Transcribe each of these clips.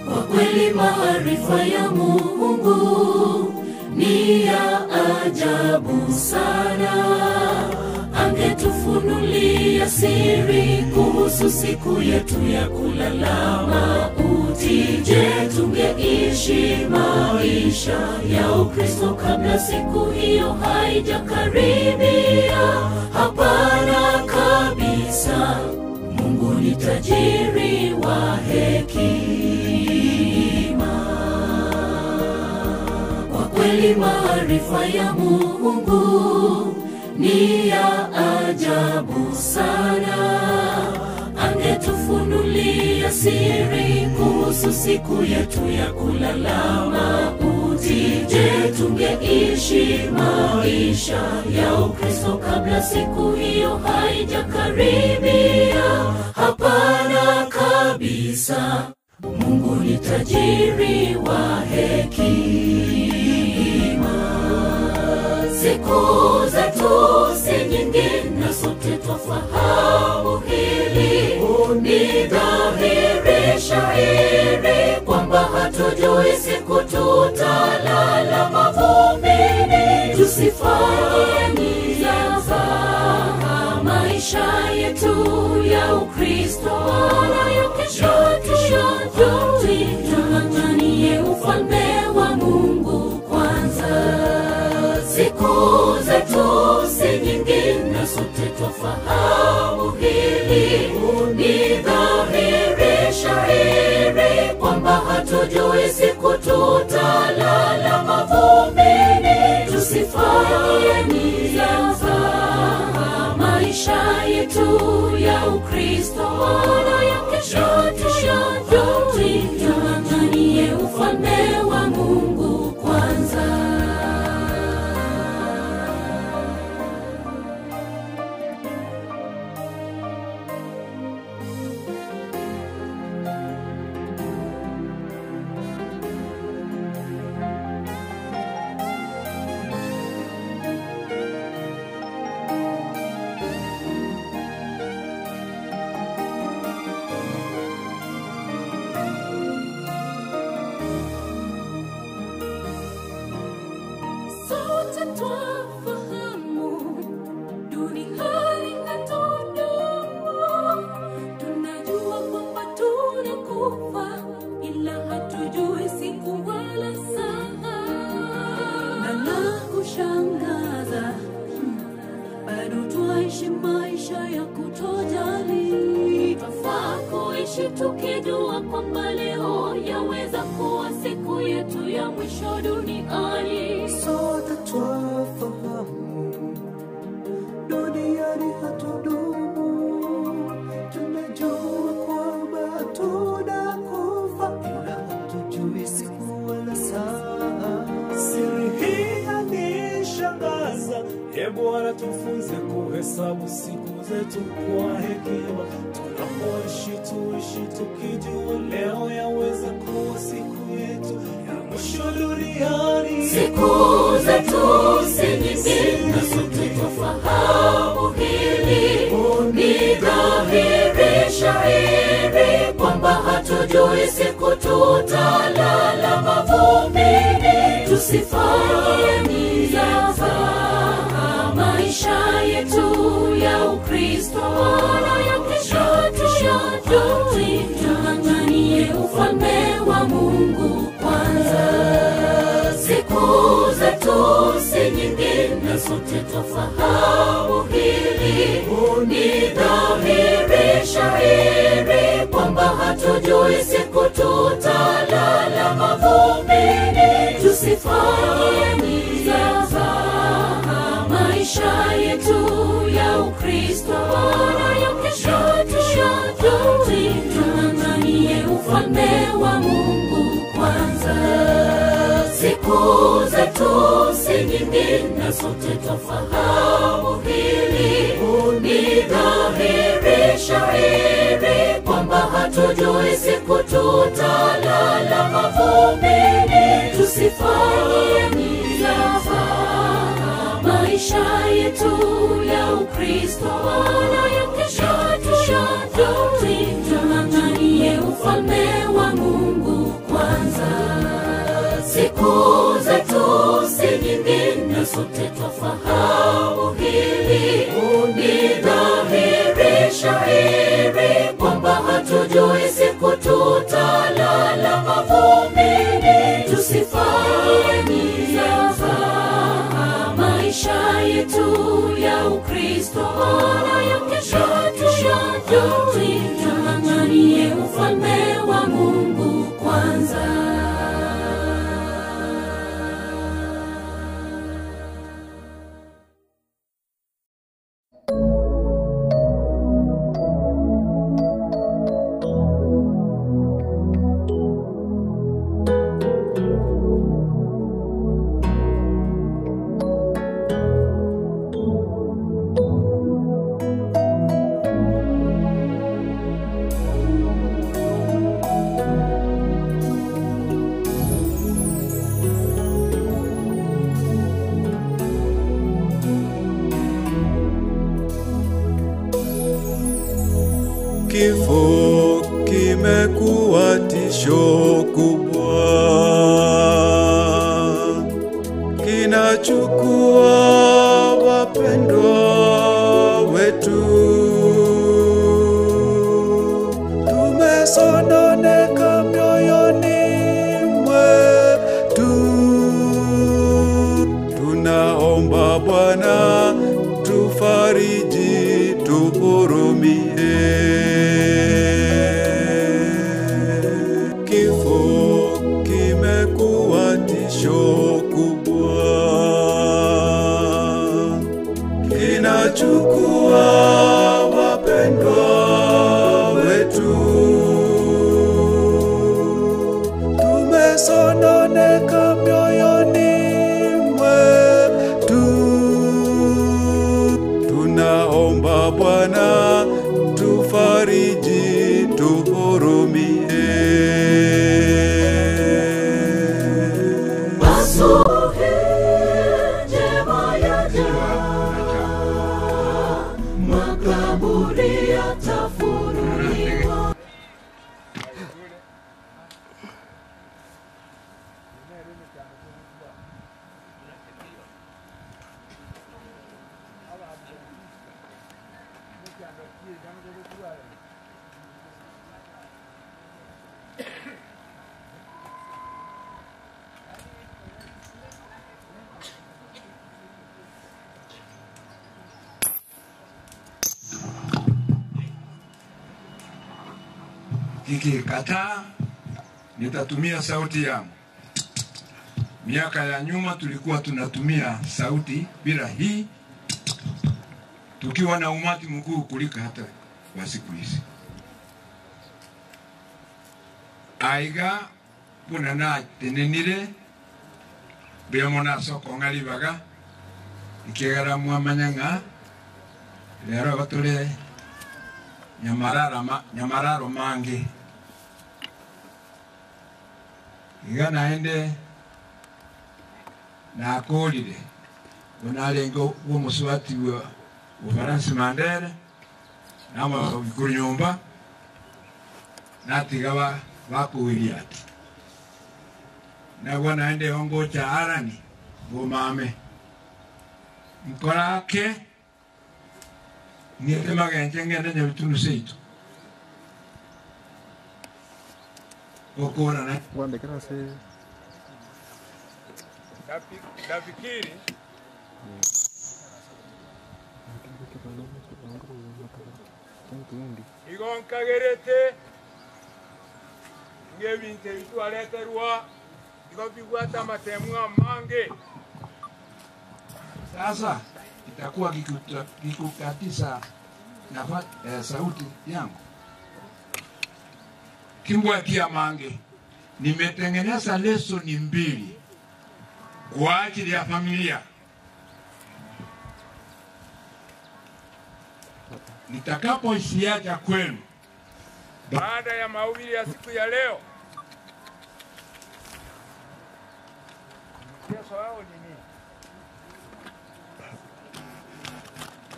Kwa kweli maarifa ya Mungu ni ya ajabu sana. Angetufunulia siri kuhusu siku yetu ya kulala mauti. Je, tungeishi maisha ya Ukristo kabla siku hiyo haijakaribia? Hapana kabisa. Mungu ni tajiri wa hekima. Kwa kweli maarifa ya Mungu ni ya ajabu sana. Angetufunulia siri kuhusu siku yetu ya kulala mauti. Je, tungeishi maisha ya Ukristo kabla siku hiyo haijakaribia? Hapana kabisa. Mungu ni tajiri wa hekima. Siku zetu si nyingi, na sote twafahamu hili. Ni dhahiri shahiri kwamba hatujui siku tutalala mavumbini. Tusifanye mzaha maisha yetu ya Ukristo, wala ya kesho tuyajui. Tung'ang'anie ufalme wa Mungu kwanza. Siku zetu si nyingi, na sote twafahamu hili. Ni dhahiri shahiri kwamba hatujui siku tutalala mavumbini. Tusifanye mzaha maisha yetu ya Ukristo, wala ya kesho tuyajui. Tung'ang'anie ufalme wa Mungu kwanza. Sote twafahamu duniani hatudumu, tunajua kwamba tunakufa, ila hatujui siku wala saa. Na la kushangaza, bado twaishi maisha ya kutojali. Twafaa kuishi tukijua kwamba leo yaweza kuwa siku yetu ya mwisho duniani. Sote twafahamu duniani hatudumu, tunajua kwamba tunakufa, ila hatujui siku wala saa. Siri hii yanishangaza, e Bwana, tufunze kuhesabu siku zetu kwa hekima. Tunapoishi tuishi tukijua leo yaweza kuwa siku yetu ya mwisho duniani. Siku zetu si nyingi, na sote twafahamu hili. Ni dhahiri shahiri kwamba hatujui siku tutalala mavumbini. Tusifanye mzaha maisha yetu ya Ukristo, wala ya kesho tuyajui. Tung'ang'anie ufalme wa Mungu kwanza. Siku zetu si nyingi, na sote twafahamu hili. Ni dhahiri shahiri kwamba hatujui siku tutalala mavumbini. Tusifanye mzaha maisha yetu ya Ukristo, wala ya kesho tuyajui. Tung'ang'anie ufalme wa Mungu kwanza. Siku zetu si nyingi, na sote twafahamu hili. Ni dhahiri shahiri kwamba hatujui siku tutalala mavumbini. Tusifanye mzaha maisha yetu ya Ukristo, wala ya kesho tuyajui. Tung'ang'anie ufalme wa Mungu. Hatujui siku tutalala mavumbini, tusifanye mzaha maisha yetu ya Ukristo, maana ya kesho hatuyajui. Tung'ang'anie ufalme wa Mungu kwanza. Kifo kimekuwa tisho kubwa, kinachukua wapendwa wetu. Tumesononeka mioyoni mwetu, tunaomba Bwana tufariji, tuhurumie. Kifo kimekuwa tisho kubwa, kinachukua wapendwa wetu. Tumesononeka mioyoni mwetu, tunaomba Bwana tufariji, tuhurumie. Asubuhi njema yaja, makaburi yatafunuliwa. Nikikataa nitatumia sauti yangu. Miaka ya nyuma tulikuwa tunatumia sauti bila hii, tukiwa na umati mkuu kuliko hata wa siku hizi. Aiga buna natenenire biamo nasoko ng'aribaga ikegera mwamanya ng'a rero batore nyamarara ma, nyamararo mange iga naende nakorire bunarenge bwomusubati bwa Ufaransi Mandere namabikuru nyumba natiga ba bakuiria ati nabwo naende ongocha arani bumame nkorake niete magenche ng'ende nyabitunu seito gokorana Nafikiri igonkagerete ng'ebinto ebi twareterwa igo bibwate amatemu amange. Sasa itakuwa kikukatisa sauti yangu kimbwatia mange. Nimetengeneza lesoni mbili kwa ajili ya familia. Nitakapoisiacha kwenu Baada ya mahubiri ya siku ya leo, mchezo wao ni nini?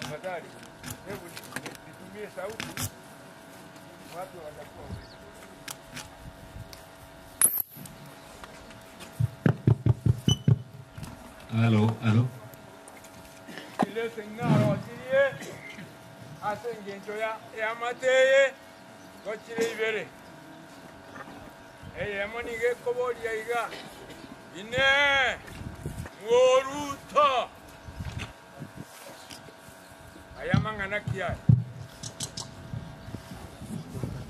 Tafadhali hebu nitumie sauti, watu watakuwa wengi. Halo, halo. Ile sengaro asirie ase engencho ya amateye Gochire ibere, eyemo nigo ekoboria iga, Inee! Mworuto? Aya mang'ana ki aya?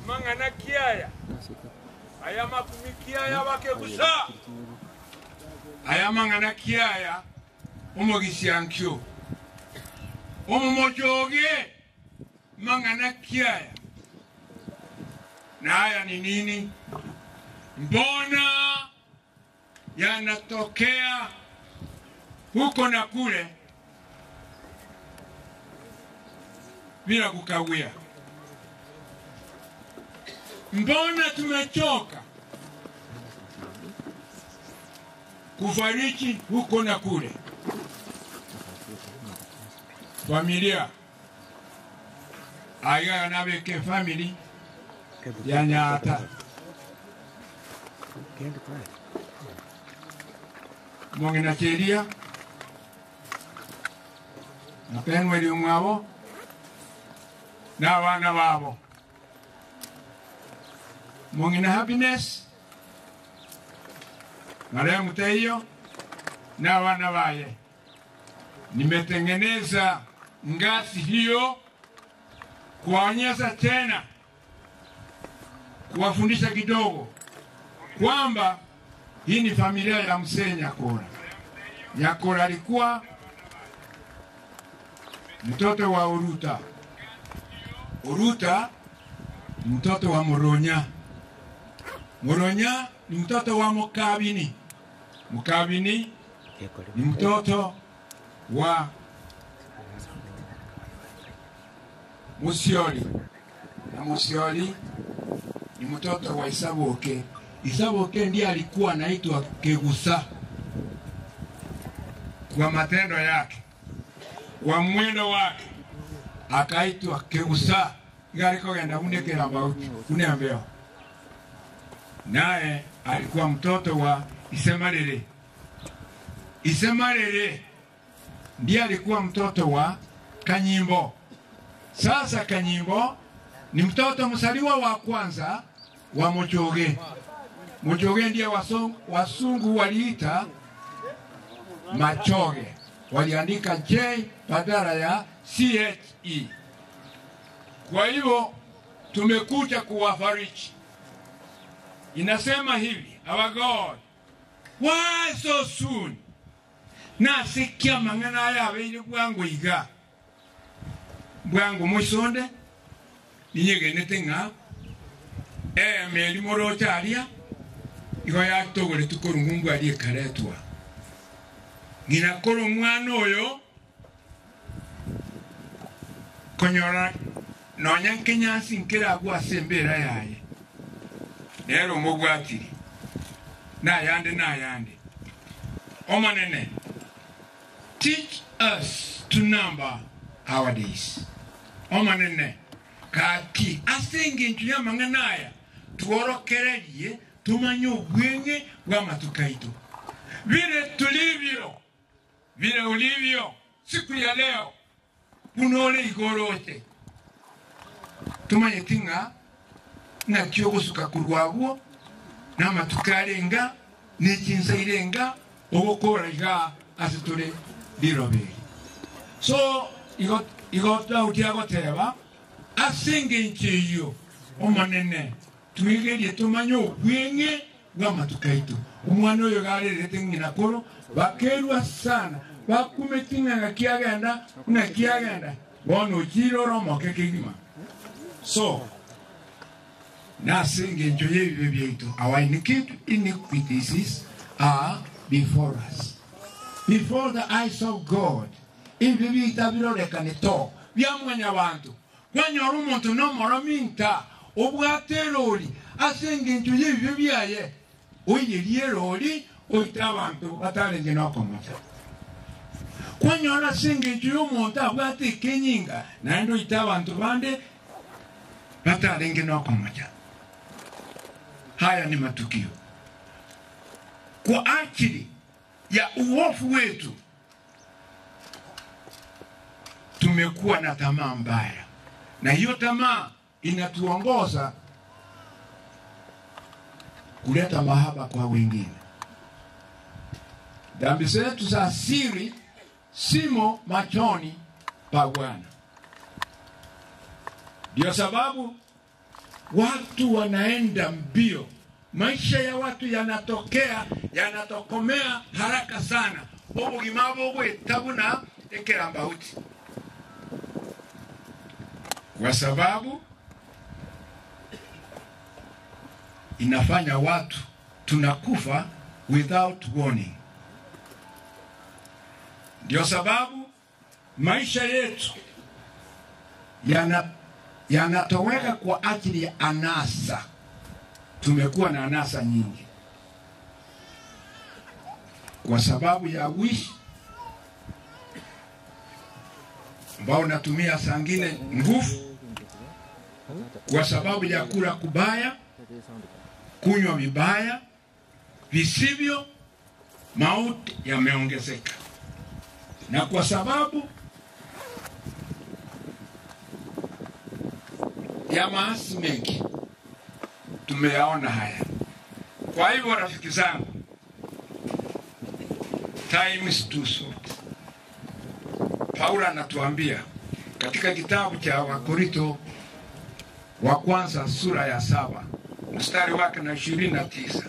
Mang'ana ki aya? Aya makumi ki aya abakegusa? Aya mang'ana ki aya omogisiankio, omomochoge? Mang'ana ki aya? Na aya ni nini? Mbona yanatokea huko na kule bila kukawia? Mbona tumechoka kufariki huko na kule? Familia aiga nabeke family ya Nyata mong'ina Cheria na Penweli omwabo na abana babo mong'ina Happiness marehemu teiyo na abana baye. Nimetengeneza ngazi hiyo kuwaonyesha tena, kuwafundisha kidogo kwamba hii ni familia ya mzee Nyakora. Nyakora alikuwa mtoto wa Uruta, Uruta ni mtoto wa Moronya, Moronya ni mtoto wa Mukabini, Mukabini ni mtoto wa Musioli na Musioli ni mtoto wa Isaboke. Isaboke ndiye alikuwa anaitwa Kegusa kwa matendo yake, kwa mwendo wake akaitwa Kegusa. Igarikogenda kunekera bauti kuneambeo, naye alikuwa mtoto wa Isemarere. Isemarere ndiye alikuwa mtoto wa Kanyimbo. Sasa Kanyimbo ni mtoto msaliwa wa kwanza wa Mochoge. Mochoge ndiye wasungu waliita Machoge, waliandika J badala ya CHE. Kwa hivyo tumekuja kuwafariji. Inasema hivi, our God, why so soon? Nasikia mang'ana aya abeire bwangu iga bwangu moisonde ninyegenete ng'a emeri moroche aria igo yatogore tukorungu mbwari ekaretwa ng'ina koro omwana oyo konyora nonya nkenyasi nkeragwa ase embera yaye nero omobwatiri nayande nayande. Omonene, teach us to number our days. Omonene, kaki ase engencho y'amang'ana aya tworokererie tumanye obweng'e bw'amatuko aito. Vile tulivyo, vile ulivyo siku ya leo, bunore igoroche tumanye ting'a ng'aki ogosuka korwa abwo n'amatuko arenga n'echinsa irenga ogokora iga ase tore riroberi. So igo igo Daudi agoteba ase engencho eyio omonene twigerie tumanye obweng'e bw'amatuko aito. Omwana oyo garerete ng'ina koro bakerwa sana bakumeti ng'a ng'aki agenda ng'aki agenda bono ochire ore omoke kegima. So nase engencho y'ebibe biaito, our iniquities are before us, before the eyes of God. Ebibe biaito birorekane to biamwanya abanto kwanyora omonto nomorominta obwate erori ase engencho y'ebibe biaye oiyerie erori oite abanto batarenge nokomocha. Kwanyora ase engencho y'omonto abwate ekenyinga naende oite abanto bande batarenge nokomocha. Haya ni matukio kwa ajili ya uovu wetu. Tumekuwa na tamaa mbaya, na hiyo tamaa inatuongoza kuleta mahaba kwa wengine. Dhambi zetu za siri simo machoni pa Bwana. Ndio sababu watu wanaenda mbio, maisha ya watu yanatokea yanatokomea haraka sana, obogima bogwetabuna ekerambauti, kwa sababu inafanya watu tunakufa without warning. Ndio sababu maisha yetu yanatoweka kwa ajili ya anasa. Tumekuwa na anasa nyingi kwa sababu ya wish ambao unatumia saa ngine nguvu, kwa sababu ya kula kubaya, kunywa vibaya, visivyo, mauti yameongezeka, na kwa sababu ya maasi mengi tumeyaona haya. Kwa hivyo rafiki zangu, time is too short. Paulo anatuambia katika kitabu cha Wakorintho wa kwanza sura ya 7 mstari wake na 29,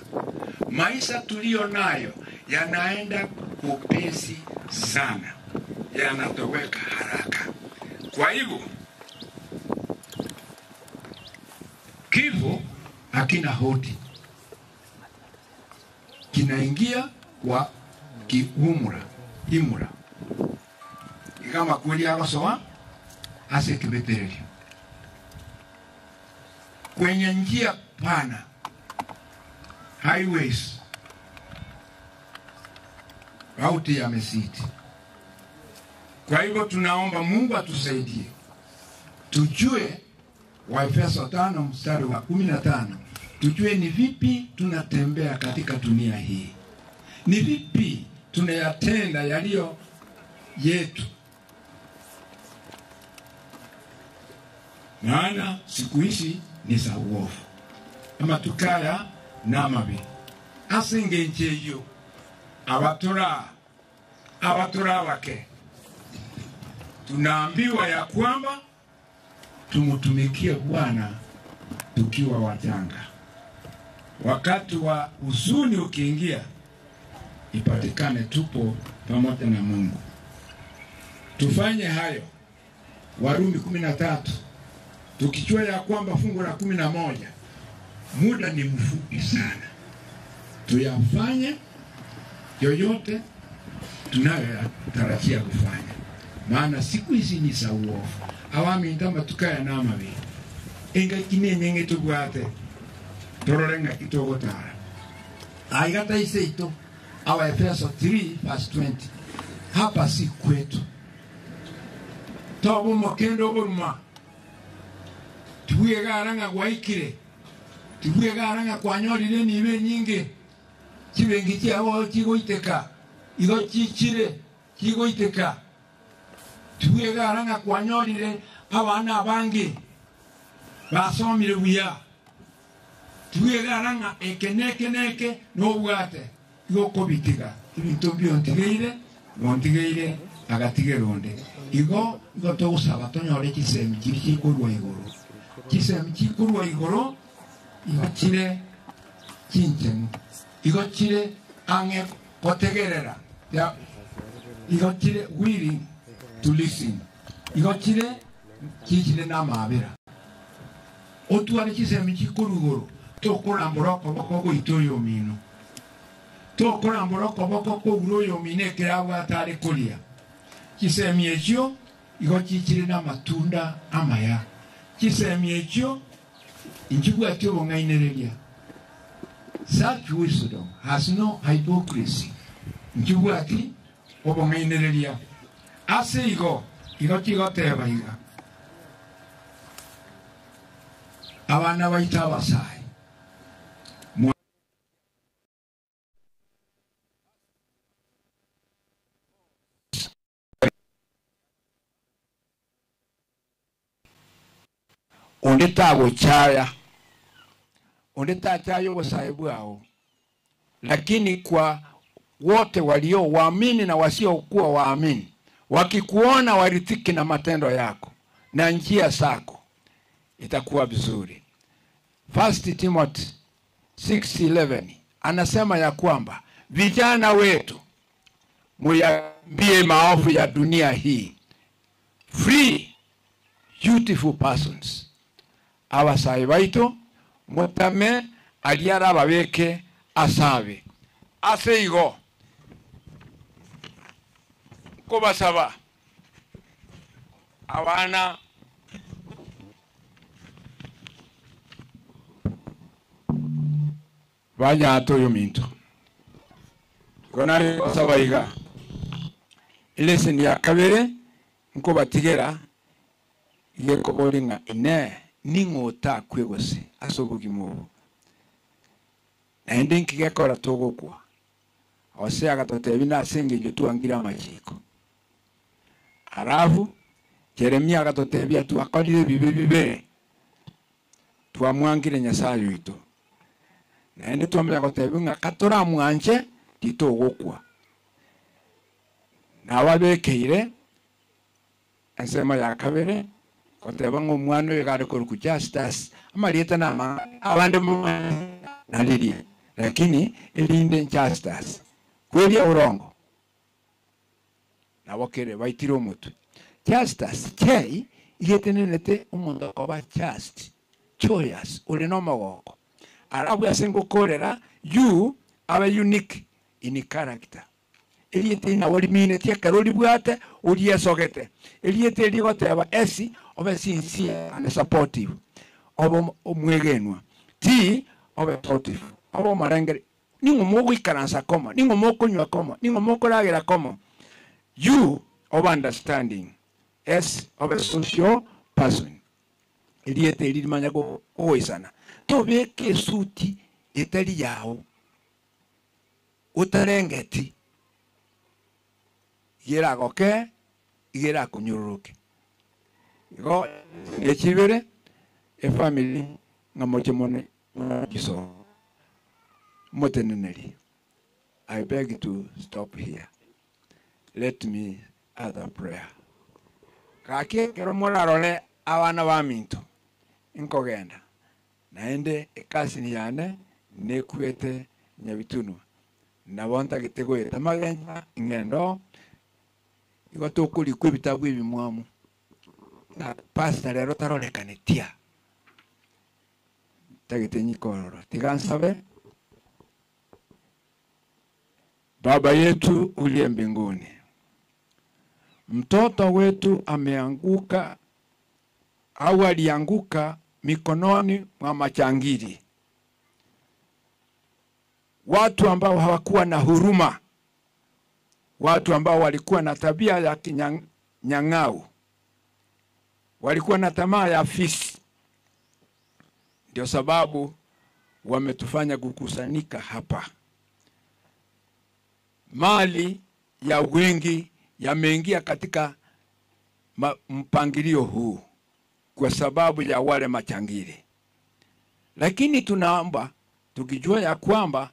maisha tuliyo nayo yanaenda upesi sana, yanatoweka haraka. Kwa hivyo kifo hakina hodi, kinaingia kwa kiumra imura ikama kweli agosoa ase kibetererio kwenye njia pana, highways, mauti yamesiti. Kwa hivyo tunaomba Mungu atusaidie tujue Waefeso 5 mstari wa 15, tujue ni vipi tunatembea katika dunia hii, ni vipi tunayatenda yaliyo yetu, maana siku hizi ni za uovu ama tukaya n'amabi ase engencho eyo abatura bake tunaambiwa ya kwamba tumutumikie Bwana tukiwa wachanga. Wakati wa huzuni ukiingia, ipatikane tupo pamoja na Mungu. Tufanye hayo. Warumi 13, tukijua ya kwamba fungu la 11, muda ni mfupi sana, tuyafanye yoyote tunayotarajia kufanya, maana siku hizi ni za uovu. Awami ntamba tukaya n'amabi engaki nenyenge tubwate torore ng'aki togotara aigata iseito. Awaefeso 3 verse 20, hapa si kwetu tobo mokendo oboruma tibwegara ng'a gwaikire, tibwegara ng'a kwanyorire nibe nyinge chibengi chiabo chigoiteka igo chichire chigoiteka, tibwegara ng'a kwanyorire abana abange basomire buya, tibwegara ng'a eke neke neke nobwate igo kobitiga ebinto mbiontigeire bontigeire agatigera onde igo igo togosaba tonyore chisemi chiri chikorwa igoro, chisemi chikorwa igoro igo chire chinchenu, igo chire ang'e kotegerera, igo chire willing to listen, igo chire chichire n'amabera otware chisemi chikorwa igoro tokorambora okoboko goita oyo omino, tokorambora okoboko kogura oyo omino ekero abwate are koria. Chisemi echio igo chichire n'amatunda amaya, chisemi echio inchibwati obong'ainereria. Such wisdom has no hypocrisy. Nchibwati obong'ainereria ase igo igo chigoteba iga abana baita abasai onde tagochaya Onde tachaye obosae bwao, lakini kwa wote walio waamini na wasiokuwa waamini, wakikuona waridhiki na matendo yako na njia zako, itakuwa vizuri. First Timothy 6:11 anasema ya kwamba vijana wetu muyambie maovu ya dunia hii, free beautiful persons abasae baito mutame aria arababeke asabe ase igo nkobasaba abana banyata oyo minto igo nare gosaba iga elesson ya kabere nkobatigera igekobori ng'a ine ning'o otakwe gose ase obogima obo naende nkigekora togokwa ose agatotebia nase eng'encho twangire amachiko alafu Jeremia agatotebia twakorire ebibe bibere twamwangire Nyasaye oito naende twamanya gotebia ng'a katoramwanche titogokwa nababekeire ensemo ya kabere goteba ng'a omwana oyo gare korokwa Justus amarieta nama abande naririe lakini erinde Justus kweria orongo nabo kere baitire omotwe Justus chei igetenenete omonto akoba just joyous ore na omogoko arabwo ase ngokorera you abe unique in character eriete nabo rimineti ekero oribwate oriesogete eriete rigoteba esi obe sincere and supportive obe omwegenwa ti obe supportive obe omarengere ning'o mogoikaransa komo ning'o mokonywa komo ning'o mokoragera komo you obe understanding s obe social person eriete eri rimanya gogoisana tobeke esuti etari yao otarengeti igeragoke igerakunyururuke igo echibere efamily ng'a moche mone giso moteneneri. I beg to stop here. Let me add a prayer. Gaki ekero morarore abana ba minto nkogenda naende ekasini yane nekwete nyabitunwa nabo ntagete goeta magenja ng'endo igo tokorikwa ebitabu ebimwamu na pastor rero tarorekane tia ntagete nyikororo tiga nsabe. Baba yetu uliye mbinguni, mtoto wetu ameanguka au alianguka mikononi mwa machangiri, watu ambao hawakuwa na huruma, watu ambao walikuwa na tabia ya kinyang'au, walikuwa na tamaa ya fisi. Ndio sababu wametufanya kukusanyika hapa. Mali ya wengi yameingia katika mpangilio huu kwa sababu ya wale machangiri. Lakini tunaomba tukijua ya kwamba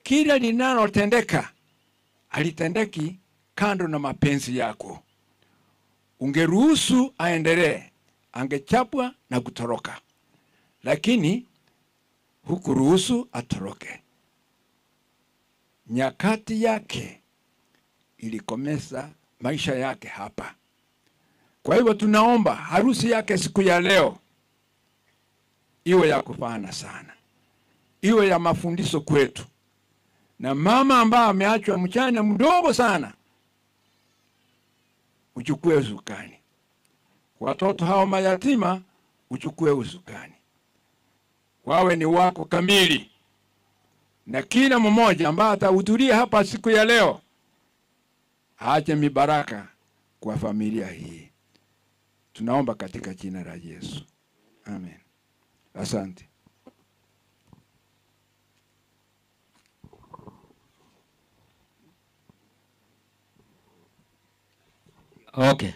kila linalotendeka alitendeki kando na mapenzi yako. Ungeruhusu aendelee, angechapwa na kutoroka, lakini hukuruhusu atoroke. Nyakati yake ilikomesa maisha yake hapa. Kwa hivyo tunaomba harusi yake siku ya leo iwe ya kufana sana, iwe ya mafundisho kwetu. Na mama ambaye ameachwa mchana mdogo sana, uchukue usukani. Watoto hao mayatima, uchukue usukani, wawe ni wako kamili. Na kila mmoja ambaye atahudhuria hapa siku ya leo aache mibaraka kwa familia hii. Tunaomba katika jina la Yesu, amen. Asante. Okay.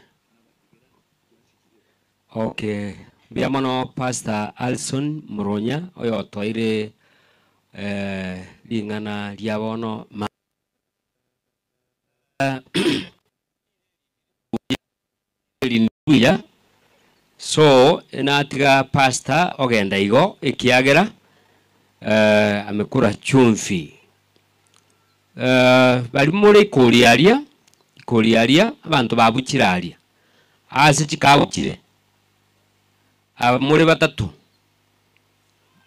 Okay. Mbuya mono Pastor Alson Muronya oyotoire ring'ana ria bono ma buya so natiga pastor ogenda igo ekiagera amekura chumvi. Baria more ikori aria ikori aria abanto babuchire aria ase chikabuchire aba more batato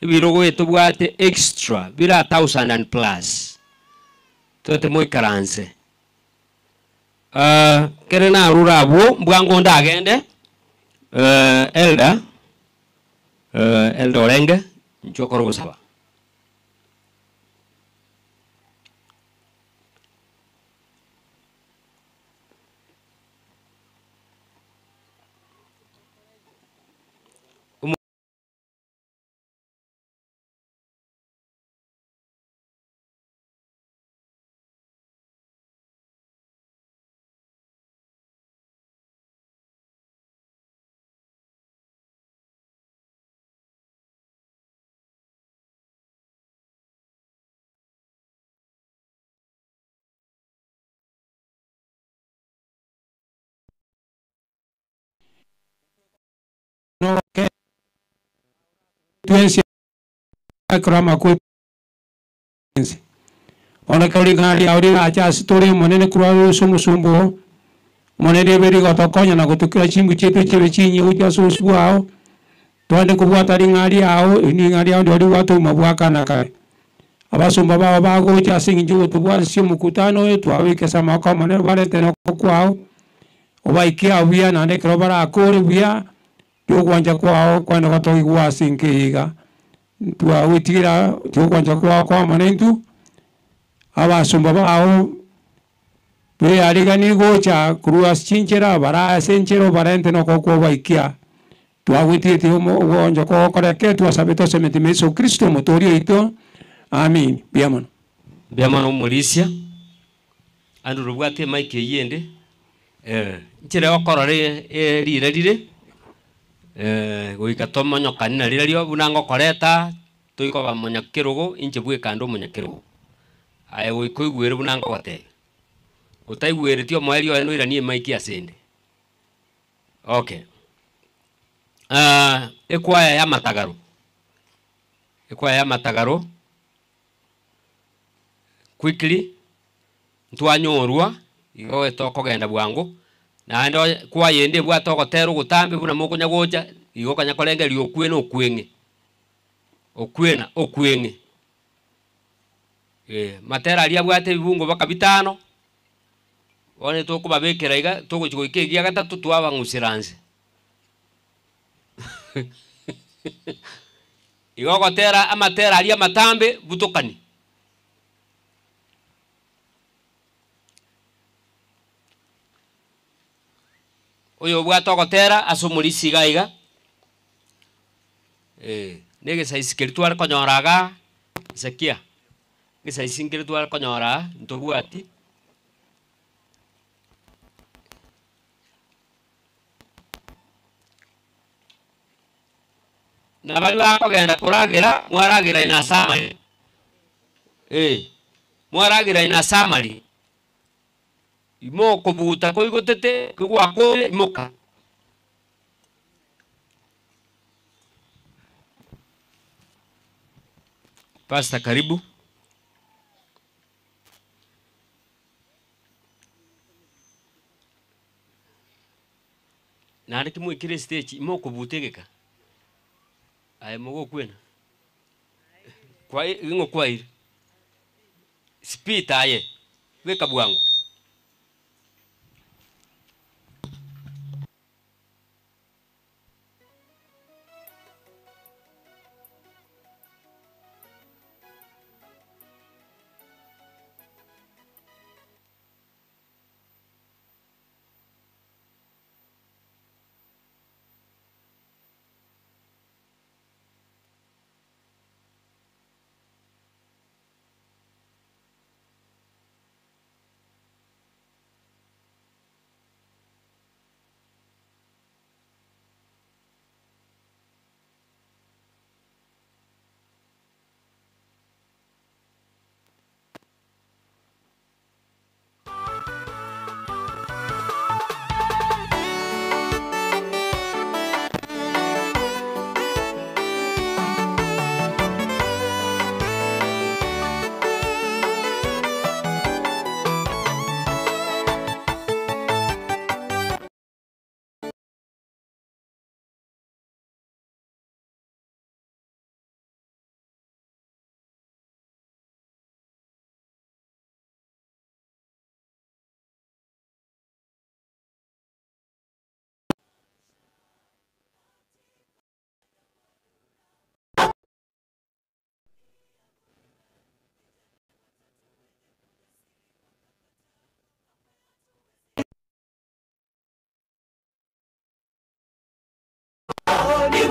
ebirogo etobwate extra bire a thousand and plus toete moikaranse. Kere narure abwo mbwango ndagende elder elder orenge inche okore ogosaba. Twensi ekero amakwe ense. Bono ekero ring'ana riao rirache ase tore Omonene korwa ase omosomba oo, Omonene ribe rigotokonya na gotokira chimbu chiaito chibe chinyia gochia ase obosio bwao, twende kobwata ring'ana riao, eri ring'ana riao ndiro ribwate obogima bwa kare na kare. Abasomba bao bagocha ase eng'encho y'ogotobwatisia omokutano oyo, twababeka ase amaboko Omonene obarente nokoboko kwao, obaikie abwo buya naende ekero barakore buya, Ri'ogwancha kwao kwane gotogigwa ase enka eye iga, ntwagwetigira tiogwancha kwao kwamo naintwe, abasomba bao beariganirie gocha korwa ase chinchera, bare ase enchera obarente nokoboko kwao obaikia. Twagwetigetie omo ogoancha kwao gokoreke, twasabete ase emetima ya Yeso Kristo Omotoori oito. Amin. Mbuya mono. Mbuya mono omorisia, Andrew obwate emic eyio ende, Inche okorora rire rire, goika tomonyokani na rirorio buna ngokoreta, toikoba monyakerogo, inche bweka inde omonyakerogo. Aye goika oigwere buna ngogotebia. Otaigwereti omoerio oye noiranie emic ase ende. Okay. Ekwaya ya amatagaro, ekwaya ya amatagaro, quickly. Ntwanyorwa, igo tokogenda bwango, naende onye kwayende ebwate ogotera ogotambe buna mokonya gocha, igo okanya korengereria okwena okweng'e, okwena okweng'e. Eh, matera aria abwate ebibungo mpaka bitano, bono tokobabekera iga, togochi goika egia gatato twabang'usera nse. Igo ogotera amatera aria amatambe butokani. Oyobwate ogotera ase omorisia iga iga, eh, na egesaisi keria tware konyora igaa, Hezekia, egesaisi nkere tware konyora aa, ntobwati. Na baria bakogenda koragera, mwarageraine ase amari, ee, mwarageraine ase amari, imokobuta koigotete, kogwakore imoka. Pastor karibu. Naende timoikire estage imokobuta egeka, aye mogokwena, kwa ng'o kwaire? Speed aye, beka bwango.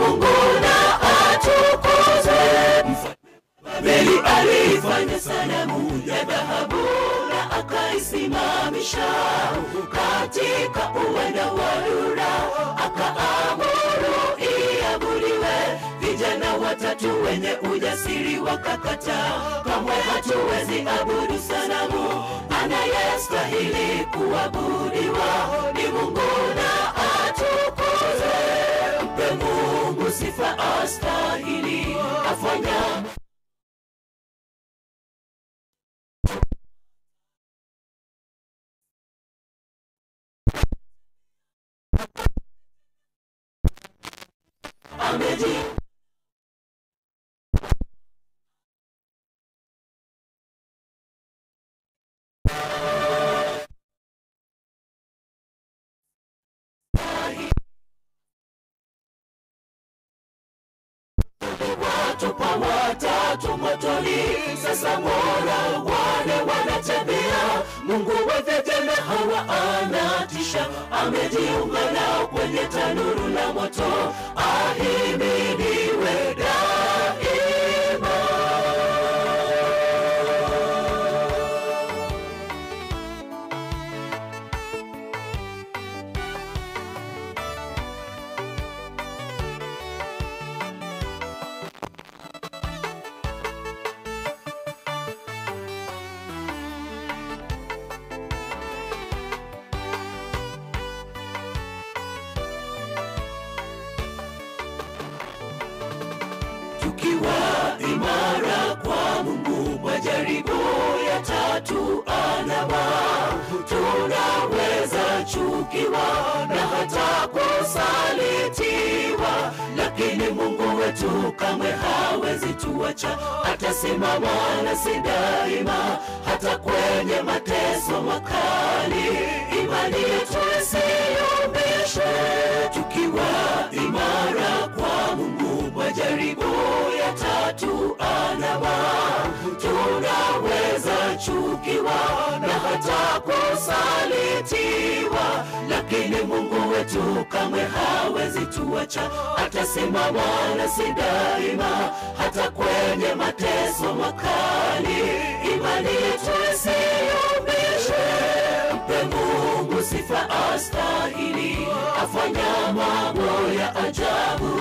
Mungu na atukuzwe. Babeli alifanya sanamu ya dhahabu na akaisimamisha katika uwanda wa Dura, akaamuru iabudiwe. Vijana watatu wenye ujasiri wakakataa, kamwe hatuwezi abudu sanamu, anayestahili kuabudiwa ni Mungu na atukuzwe. Mpe Mungu sifa astahili, afanya ameji watupa watatu motoni. Sasa mbona wale wanatembea? Mungu wa vijana hawa anatisha, amejiunga nao kwenye tanuru la moto. Ahimidiwe daima. Tukiwa imara kwa Mungu, majaribu ya tatu alama, tunaweza chukiwa na hata kusalitiwa, lakini Mungu wetu kamwe hawezi tuacha, atasimama nasi daima, hata kwenye mateso makali. Imani yetu isiyumbishwe, tukiwa imara kwa Mungu, majaribu ya tatu alama, tunaweza chukiwa na hata kusalitiwa, lakini Mungu wetu kamwe hawezi tuacha, atasimama nasi daima, hata kwenye mateso makali. Imani yetu isiyumbishwe, mpe Mungu sifa astahili, afanya mambo ya ajabu.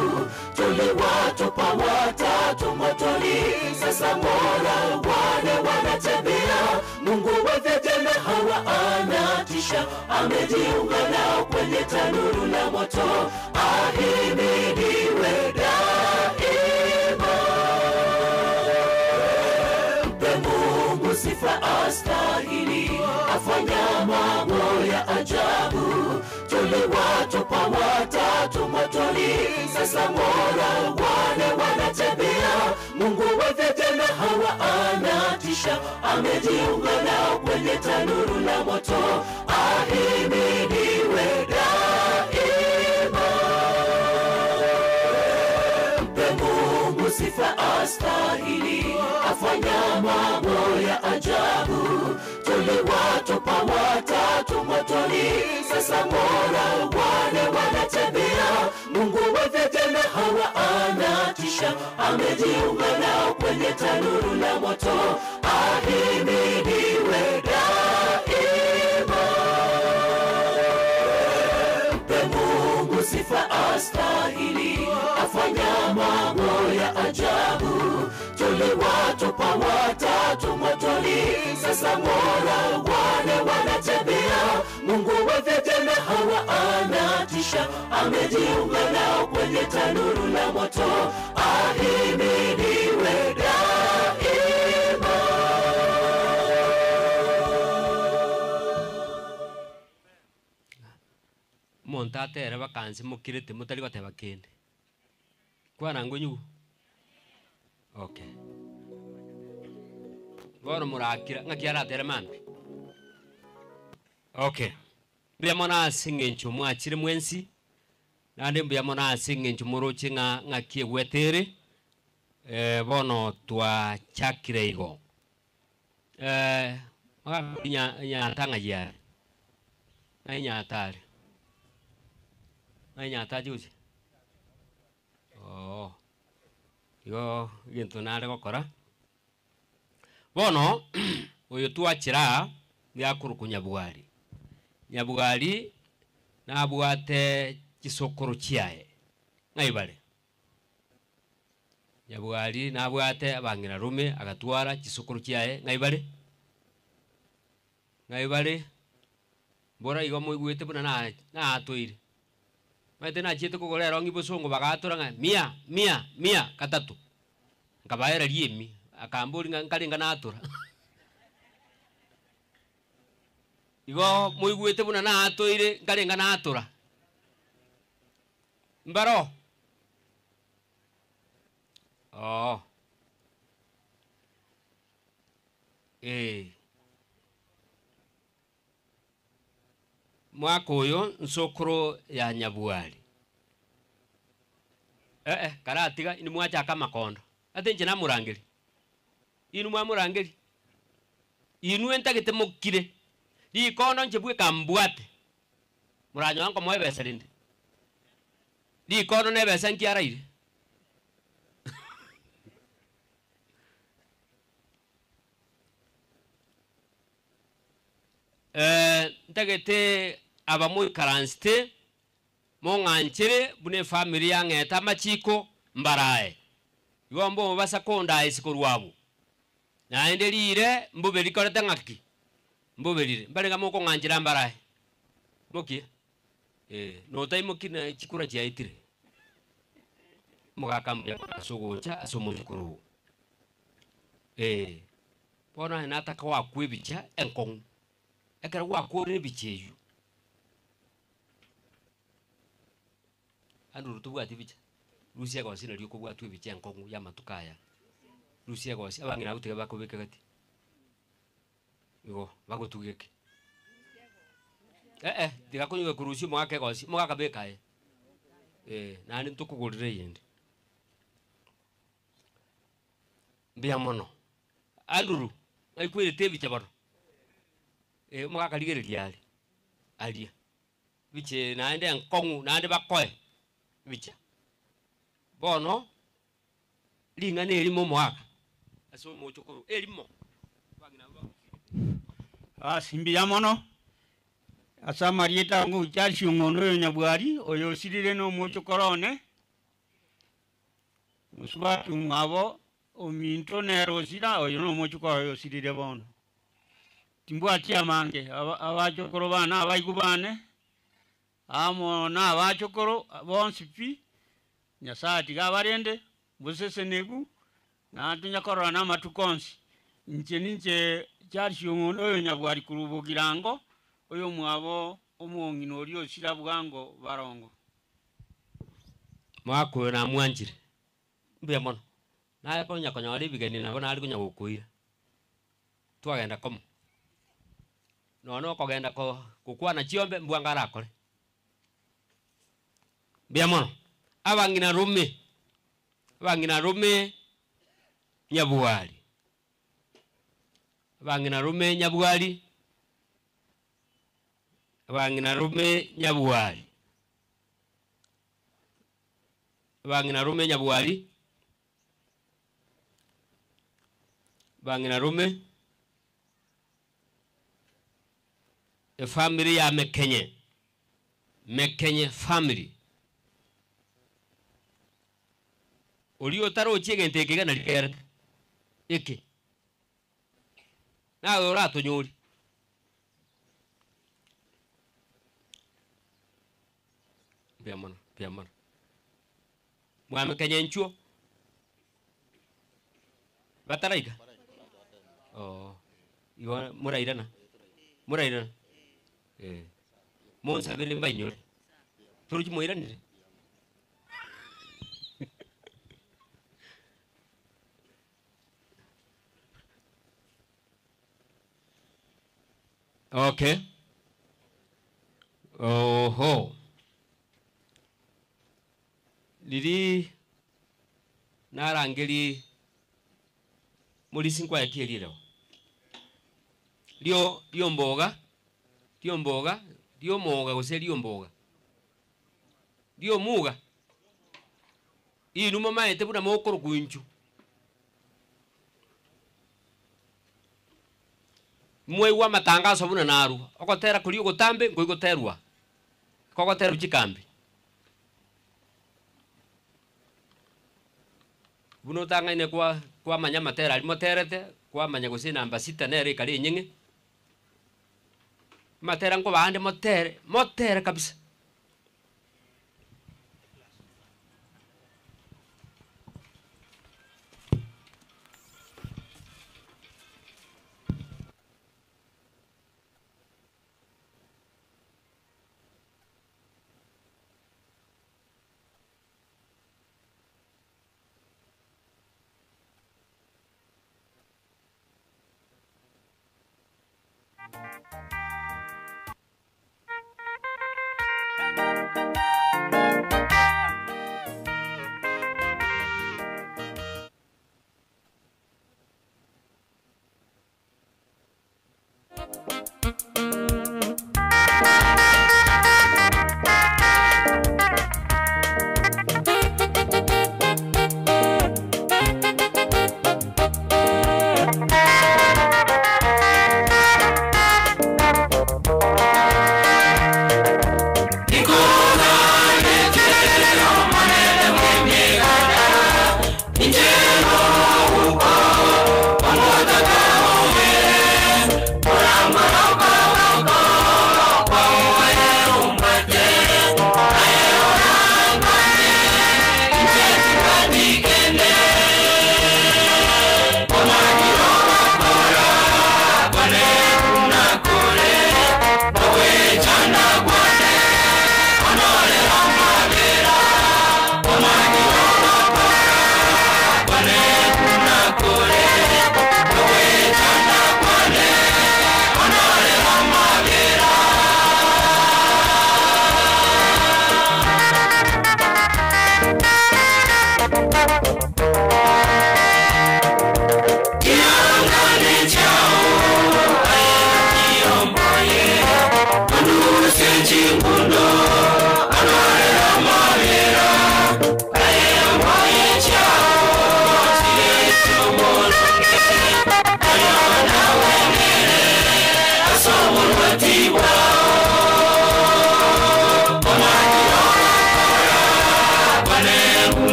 Tuliwatupa watatu motoni, sasa mbona wale wanatembea? Mungu wa vijana hawa anatisha, amejiunga nao kwenye tanuru la moto. Ahimidiwe daima. Mpe Mungu sifa astahili, afanya mambo ya ajabu. Tuliwatupa watatu motoni, sasa mbona wale wanatembea? Mungu wa vijana hawa anatisha, amejiunga nao kwenye tanuru la moto. Ahimidiwe daima. Mpe Mungu sifa astahili, afanya mambo ya ajabu. Tuliwatupa watatu motoni, sasa mbona wale wanatembea? Mungu wa vijana hawa anatisha, amejiunga nao kwenye tanuru la moto. Ahimidiwe daima. Mpe Mungu sifa astahili, afanya mambo ya ajabu. Tuliwatupa watatu motoni, sasa mbona wale wanatembea? Mungu wa vijana hawa anatisha, amejiunga nao kwenye tanuru la moto. Ahimidiwe daima. Omonto atere bakansi mokirete motari goteba kende. Kwana ngonyigu? Okay. Bono morakira ng'aki aratere mambi? Okay. Mbuya mono ase eng'encho mwachire mwensi, naende mbuya mono ase eng'encho moroche ng'a ng'aki egwete ere, bono twachakire igo. Nyata ng'ai are? Ng'ai nyata are? Ng'ai nyata ache gochia? Oo, igo egento nare gokora. Bono, oyo twachera aa, nigo akorokwa Nyabwari. Nyabwari nabwate chisokoro chiaye, ng'ai bare? Nyabwari nabwate abang'ina rume agatwara chisokoro chiaye, ng'ai bare? Ng'ai bare? Mbora igo moigwete buna na naatoire. Omanyete nachiete kogora erong'i bosongo bagaatora ng'a mia, mia, mia gatato. Nkabaereria emi, akamboria ng'a nkarenga natora. Igo moigwete buna naatoire nkarenga natora. Mbaroo? Oo. Ee. Mwaka oyo nsokoro ya Nyabwari. Eh-eh, karatiga inwe mwachaka amakondo. Ate inche namorangeria. Inwe mwamorangeria. Inwe ntagete mokire. Rikondo inche bweka mbwate. Moranyora nkomoa ebesa rende. Rikondo na ebesa nki araire? Ntagete aba moikaransete, mong'anchere buna efamiri yang'ete amachiko, mbarae. Igo mbomobasa kondaa isiko rwabo. Naende riire mbobe rikorete ng'aki? Mbobe rire. Mbare ng'a mokong'anchera mbarae. Mokie? Eh, notaimoki na chikura chiaetire. Omogaka mbuya ase ogocha ase omochokoro oo. Eh. Bono aye nataka goakwa ebicha enkong'u, ekero gwakorire ebicha eywo, Andrew tobwati ebicha? Rusia egosi nario okobwatwa ebicha enkong'u ya amatuko aya, rusia egosi, abang'ina abwo tiga bakobeke gati, igo bagotugeke. Eh eh, tiga konywa korusia omogaka egosi, omogaka beka aye, eh, naende ntokogorere eyende. Mbuya mono. Andrew, ng'ai kwerete ebicha bono? Eh, omogaka rigereria aria, aria. Ebicha eye naende enkong'u naende bakoe ebicha. Bono, ring'ana erimo omogaka ase omochokoro, erimo. Abang'ina abwo bagokire. Ase mbuya mono ase amarieta ango Charles Ong'ondo oyo Nyabwari, oyo osirire na omochokoro one. Mosubati omwabo ominto nere osira, oyo nomochoko oye osirire bono. Timbwati amange, aba- abachokoro bane abaigwa bane, amo na abachokoro bonsi pi, Nyasaye tiga abarende, bosesenigwe, naende tonya kororana amatuko onsi. Inche ninche Charles Ong'ondo oyo Nyabwari korwa Bogirango, oyo omwabo omong'ina oria osira bwango barongo. Mwaka oyo namwanchire, mbuya mono. Naye konya konyora ebigeni nabo nare konya gokoira, twagenda komo. Nonya okogenda ko gokwana chiombe mbwango arakore. Mbuya mono. Abang'ina rome, abang'ina rome nyabwari, abang'ina rome nyabwari, abang'ina rome nyabwari. Abang'ina rome nyabwari, abang'ina rome, efamiri ya Mekenye, Mekenye family. Oria otarochi egento eke iga nari kerete, eke, naye oratonyori. Mbuya mono, mbuya mono. Mwamekenya inchuo? Bataraika? Oo, igo morairana? Morairana? Eh, monsabere mbainyore. Torochi mwairanire? Okay. Oho. Riria narangerie morisi nkwaetie rireo, rio riomboga, riomboga, riomoga gose riomboga? Riomuga? Inu momaete buna mokorokwa inchu. Mwaigwa amatangazo buna narwa, ogotera koria ogotambe nkoigoterwa, kogoterwa chikambi. Buna otang'aine kwa kwamanya amatera aria moterete, kwamanya gose enamba sita nere ekare enyeng'e, amatera nkobande motere, motere kabisa.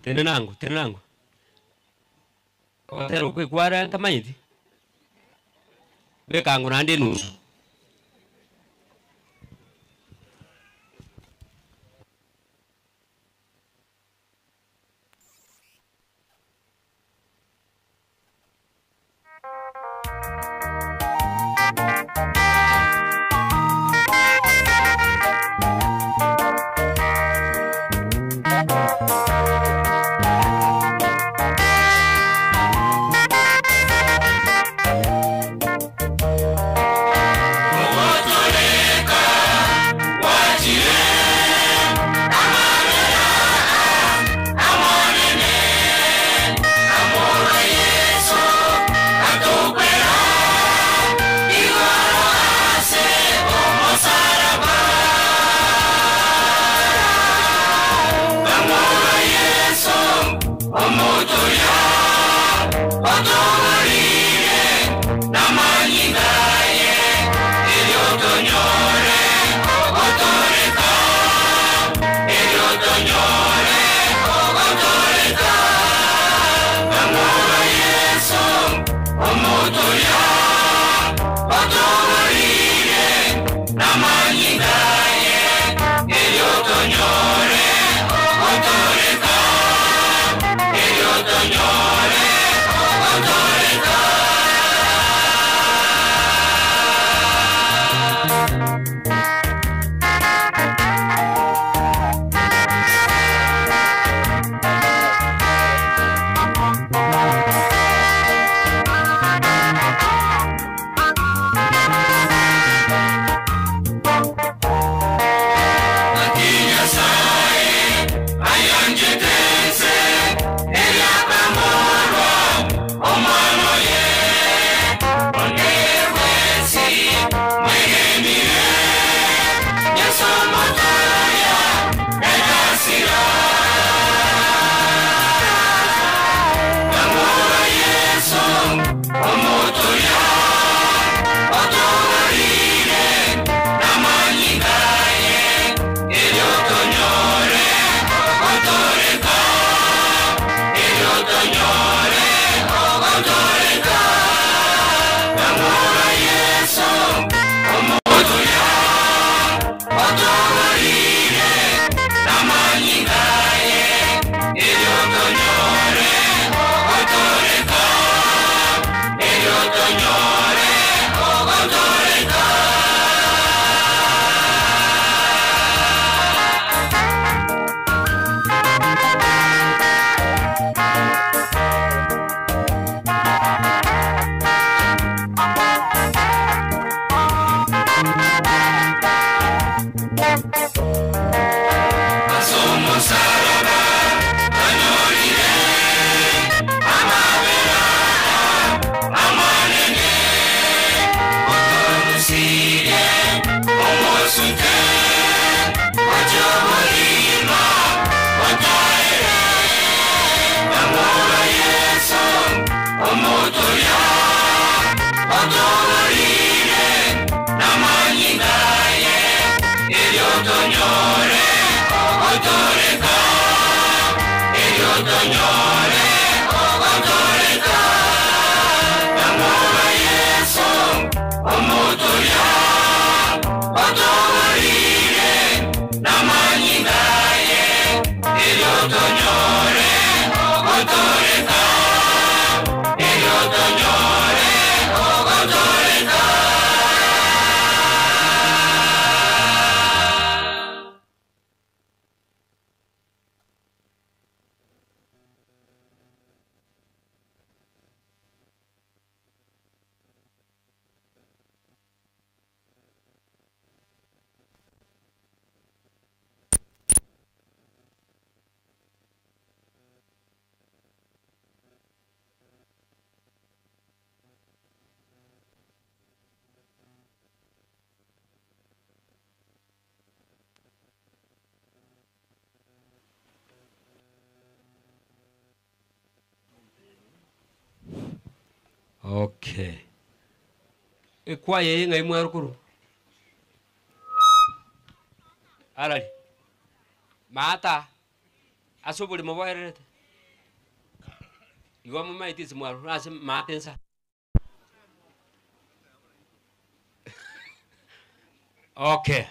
Tenenango, tenenango. Otero kwekwara ntamanyeti. Bekango naende enusu. Amor. Okay. Ekwaya eye ng'ai mwarokoro? Arari. Maata. Ase oborimo boererete. Igo momaete ase mwarokoro ase maata ensa. Okay.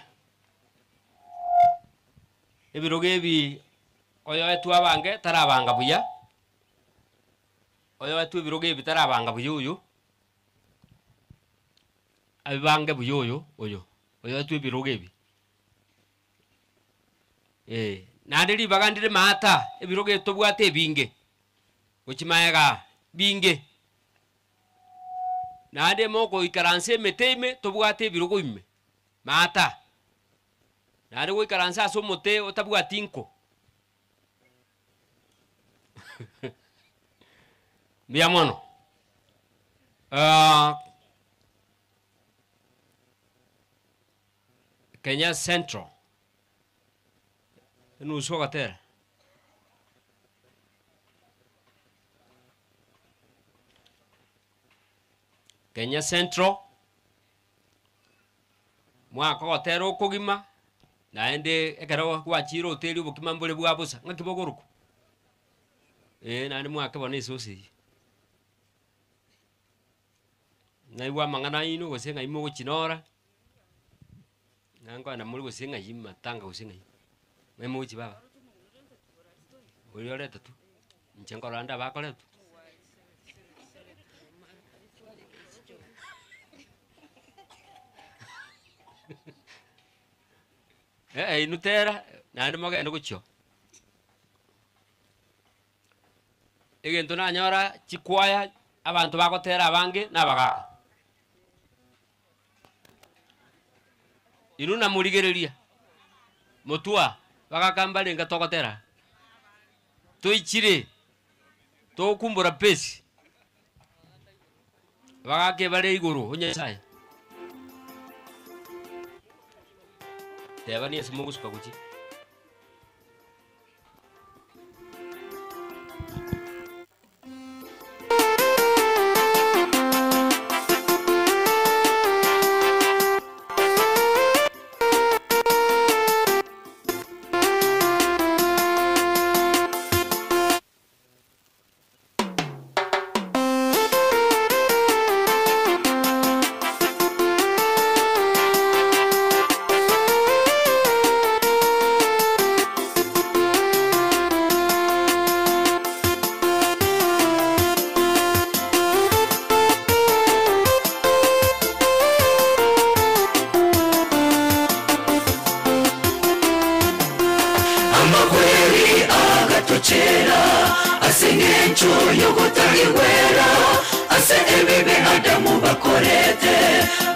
Ebirogo ebi oyoetwe abange tarabanga buya. Oyoetwe ebirogo ebi tarabanga buya oyo. Abibange buya oyo oyo. Oyoetwe ebirogo ebi. Eh, naende ribaga ndire maata ebirogo ebi tobwate ebinge. Gochia maega binge. Naende mogoikaransa emete ime tobwate ebirogo ime. Maata. Naende goikaransa ase omote otabwati nko. Mbuya mono. Ah, Kenya Central. Enusu ogatera. Kenya Central. Mwaka ogotera okogima, naende ekero gwachire hoteli obokima mbore bwa bosa, ng'aki bogorokwa? Eh, naende mwake bono esosi eywo. Naigwa amang'ana aino gose ng'ai mogochinora, nankogenda more gose ng'ai matanga gose ng'ai, ng'ai mogochi baba? Oria oretetwe, inche nkorora nde abakoretwa. Eh inwe tera, naende mogende gochia oo. Egento nanyora chikwaya, abanto bagotera abange na abagaaka. Inwe namorigereria, motwa, bagaka mbarenge togotera aa, toichire, togokumbora pesi, abagaaka ebare igoro o Nyasaye. Tebani ase mogosuka gochia. Amakweri agatochera ase eng'encho y'ogotagigwera ase ebibe Adamu bakorete,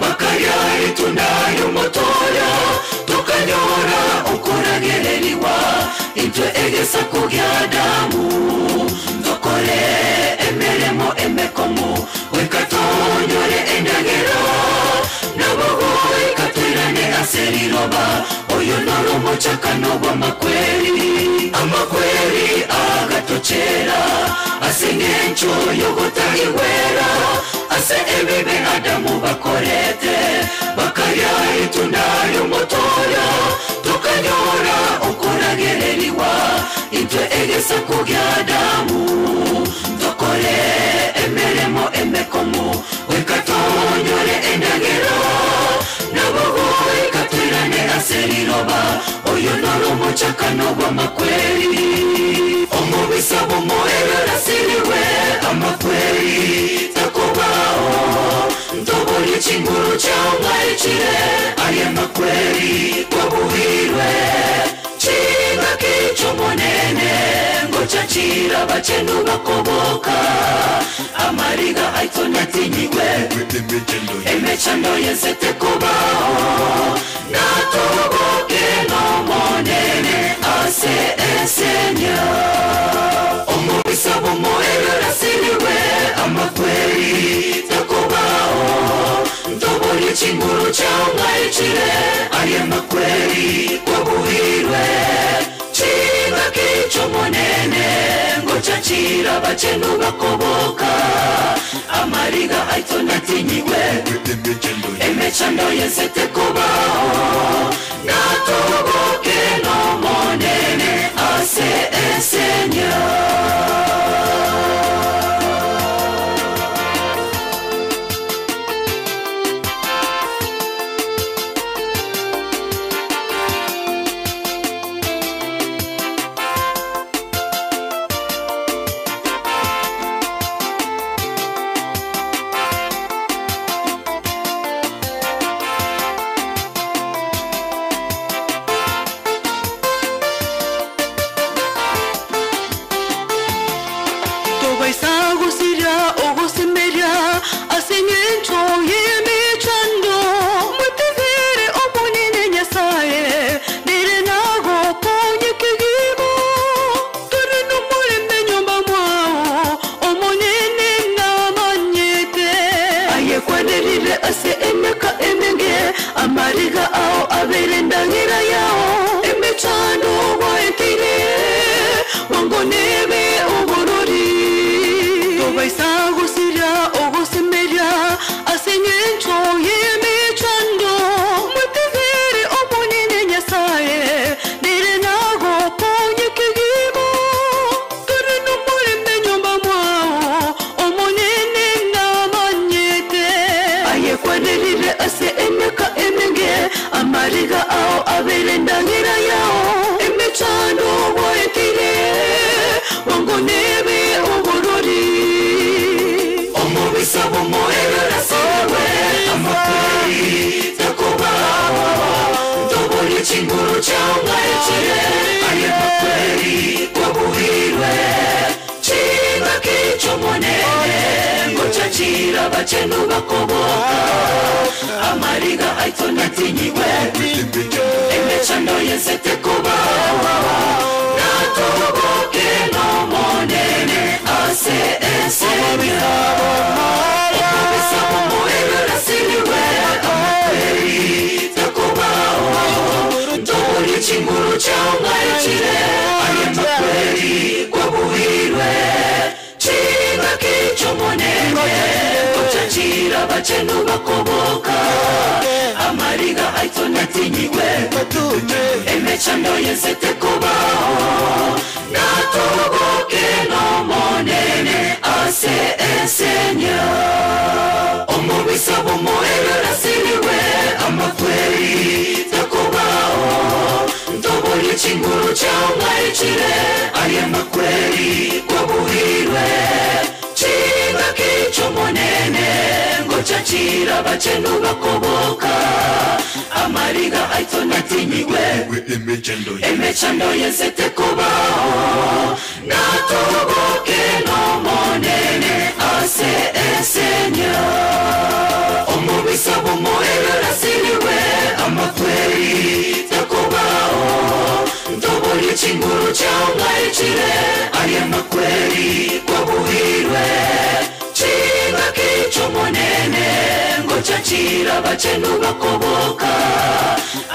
bakaria ritunda ri'omotoria, tokanyora okoragererigwa intwe egesaku gia Adamu. Tokore emeremo emekong'u goika tonyore endagera, nabo goika toirane ase riroba, oyo noro omochakano bw'amakweri. Amakweri agatochera ase eng'encho y'ogotagigwera ase ebibe Adamu bakorete, bakaria ritunda ri'omotoria, tokanyora okoragererigwa intwe egesaku gia Adamu. Tokore emeremo emekong'u goika tonyore endagera, nabo goika toirane ase riroba, oyo noro omochakano bw'amakweri. Omobisa bw'omoerio orasirigwe, amakweri takobao, ntoborie chinguru chiao ng'aichire, aye makweri kwabuirwe. Chingaki chi'Omonene ngocha chira abachenu bakoboka, amariga aito natinyigwe, emechando y'ense tekobao, natoboke n'Omonene ase ensenya. Omobisa bw'omoerio orasirigwe, amakweri takobao, ntoborie chinguru chiao ng'aichire, aye makweri kwabuirwe. Chingaki chi'Omonene ngocha chira abachenu bakoboka, amariga aito natinyigwe, emechando y'ense tekobao, natoboke n'Omonene ase ensenya. Endagera yao emechando gwaetire wango nebe oborori omobisa bomoererasewe amakweri takobaho ntobori chinguru chaungaechire aye makweri kwabuhirwe chinga kichomonene ngochachira bachenu bakoboka amariga aitonatinyiwe emechando yensete kubawa natoboke nomonene ase ensenya omobisa bomoererasiriwe amakweri takubaho ntobori chinguru chaungaechire aye makweri kwabuhirwe chinga kichomonene ngochachira bachenu bakoboka amariga aitonatinyiwe emechando yensete kubaho natoboke nomonene ase ensenya omobisa bomoererasiriwe amakweri takubaho ntobori chinguru chaungaechire aye makweri kwabuhirwe chinga kichomonene ngochachira bachenu bakoboka amariga aitonatinyiwe emechando yensete kubaho natoboke nomonene ase ensenya omobisa bomoererasiriwe amakweri takubaho ntobori chinguru chaungaechire aye makweri kwabuhirwe chinga kichomonene ngochachira bachenu bakoboka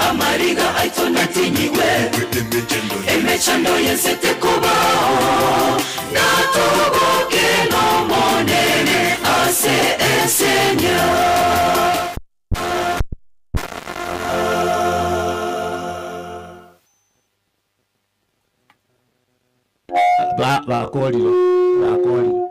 amariga aitonatinyiwe emechando yensete kubaho natoboke nomonene ase ensenya. Bakolire bakolire.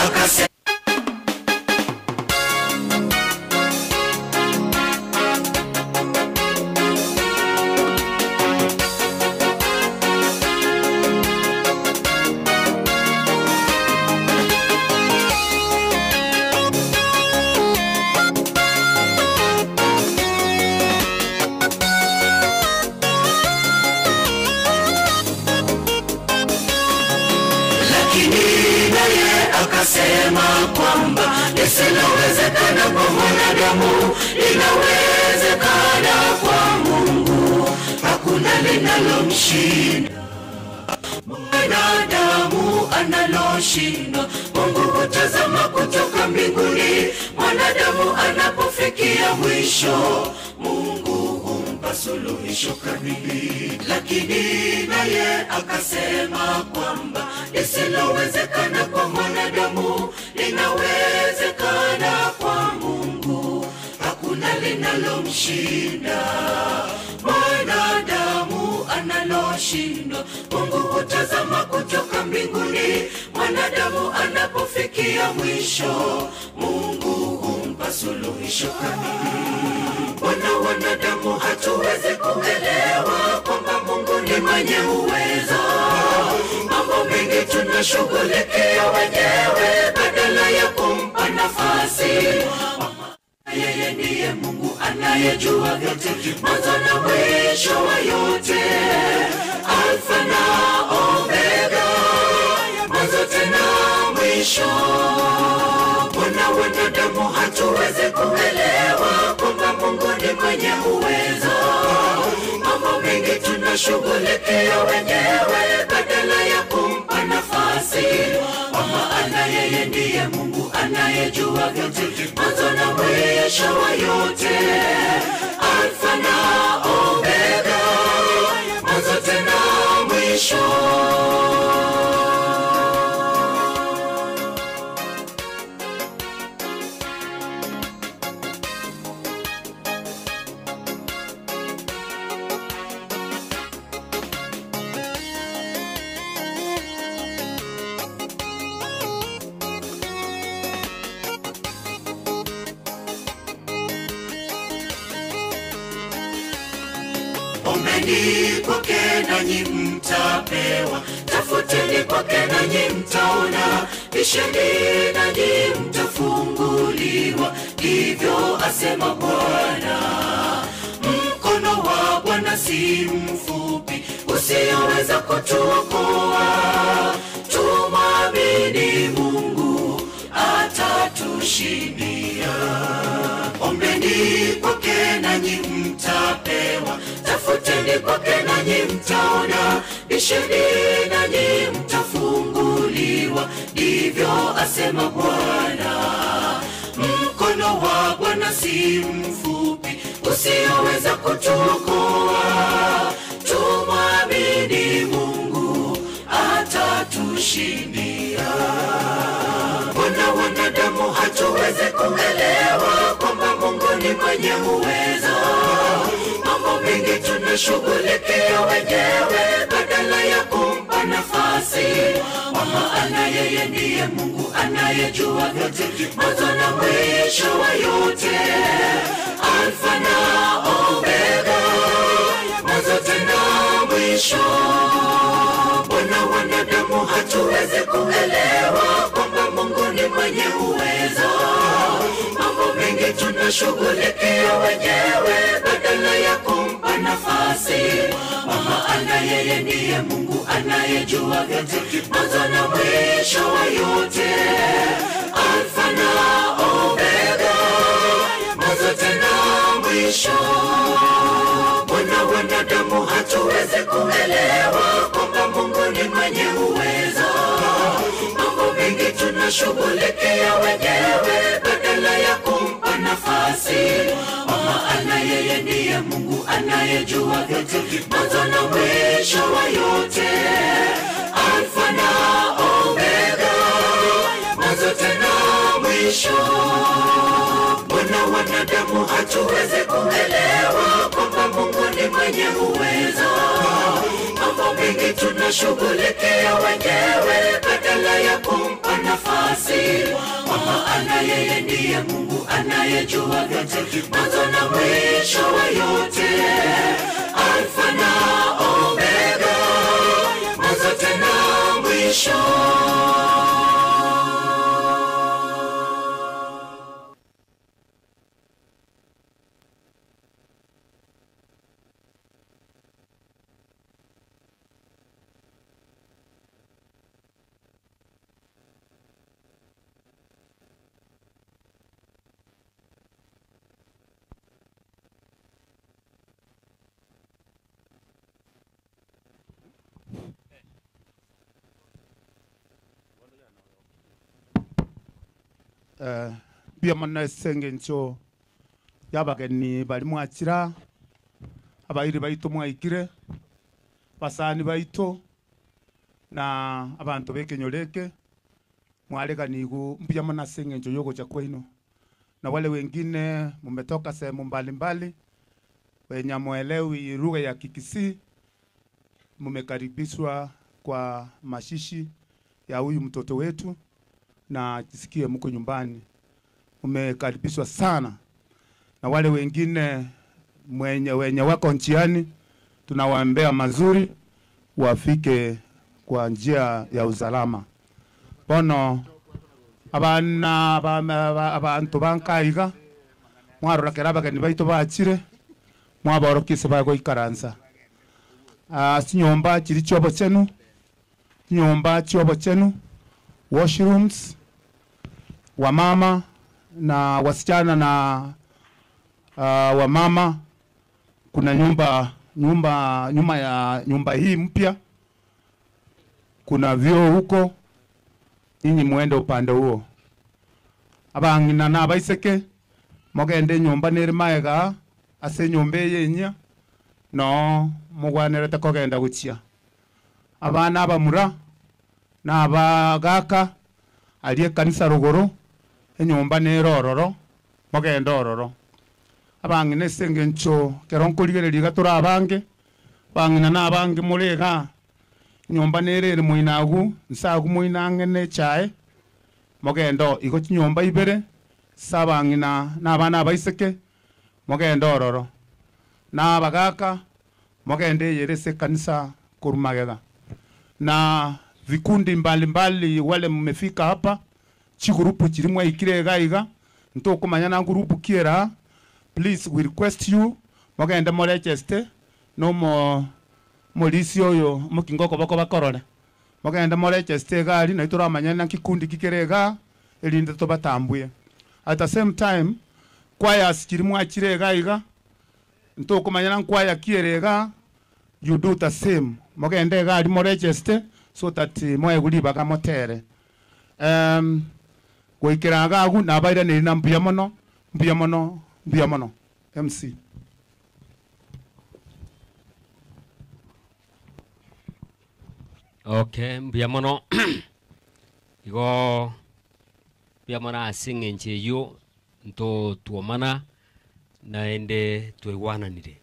akasema lakini naye akasema kwamba lisilowezekana kwa mwanadamu linawezekana kwa Mungu, hakuna linalomshinda mwanadamu analoshindwa. Mungu hutazama kutoka mbinguni, mwanadamu anapofikia mwisho, Mungu humpa suluhisho kamili. Lakini naye akasema kwamba lisilowezekana kwa mwanadamu linawezekana kwa Mungu, hakuna linalomshinda mwanadamu analoshindwa. Mungu hutazama kutoka mbinguni, mwanadamu anapofikia mwisho, Mungu humpa suluhisho kamili. Wana wanadamu hatuwezi kuelewa kwamba Mungu ni mwenye uwezo. Mambo mengi tunashughulikia wenyewe badala ya kumpa nafasi. Yeye ndiye Mungu anayejua vyote, mwanzo na mwisho wa yote, Alfa na Omega, mwanzo tena mwisho. Mbona wanadamu hatuwezi kuelewa kwamba Mungu ni mwenye uwezo? Mambo mengi tunashughulikia wenyewe badala ya kumpa nafasi, kwa maana yeye ndiye Mungu anayejua vyote, mwanzo na mwisho wa yote, Alfa na Omega, mwanzo tena mwisho. Ombeni kwake nanyi mtapewa, tafuteni kwake nanyi mtaona, bisheni nanyi mtafunguliwa. Ndivyo asema Bwana. Mkono wa Bwana si mfupi usioweza kutuokoa. Tumwamini Mungu atatushindia. Ombeni kwake nanyi mtapewa, tafuteni kwake nanyi mtaona, bisheni nanyi mtafunguliwa. Ndivyo asema Bwana. Mkono wa Bwana si mfupi usioweza kutuokoa. Tumwamini Mungu atatushindia. Mbona wanadamu hatuwezi kuelewa kwamba Mungu ni mwenye uwezo? Mambo mengi tunashughulikia wenyewe badala ya kumpa nafasi, kwa maana yeye ndiye Mungu anayejua vyote, mwanzo na mwisho wa yote, Alfa na Omega, mwanzo tena mwisho. Mbona wanadamu hatuwezi kuelewa kwamba Mungu ni mwenye uwezo? Mambo mengi tunashughulikia wenyewe badala ya kumpa nafasi, kwa maana yeye ndiye Mungu anayejua vyote, mwanzo na mwisho wa yote, Alfa na Omega, mwanzo tena mwisho. Mbona wanadamu hatuwezi kuelewa kwamba Mungu ni mwenye uwezo? Mambo mengi tunashughulikia wenyewe badala ya kumpa nafasi, kwa maana yeye ndiye Mungu anayejua vyote, mwanzo na mwisho wa yote, Alfa na Omega, mwanzo tena mwisho. Mbona wanadamu hatuwezi kuelewa kwamba Mungu ni mwenye uwezo? Mambo mengi tunashughulikia wenyewe badala ya kumpa nafasi, Maana yeye ndiye Mungu anayejua vyote, mwanzo na mwisho wa yote, Alfa na Omega, mwanzo tena mwisho. Mbia mono ase eng'encho ya abageni baria mwachira, abairi baito mwaikire, abasani baito, na abanto ba ekenyoro eke, mwareganiwu mbuya mono ase eng'encho ya ogocha kwaino. Na wale wengine mumetoka sehemu mbalimbali, wenye hamuelewi lugha ya Kikisii, mumekaribishwa kwa mashishi ya huyu mtoto wetu na jisikie mko nyumbani. Umekaribishwa sana. Na wale wengine mwenye wenye wako njiani, tunawaombea mazuri wafike kwa njia ya usalama. Bono abana abantu bankaiga mwarorakera abageni baitu bachire mwaborokise bagoikaransa. Chinyomba chiri chiobochenu, chinyomba chiobochenu, washrooms, wamama na wasichana na wamama, kuna nyumba, nyumba nyuma ya nyumba hii mpya kuna vyoo huko, nyinyi muende upande huo. Abang'ina na abaiseke mogende nyumba nere maega ase nyumba eye enyia no mogwanerete kogenda gochia. Abana abamura na abagaka aria ekanisa rogoro enyomba nere ororo mogende ororo. Abang'ina ase eng'encho ekero nkorigereria iga tore abange, abang'ina na abange more igaa, enyomba nere ere moino agwo, nse agwo moino ang'e na echae, mogende oo. Igo chinyomba ibere, ase abang'ina na abana abaiseke, mogende ororo. Na abagaka, mogende eyere ase ekanisa korwa magega. Na vikundi mbalimbali wale mmefika hapa, chigurupu chiri mwaikire iga iga, ntokomanya na gurupu ki era, please we request you, mogende moregeste, nomo molisi oyo mokinga okoboko bakorore. Mogende moregeste iga aria, naintwe toramanya naki kikundi ki kere iga, erinde tobatambue. At the same time, choirs chiri mwachire iga iga, ntokomanya na nkwaya ki ere iga, you do the same. Mogende iga aria moregeste, so that moegwe ribaga motere. Goikera iga agwo, nabairaneire na mbuya mono, mbuya mono, mbuya mono. MC. Okay, mbuya mono. Igo mbuya mono ase eng'encho eywo ntotwomana naende twaigwananire.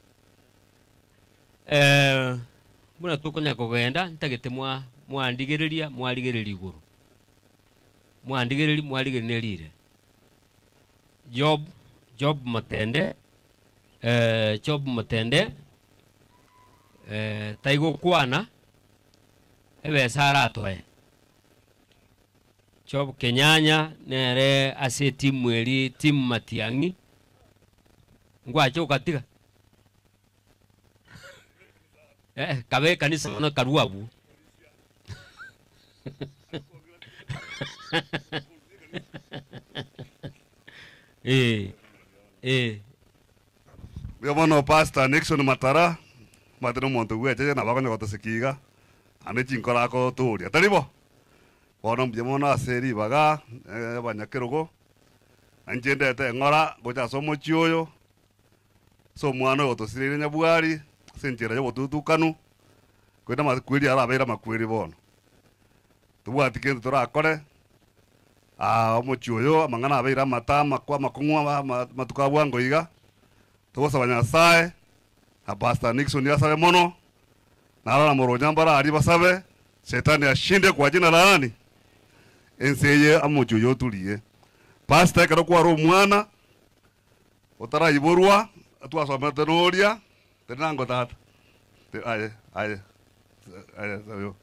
Buna tokonya kogenda ntagete mwa mwandigereria mwarigereria igoro. Mwandigereria mwarigereria nerire. Job, Job Motende, Job Motende, taigokwana ebesa aratoe. Job Kenyanya nere ase etimu eri timu Matiang'i ngwache okatiga. Kabe ekanisa bono karua abwo. Mbuya mono Pastor Nixon Matara, omanyete na omonto bwecheche nabo akonya gotoseka iga, naende chinkoro agotoria, tari bo? Bono mbuya mono ase ribaga, abanyakerogo, na inche ndete eng'ora gocha ase omochie oyo, ase omwana oyo otosireire nyabwari, ase enchera ya obotutukanu, korende amakweri arabeire amakweri bono. Tobwati kende torakore, omochie oyo amang'ana abeire amata amakwa amakong'u amatuko a bwango iga, togosaba Nyasaye, na Pastor Nixon asabe mono, narora moronya mbare aria basabe, shetani ashinde kwa jina la nani? Ense eye amochie oyo oturie. Pastor ekero kware omwana, otaraiborwa, twasomete na oria, tari nango tata, te aye aye aye oyo.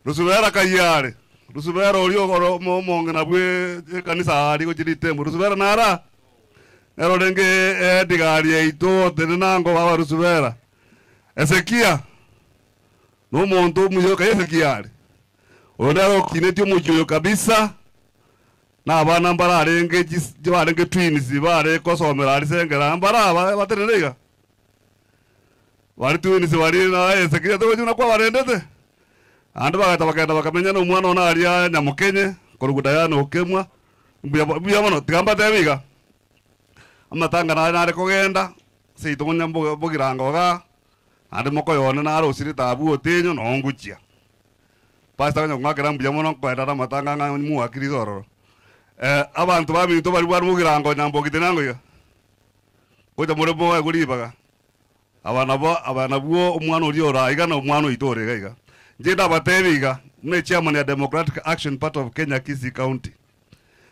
Rusubera kayare, Rusubera oria oro omo omong'ina bwe ekanisa aria gochia ritembo, Rusubera nare aa? Nere orenge edigari yaito otene nango baba Rusubera. Hezekia, na omonto omuya kai Hezekia are? Oyo nere okinetie omochie oyo kabisa, na abana mbararenge chis barenge twins bare kosomera aria Sengera mbare aba batenene iga? Baria twins baria na Hezekia togochi buna kwabarendete? Naende bagacha bakagenda bakamenya na omwana one aria Nyamokenye, korokwa Diana Okemwa, mbuya mbuya mono, tiga mbatebie iga, amatanga nare nare kogenda, seito konya mboge mbogirango igaa, naende mokoyo one nare osirete abwo otenyo noo ngochia. Pastor onya kong'akera mbuya mono nkoenda ase amatanga ng'a mwakire iso ororo. Abanto baminto baria bare bogirango nyambogite nango iga, gocha more moegwe ribaga. Aba nabo aba nabwo omwana oria ore aiga na omwana oito ore iga iga. Inche ndabatebie iga, buna echairman ya Democratic Action Party of Kenya Kisii County,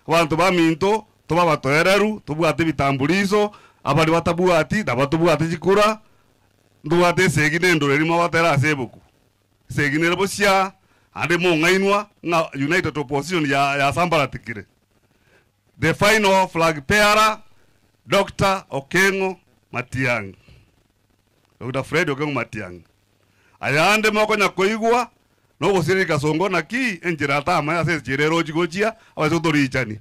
abanto baminto tobe abatoereru, tobwate ebitambuliso, abaria batabwati nabo tobwate chikura, ntobwate esegi na endoro eria mogotere ase ebuku. Esegi nere bosia, naende mong'ainwa ng'a united opposition ya yasambaratikire. The final flag bearer Doctor Okengo Matiang'i, Doctor Fred Okengo Matiang'i. Ayande mokonya koigwa nogosiriri kasongo naki enchera atamanya ase enchera erochi gochia abase gotorichania.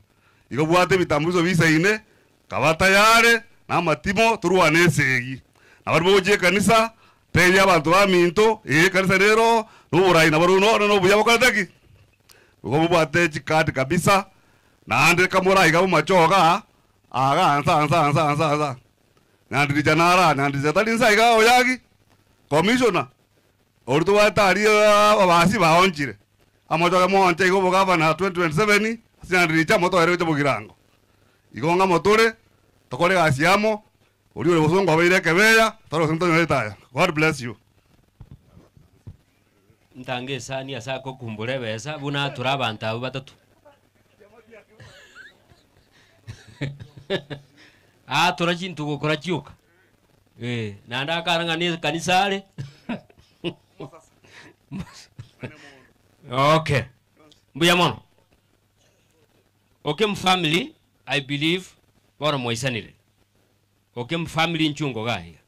Igo bwate ebitambuliso bisaine, kaba tayari na amatimo torwane esegi. Na baria bogochia ekanisa, tebia abanto baminto, ee ekanisa nero na oborai nabarobwo noro na obuya bokorete ki? Igo mobwate chikadi kabisa, naende kamoraiga bomachoga aa, aga ansa ansa ansa ansa ansa. Nyandiricha naro aa, nyandiricha tari nsa iga oyagi, commissioner, oria tobwate aria ababasi baonchire. Amochoge moonche iga obogavana 2027, ase nyandiricha motoere gocha bogirango. Igo ng'a motore, tokore egasi amo, oria ore bosongo obeire ekebeya, tore gose ntonyorete aya. God bless you. Ntange esani ase agokumbura ebesa buna atore abanto abwo batato. Aatora chintugo kora chioka, eh, naende akare ng'a na ekanisa are okay, mbuya mono. Okem family, I believe bono mwaisanire. Okem family inchungo iga iga.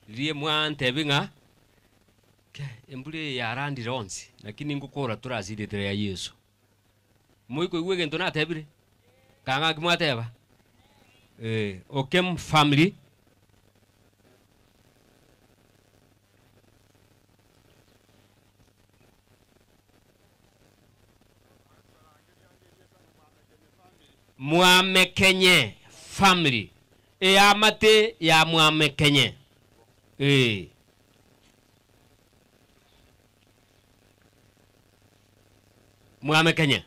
Riria mwantebi ng'a ke embura eye yarandire onsi, lakini ngokora tore ase erieta ria Yeso. Moikoigwa egento natebire? Kang'a naki mwateba? Eh, Okem family. Mwamekenye family. Eamate ya Mwamekenye. Ee. Mwamekenye.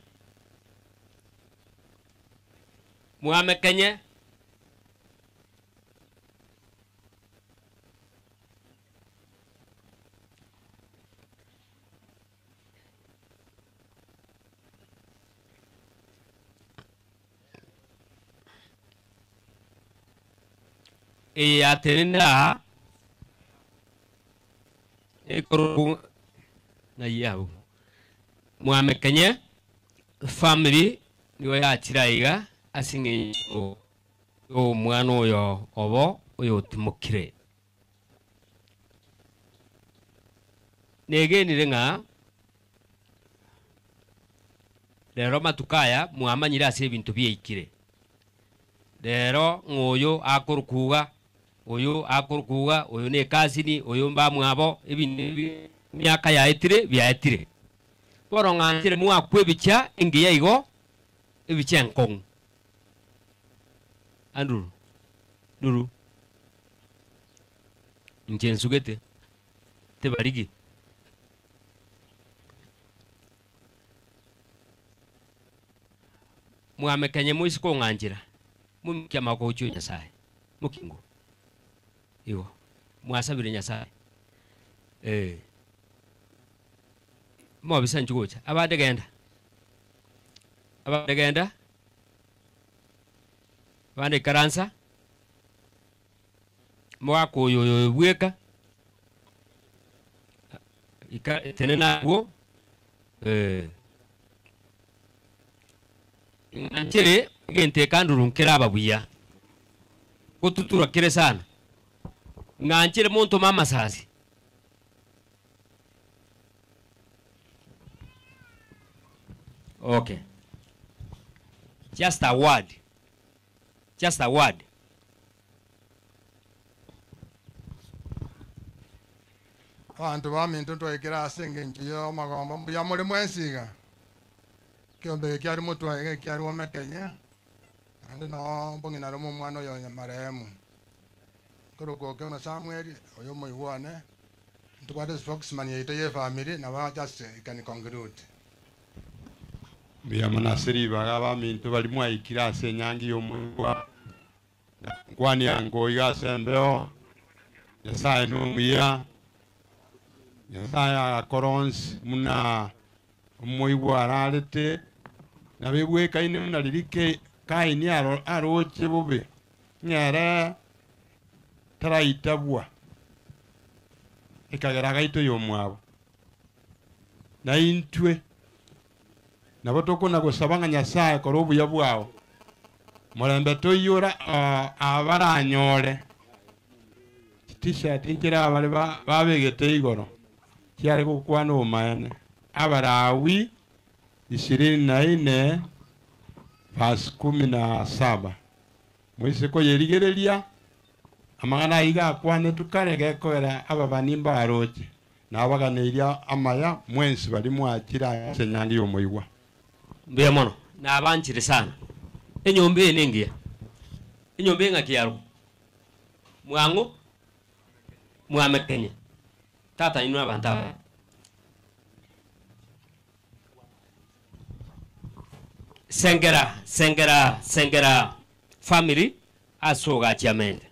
Mwamekenye. Eye yatenenire aa ekorokwa ng'ai abwo Mwamekenye family nigo yachire aiga ase eng'encho ya omwana oyo obo oyotimokire. Negenire ng'a rero amatuko aya mwamanyire ase ebinto biaikire. Rero ng'a oyo akorokwa iga, oyo akorokwa iga, oyo ne ekasini, oyo mbamwabo, ebinto ebi emiaka yaetire biaetire. Bono ng'anchire mwakwa ebicha engiya igo, ebicha enkong'u. Andrew, Nduru, inche nsugete, tibarigi. Mwamekenye moise kong'anchera, moimokie amaboko gochia o Nyasae, mokingo igo, mwasabire Nyasae, eh. Mobisa inchuo gocha, abande genda. Abande genda, abande ikaransa, omogaka oyo oyo oyo bweka, ika tenena abwo eh. Ng'anchere egento ekanduru nkeraba buya, gotutura kere sana, ng'anchere montome amasasi. Okay. Just a word. Just a word. Abanto baminto ntwaikire ase engencho y'amagombo mbuya more mwensi iga. Ekeombe eke kiaria motwae iga ekiaria omekenye, naende noo mbong'ina rome omwana oyo onye marehemu. Nkorokwa Okeno Samuel, oyo omoigwa one, ntobwate spokesman yaito ya efamiri nabo just I can conclude. Mbuya mono ase ribaga abaminto baria mwaikire ase enyangi y'omoigwa, na nkwania nkoiga ase embeo, Nyasaye nomuya, Nyasaye agakora onsi buna omoigwa ararete, nabo ebwekaine buna riria Kaini aroche bobe, ng'a ere taraitabwa, ekagera agaita oyomwabo. Na intwe nabo tokona-gosaba ng'a Nyasae kora obuya bwao, morembe toiyora abaranyore chitishati nchire abare babegete igoro chiare gokwana obomaene. Abalawi ishirini na ine verse kumi na saba. Moise koyerigereria, amang'ana ayio gakwanetwe kare gekogera ababani mbaroche, Nabaganeirie amaya mwensi baria mwachire ase enyangi y'omoigwa. Mbuya mono, nabanchire sana. Enyomba eye nengiya. Enyomba eye ng'aki yarokwa? Mwang'o? Mwamekenye. Tata inwe abanto aba. Sengera, sengera, sengera family ase ogachia amente.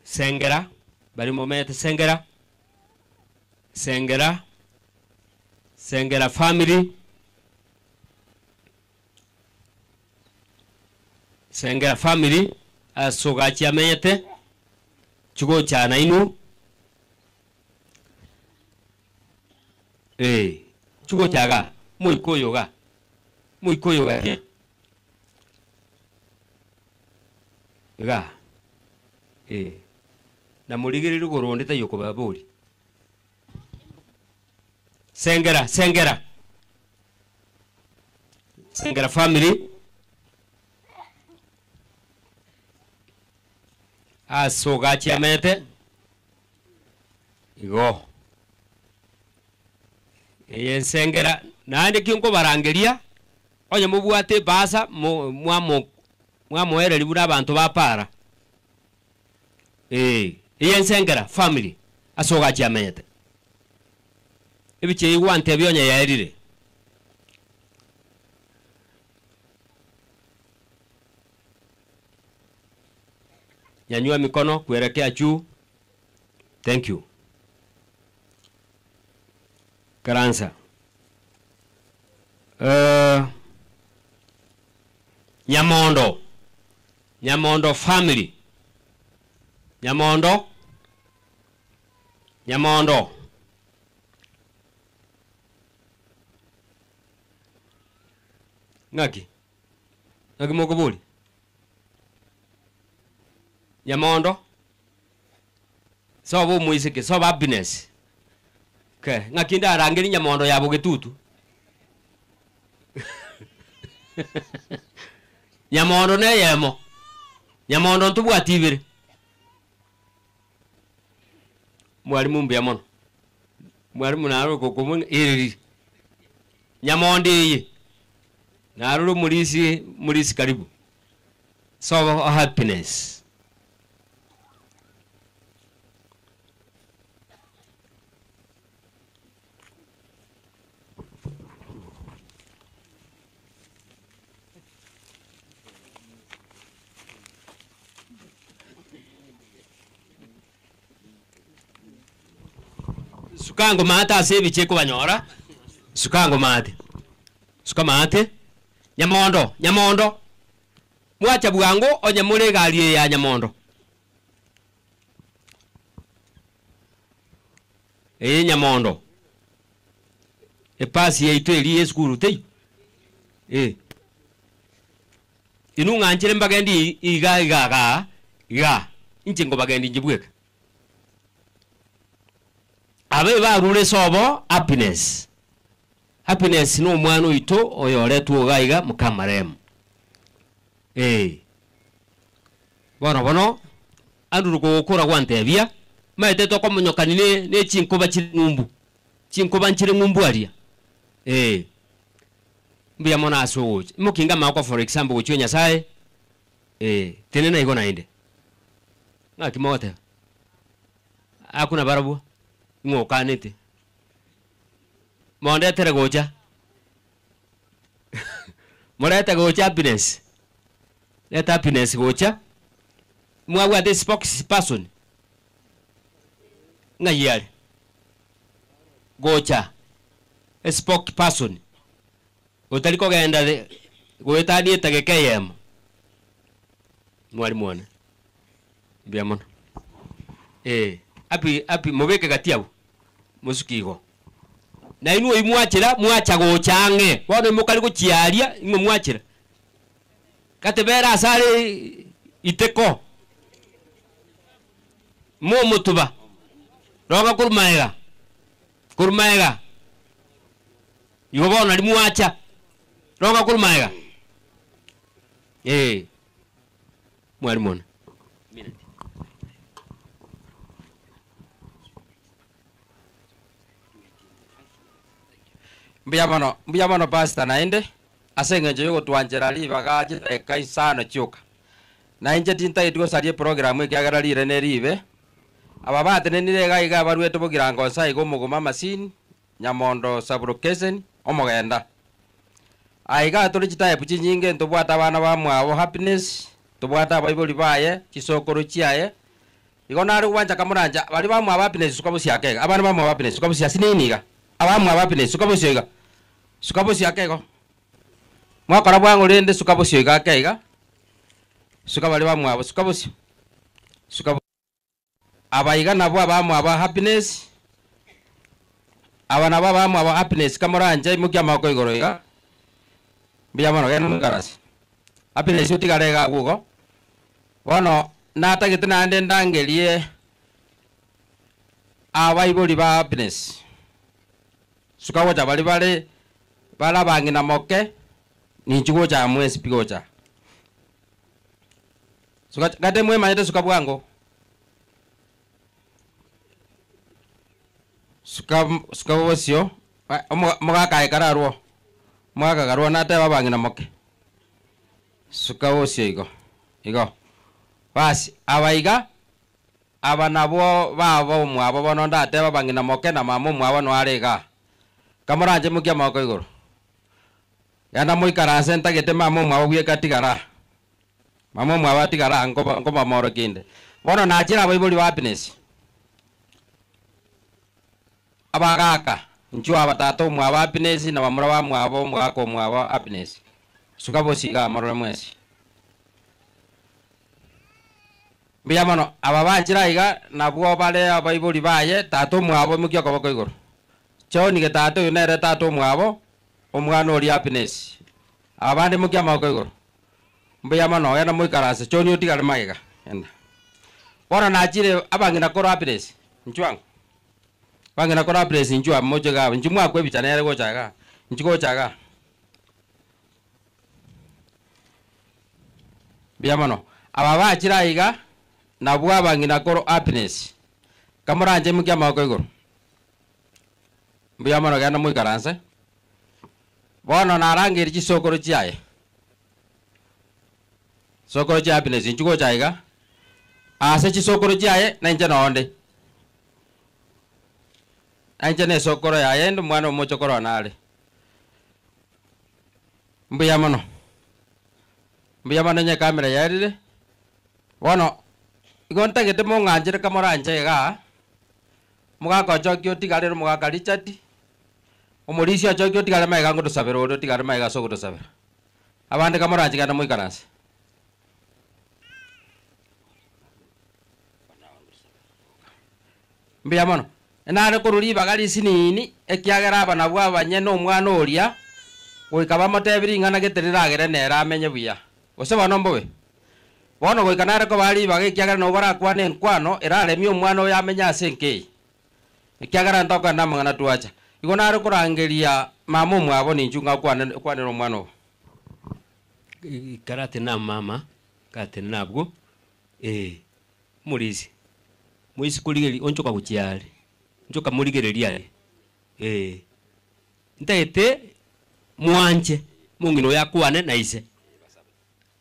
Sengera, baria momete Sengera, Sengera, Sengera family, Sengera family ase ogachia amenyete, chigochana inwe, eh, chigocha igaa, moika oyo igaa, moika oyo igaa. Igaa, ee, na morigererie igoro onde taiyo okobaboria. Sengera, sengera, sengera family, ase ogachiamete, igo. Eye nsengera, naende ki nkobarangeria, onye mobwate ebasa mo mwamo mwamoereria buna abanto ba para. Ee, eye ensengera, family, ase ogachia amenyete. Ebicha eyio gwantebia onye yaerire. Nyanyua emikono kuelekea juu. Thank you. Ikaransa. Eh, Nyamondo, Nyamondo family, Nyamondo, Nyamondo. Ng'aki? Ng'aki mokoboria? Nyamondo, soba omoiseke, soba happiness. Okay, ng'aki ndarangerie Nyamondo ya Bogetutu? Nyamondo na eyemo, Nyamondo ntobwati ibere. Mwalimu mbuya mono, mwalimu naro okokomong'a ereri, Nyamondo eye, narore omorisia morisia karibu, sobo happiness. Suka ngo maate ase ebichie ekobanyora, suka ngo maate, suka maate. Nyamondo, Nyamondo, mwacha bwango onye more egari eye ya Nyamondo. Eye Nyamondo, epasi yaito eria ya esukuru teiyo? Eh. Inwe ng'anchire mbagendi iga iga igaa igaa, inche nkobagendi inche bweka. Aba ebarure ase obo happiness. Happiness na omwana oito oyoretwe iga iga mokamaremu. Eh. Bono bono, Andrew kogokora gwantebia, maete tokomonyokani ne ne chinkoba chire ng'umbu. Chinkoba nchire ng'umbu aria. Eh. Mbuya mono ase ogocha. Imokinga amagoko for example gochia Nyasaye, eh, tenena igo naende. Ng'aki mogoteba? Akuna barabwo, ng'o okanete? Mondetere gocha. Morete gocha happiness. Reta happiness gocha. Mwabwate spokes person? Ng'ai are? Gocha. Spoke person. Otari kogenda goetania etageka eyemo. Mwalimu one. Mbuya mono. Eh, happy happy mobeke gati abwo. Mosuke igo. Na inwe oyio mwachera, mwacha gocha ang'e. Bono imokari gochia aria, ing'we mwachera. Gatebere asare iteko. Momotuba. Roga korwa magega. Korwa magega. Igo bono nari mwacha. Roga korwa magega. Eh. Mwalimu one. Mbuya mono, mbuya mono pastor naende, ase eng'encho yogotwanchera ribaga chidakika isano chioka. Na inche tintageti gosaria eprogram ekiagera rire ne ribe. Aba batenenire iga iga baruete bogirango nsa iga omogoma amasini, Nyamondo sub-location, omogenda. Aiga tore chitype chinyinge ntobwate abana bamwabo Happiness, tobwate abaibori baye, chisokoro chiaye, igo nare gwancha kamorancha baria bamwabo Happiness suka bosio ake iga, abana bamwabo Happiness suka bosio asinini iga, abamwabo Happiness suka bosio iga, suka bosio ake igo. Mwakora bwango rende suka bosio iga ake iga, suka baria bamwabo suka bosio, suka. Aba iga nabwo abamwabo Happiness, aba nabwo abamwabo Happiness kamoranche imokia amaboko igoro iga, mbuya mono genda moikarase. Happiness otigare iga agwo igo, bono natagete naende ndangerie abaibori ba Happiness, suka gocha baria bare bare abang'ina moke, ninchu gocha aa mwensi pi gocha aa. Suka gati mwemanyete suka bwango. Suka suka bosio, omogaka aye kararwo, omogaka karwo natebe abang'ina moke. Suka bosio igo, igo. Basi, aba iga, aba nabwo baba omwabo bono ndatebe abang'ina moke na mama omwabo noare igaa. Kamoranche mokia amaboko igoro. Genda moikaranse ntagete mama omwabo bweka tigara. Mama omwabo atigare aa nkoba nkobamorokia inde. Bono nachire abaibori ba Happiness, abagaka, inchuo aba tata omwabo Happiness na bamura bamwabo omogaka omwabo Happiness. Suka bosio igaa morore mwensi. Mbuya mono, aba banchire aiga nabwo bare abaibori baye, tata omwabo imokia okoboko igoro. John getata oyo nere tata omwabo, omwana oria Happiness. Aba bande imokia amaboko igoro. Mbuya mono, genda moikaranse, John otigare magega, genda. Bono nachire abang'ina korwa Happiness, inchuo ang'o? Abang'ina korwa Happiness inchuo amo moche iga abwo, inchuo mwakwa ebicha nere gocha igaa, inchuo gocha igaa. Mbuya mono. Aba bachire aiga, nabwo abang'ina korwa Happiness. Kamoranche imokia amaboko igoro. Mbuya mono, genda moikaranse. Bono narangerie chisokoro chiaye. Chisokoro chia Happiness, inchuo gocha aiga. Ase chisokoro chiaye, nainche noo nde. Nainche nesokoro yaye inde omwana omochokoro one are. Mbuya mono. Mbuya mono onye ekamera yaerire. Bono, igo ntagete mong'anchere kamoranche igaa, omogaka ochoki otigarere omogaka Richard, omorisia ochoki otigare magega ngotosabera ore otigare magega ase ogotosabera. Abande kamoranche genda moikaranse. Mbuya mono. Nare korwa ribaga risinini, ekiagera aba nabwo abanyene omwana oria, goika bamotebie ring'ana gete riragere nere amenye buya. Gose bono mbobe? Bono goika nare kobaa ribaga ekiagera nabo barakwane enkwano eraremie omwana oyo amenye ase enka eye. Ekiagera ntokogenda amang'ana twacha. Igo nare korangeria mama omwabo ninchu ngakwane kwanera omwana obo. Karatene amo mama, karatene abwo, eh, omorisia, moise korigereria onchoka gochia are, onchoka morigereria aye, eh. Ntagete mwanche omong'ina oyo akwane na ise,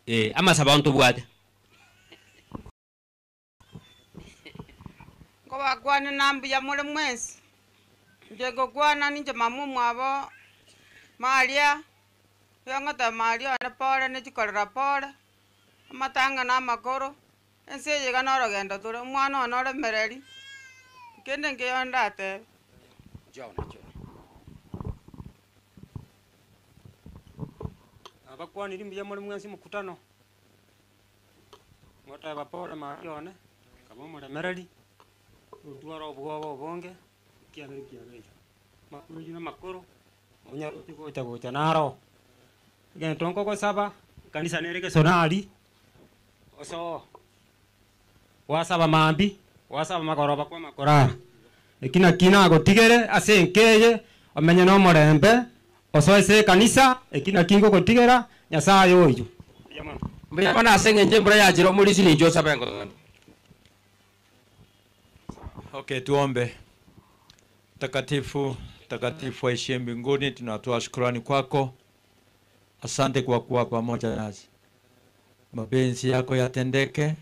eh, amasabo ntobwate. Nkobakwane na mbuya more mwensi, inche ngokwana ninche mama omwabo Maria, oyo ngoteba Maria one pore ne chikorera pore, amatanga na amakoro, ense eye iga na orogendo tore, omwana one oremereri, kende nkeyo ndatebe. Nabakwaniri mbuya more mwensi mokutano, ngoteba pore maria one, kaba omoremereri, otware obwoba obonge, ekiagera ekiabeire. Makweri na amakoro, onyare gocha gocha naro. Egento nkogosaba, ekanisa nere gesonari, osoo, gwasaba mambia, gwasaba magoroba kwama korara. Eki naki nagotigere ase enka eye, omenye na omorembe, osoe ase ekanisa, eki naki nkogotigera, Nyasaye oyio. Mbuya mono ase eng'encho embura yachire omorisia ninche osabe ngotogani. Okay, tuombe. Mtakatifu, mtakatifu aishiye mbinguni, tunatoa shukrani kwako. Asante kwa kuwa pamoja nasi. Mapenzi yako yatendeke,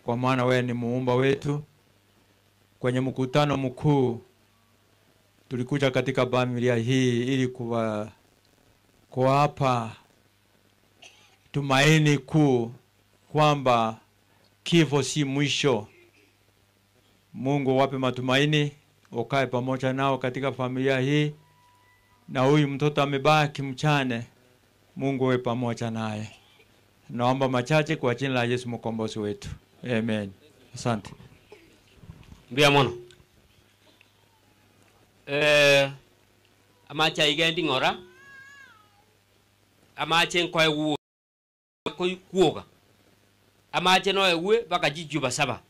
kwa maana wewe ni muumba wetu. Kwenye mkutano mkuu tulikuja katika familia hii ili kuwapa tumaini kuu kwamba kifo si mwisho. Mungu wape matumaini, ukae pamoja nao katika familia hii, na huyu mtoto amebaki mchane, Mungu uwe pamoja naye. Naomba machache kwa jina la Yesu mkombozi wetu, amen. Asante. Mbuya mono. Amache aiga endi ng'ora, amache nkoe kuoga, amache noegwe mpaka chichuba saba.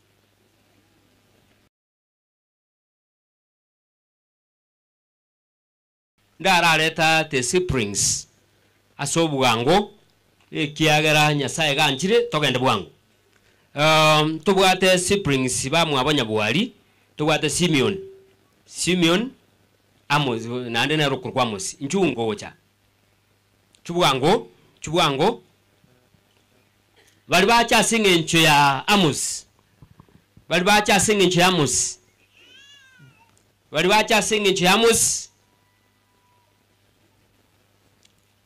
Ndarareta the siblings ase obwango, ekiagera Nyasaye ganchire togende bwango. Tobwate siblings bamwabo Nyabwari, tobwate Simeon. Simeon Amos, naende nere okorokwa Amos, inchuo ngocha. Chibwango, chibwango, bari bacha ase eng'encho ya Amos. Bari bacha ase eng'encho ya Amos. Bari bacha ase eng'encho ya Amos.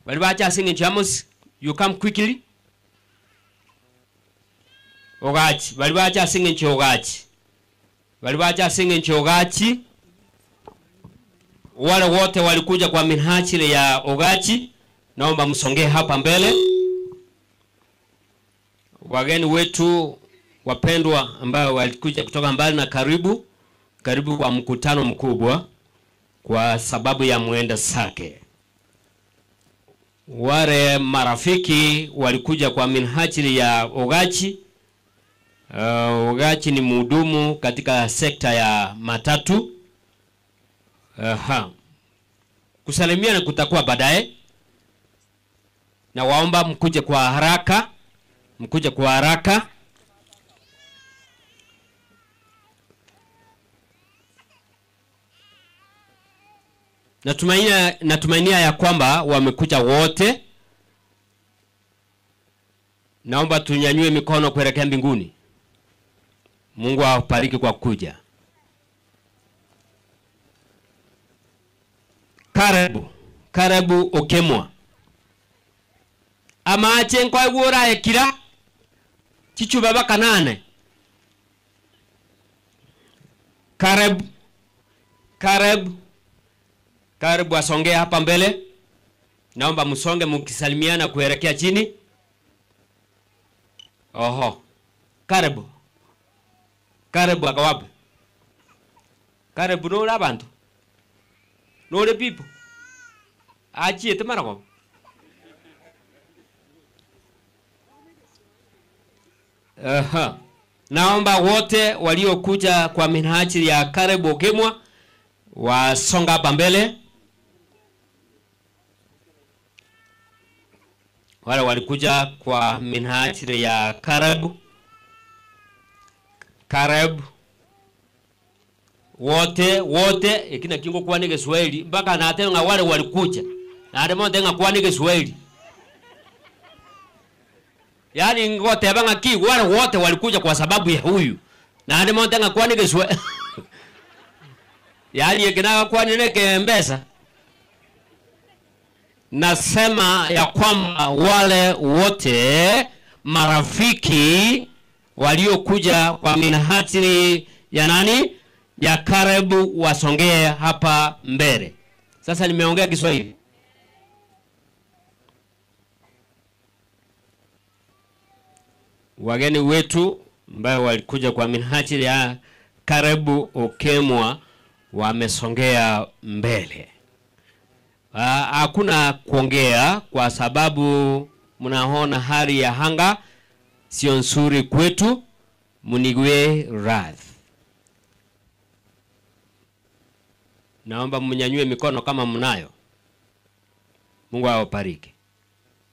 Bari bacha ase eng'encho ya Amos, you come quickly. Ogachi, bari bacha ase eng'encho ya Ogachi. Bari bacha ase eng'encho ya Ogachi. Wale wote walikuja kwa minhajili ya Ogachi, naomba msongee hapa mbele. Wageni wetu wapendwa ambao walikuja kutoka mbali na karibu, karibu kwa mkutano mkubwa kwa sababu ya mwenda zake. Wale marafiki walikuja kwa minhajili ya Ogachi. Ogachi ni mhudumu katika sekta ya matatu. Kusalimiana kutakuwa baadaye. Na waomba mkuje kwa haraka, mkuje kwa haraka. Natumainia ya kwamba wamekuja wote. Naomba tunyanyue mikono kuelekea mbinguni. Mungu awabariki kwa kuja. Karibu, karibu okemwa. Amache nkwaigura ekira chichuba bakanane. Karibu, karibu, karibu asongee hapa mbele. Naomba msonge mkisalimiana kuelekea chini. Oho, karibu karibu akawapi karibu nore abantu nore pipo achiete maragoba. Aha. Naomba wote waliokuja kwa minajili ya Caleb Okemwa wasonga hapa mbele. Wale walikuja kwa minajili ya Caleb. Caleb wote wote ikina kingo kwa ni Kiswahili mpaka na nga wale walikuja na ate nga kwa ni Kiswahili yaani ngote banga ki wale wote walikuja kwa sababu ya huyu na ate nga kwa ni Kiswahili yaani ikina kwa ni kembesa. Nasema ya kwamba wale wote marafiki waliokuja kwa minajili ya nani? Ya Caleb wasongee hapa mbele. Sasa nimeongea Kiswahili. Wageni wetu ambao walikuja kwa minajili ya Caleb Okemwa wamesongea mbele. Hakuna kuongea kwa sababu mnaona hali ya hanga sio nzuri kwetu, munigwe radhi. Naomba mnyanyue mikono kama mnayo. Mungu awabariki.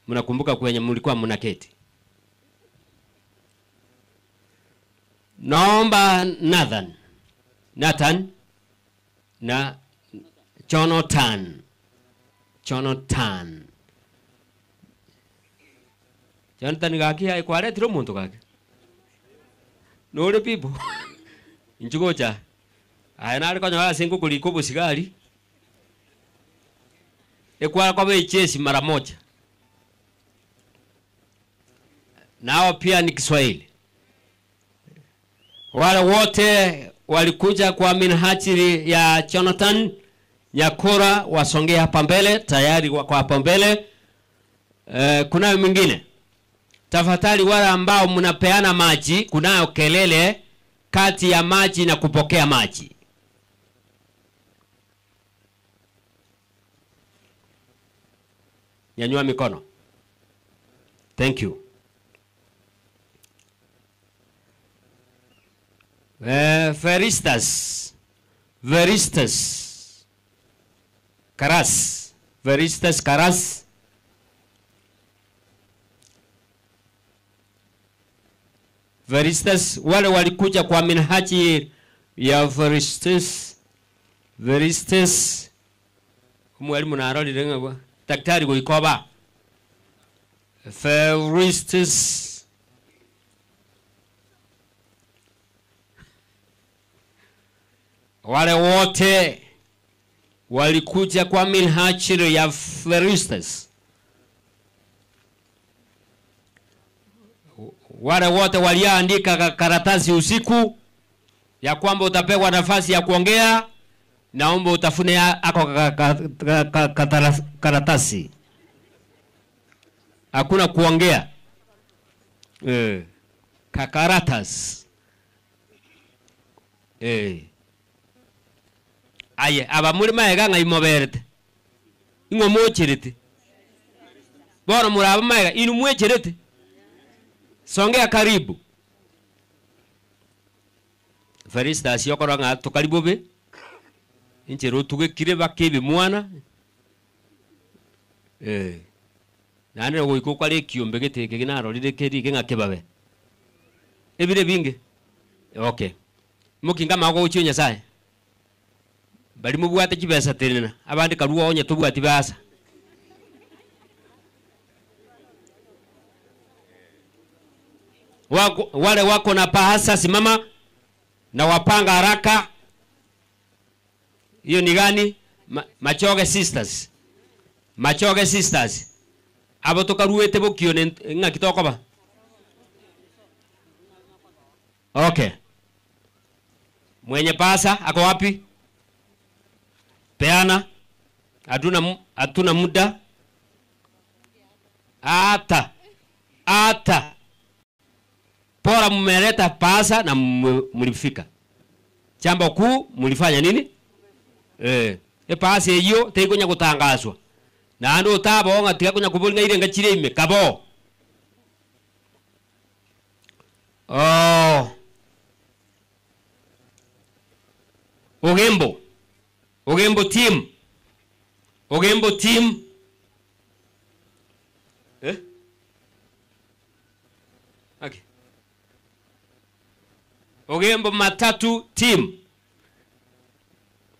Mnakumbuka kwenye mlikuwa mnaketi. Naomba Nathan. Nathan na Jonathan. Jonathan. Jonathan gaki ai kwaretire omonto gaki. Nore pipo. Inchugocha. Aya nari konyora ase ngokorika obosigari. Ekwara kwa echesi mara moja. Nao pia ni Kiswahili. Wale wote walikuja kwa minhajili ya Jonathan Nyakora wasongee hapa mbele, tayari wako hapa mbele. Kunayo mwingine. Tafadhali wale ambao mnapeana maji, kunayo kelele kati ya maji na kupokea maji. Nyanyua mikono. Thank you. Veristas. Veristas. Karas. Veristas Karas. Veristas, wale walikuja kwa minhaji ya Veristas. Veristas. Mwalimu na arori ng'agwa. Daktari goikoba. Veristas. Wale wote walikuja kwa minhajili ya Feristas. Wale wote waliandika karatasi usiku ya kwamba utapewa nafasi ya kuongea, naomba utafune ako karatasi. Hakuna kuongea. Kakaratas. Aye, aba muri maega ng'aimoberete. Ing'o mocherete. Bono muraba maega inu mwecherete. Songea karibu. Feristas yokora ng'a tukaribu be. Inche rotugekire bakibi mwana. Nane goiko kware kiombe gete kinarorire keri ng'a kebabe. Ebire binge. Okay. Mukinga mago gochio Nyasaye. Bari mubwate chibesa tenena abandi karuo onye tubwati basa. Wako, wale wako na pahasa simama na wapanga haraka. Hiyo ni gani? Machoge sisters. Machoge sisters. Abo tokaruete bokio ng'a kitokoba. Okay. Mwenye pahasa ako wapi? Peana. Hatuna muda. Ata ata bora mmeleta pasa na mlifika. Jambo kuu mlifanya nini? Eh, epasa eyio teikonya gotangaswa. Naende otaboo ng'a tiga konya kobori ng'a ire ngachire ime, kaboo. Oh. Ogembo. Ogembo team. Ogembo team. Eh? Okay. Ogembo matatu team.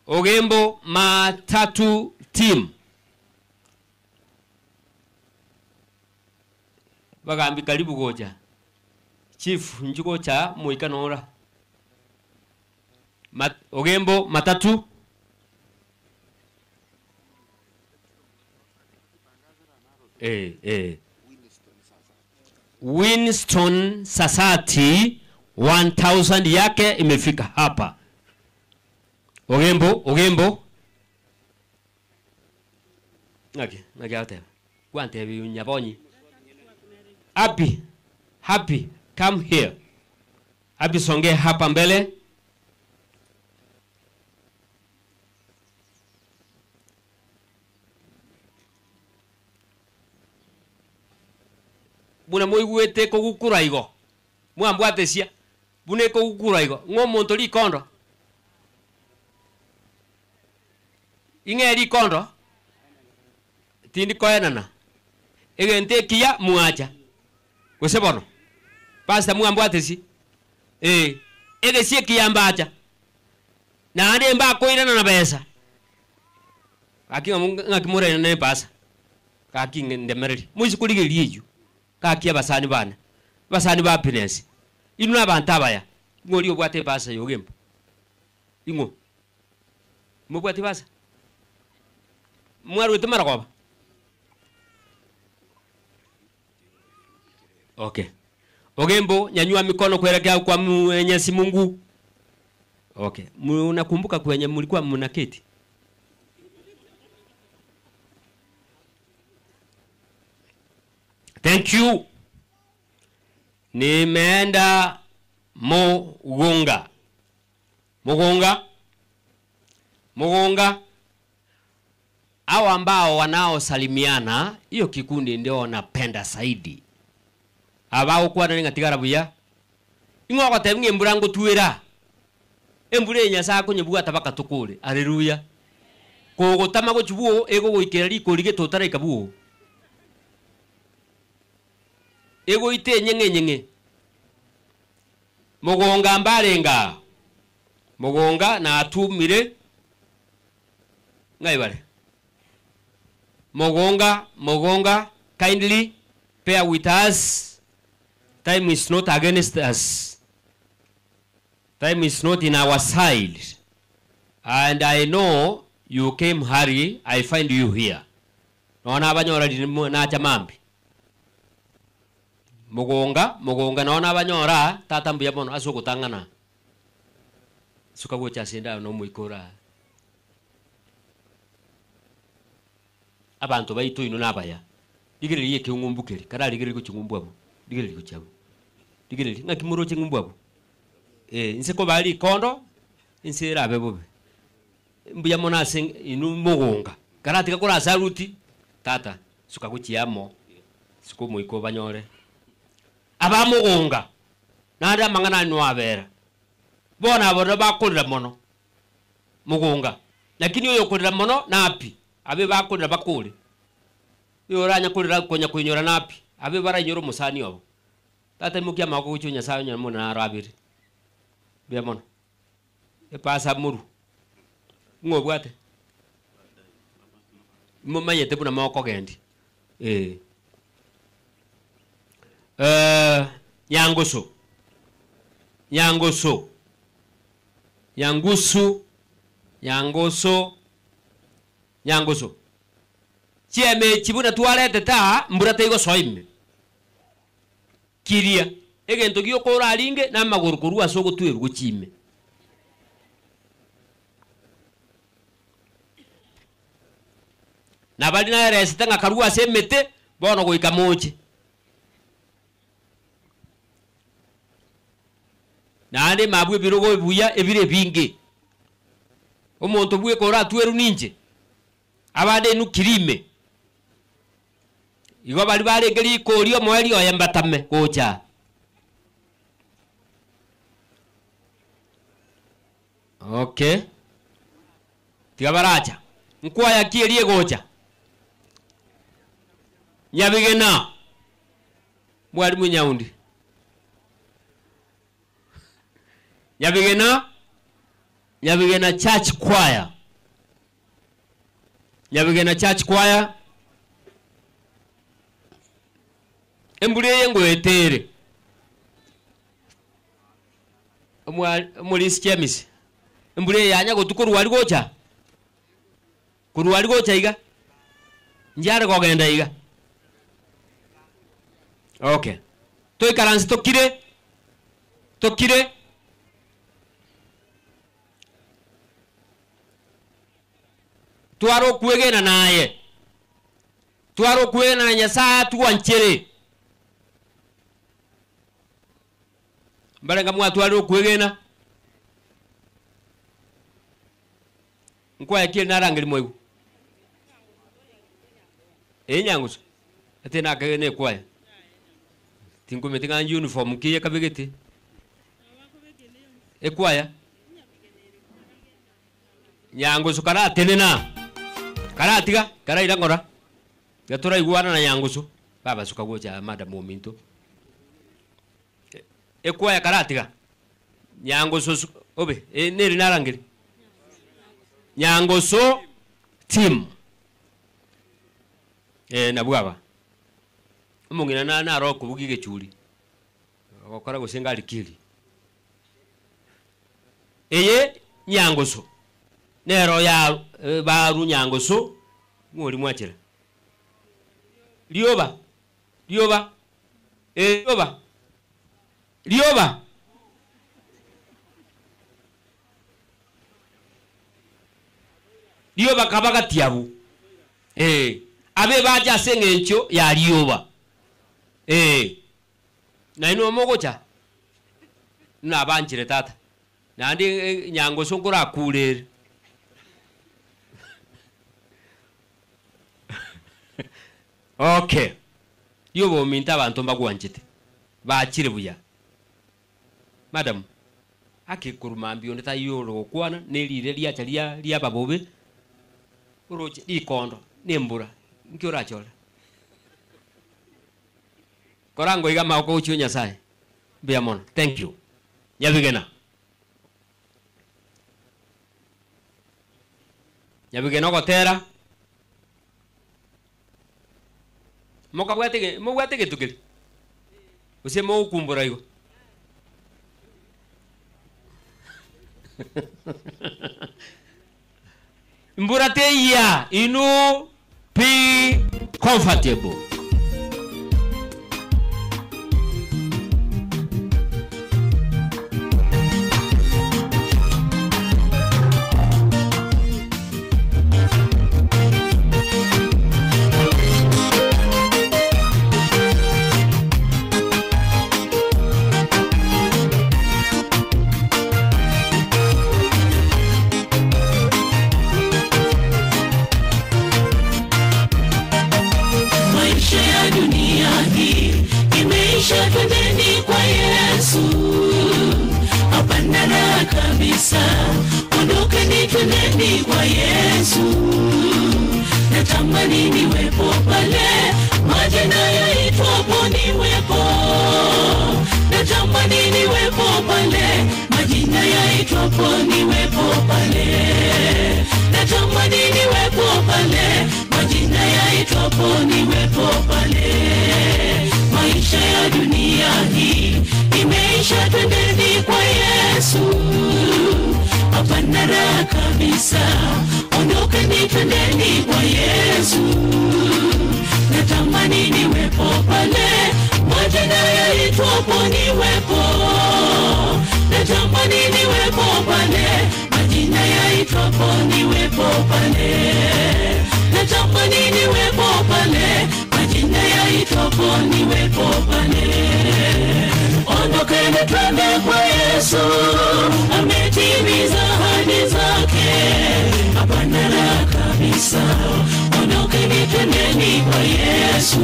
Ogembo matatu team. Bagambi karibu gocha. Chief njugocha moika nora. Mat, Ogembo matatu. Eh, eh. Winston Sasati 1000 yake imefika hapa. Ogembo, Ogembo. Ngaki, ngaki ateba. Kwantebi nyabonyi. Happy, happy, come here. Happy songe hapa mbele. Buna moigwete kogukura igo. Mwambwatesia. Buna ekogukura igo. Ng'o omonto rikondo? Ing'e rikondo? Tindi koenana. Egento ekiya mwacha. Gose bono. Pastor mwambwatesi. Eh, egesi ekiya mbacha. Naende mbakoirana na besa. Gaki ng'aki morairane na epasa. Gaki ndemereri. Moise korigereria eyio. Gaki abasani bane. Abasani ba happiness. Inwe na abanto abaya. Ing'o oria obwate epasa ya Ogembo? Ing'o? Mobwati ebasa? Mwarwete marogoba? Okay. Ogembo, nyanyua mikono kuelekea kwa Mwenyezi Mungu. Okay. Mnakumbuka kwenye mlikuwa mnaketi? Thank you. Nimeenda Mugunga. Mugunga. Mugunga. Hao ambao wanaosalimiana, hiyo kikundi ndio wanapenda zaidi. Abagokwana ng'a tigara buya. Ing'o ogotebia ng'a embura ngotwera. Embura eye Nyasaye akonyebwata baka tokore. Haleluya. Kogotama gochia bwoo, egogoikera rikori gete otaraika bwoo. Egoita enyeng'e enyeng'e. Mogonga mbarenge aa. Mogonga natumire ng'ai bare? Mogonga, Mogonga, kindly bear with us. Time is not against us. Time is not in our side. And I know you came hurry, I find you here. Nonya nabanyora riria nacha mambia. Mogonga, Mogonga nonya nabanyora, tata mbuya mono ase ogotang'ana. Suka gocha ase ende na omoika ore aa. Abanto baito inwe nabaya. Rigereria ekeong'umbu keria, kararigererie gochia ng'umbu abwo, rigereria gochia abwo. Rigereria, ng'aki moroche ng'umbu abwo? Eh, inse kobaa rikondo, ense erabe bobe. Mbuya mono ase inwe mogonga. Karatiga kora saluti, tata, suka gochia amo, suka omoika obanyore. Abamogonga, naende amang'ana aya noabera. Bono abo bakorera mono, mogonga. Lakini oyokorera mono napi, abe bakorera bakore. Oyo oranya korera konya koinyora napi, abe barainyore omosani obo. Tata imokia amaboko gochia Nyasaye onye mono naro abere. Mbuya mono. Epasa morwe. Ng'o obwate? Momanyete buna mokogendia. Eh. Eh, Nyangusu. Nyangusu. Nyangusu. Nyangusu. Nyangusu. Chieme echi buna twaretete aa, mbura teigosoa ime. Kiria, egento gioka oraringe namagoro korwa ase ogotwerwa gochia ime. Na baria naeresete ng'a karue ase emete, Bono goika moche. Naende mabwo ebirogo ebuya ebire ebinge. Omonto bweka oratwerwe ninche, abande inwe kirime. Igo baria barenge rikori omoerio oye mbatame gocha. Okay. Tiga baracha. Nkwaya ki eria egocha? Nyabigena. Mwalimu Nyaundi. Nyabigena, Nyabigena Church Choir. Nyabigena Church Choir. Embura eye ngoeta ere. Omorisi James, embura eye yanya gotwa korwa aria gocha? Korwa aria gocha iga? Inche are kogenda iga. Okay. Toikaranse tokire, tokire. Tware okwegena naye. Tware okwegena na Nyasaye atwanchere. Mbarenga mwatwarire okwegena? Nkwaya ki ere narangeria moigwe? Ee nyangusu, ati nakegena ekwaya. Tinkometi ng'a uniform ki ekabegete. Ekwaya. Nyangusu karatenena, karatiga, karaira ng'ora. Iga toraigwana na nyangusu, babasuka gocha madam ominto. Ekwaya karatiga, nyangusu su obe, eh neri narangeria. Nyangusu team. Eh nabwo aba. Omong'ina na naro okobugia egechuri, ogokora gose ngarikiri. Eye nyangusu, nero ya baru nyangusu, ng'ori mwachera. Rioba, rioba, eh rioba, rioba. Rioba kaba gati abwo, eh, abe bache ase eng'encho ya rioba, eh. Nainwe mogocha, nabanchire tata, naende nyangoso nkorakure ere. Okay, rioba ominto abanto mbagwanchete, bachire buya. Madam, ake korwa mambia onde taiyo ore gokwana, ne rire riacha ria riaba bobe, oroche rikondo, na embura, nki orachore? Kora iga amagoko gochia o Nyasaye. Mbuya mono. Thank you. Nyabigena. Nyabigena ogotera. Mokabwate ge mobwate egetu keria? Gose mogokumbura igo? Mbura teiya, inwe be comfortable. Maisha ya dunia hii imeisha, twendeni kwa Yesu. Hapana raha kabisa, ondokeni, twendeni kwa Yesu. Natamani niwepo pale majina yaitwapo, niwepo. Natamani niwepo pale majina yaitwapo, niwepo pale. Natamani niwepo pale majina yaitwapo, niwepo pale. Maisha ya dunia hii imeisha, twendeni kwa Yesu. Hapana raha kabisa, ondokeni, twendeni kwa Yesu. Natamani niwepo pale majina yaitwapo, niwepo. Natamani niwepo pale majina yaitwapo, niwepo pale. Natamani niwepo pale majina Yesu, ametimiza ahadi zake. Hapana raha kabisa, ondokeni twendeni kwa Yesu.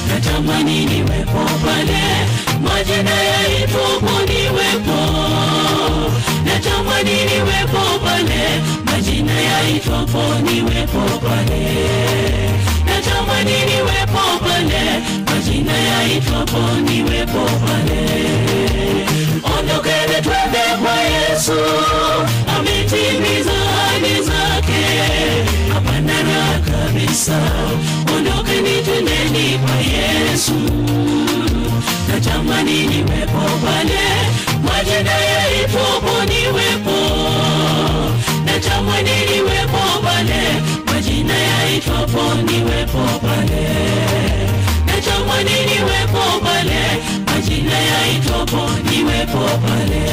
Natamani niwepo pale, majina yaitwapo niwepo. Natamani niwepo pale, majina yaitwapo niwepo pale. Natamani niwepo pale, majina yaitwapo niwepo pale. Ondokeni twende kwa Yesu, ametimiza ahadi zake. Hapana raha kabisa, ondokeni twendeni kwa Yesu. Natamani niwepo pale, majina yaitwapo niwepo. Natamani niwepo pale, majina yaitwapo niwepo pale. Natamani niwepo pale, majina yaitwapo niwepo pale.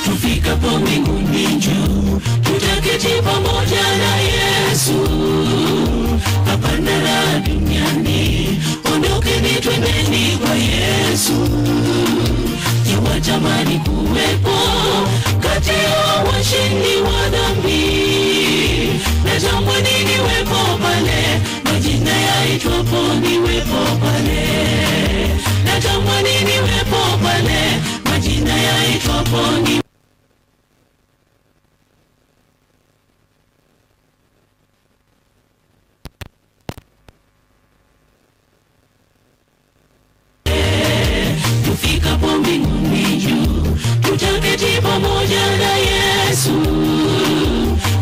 Tufikapo mbinguni juu, tutaketi pamoja na Yesu. Hapana raha duniani, ondokeni twendeni kwa Yesu. Je, watamani kuwepo kati ya washindi wa dhambi? Natamani niwepo pale, majina yaitwapo niwepo pale. Natamani niwepo pale, majina yaitwapo ni Tufikapo mbinguni juu, tutaketi pamoja na Yesu.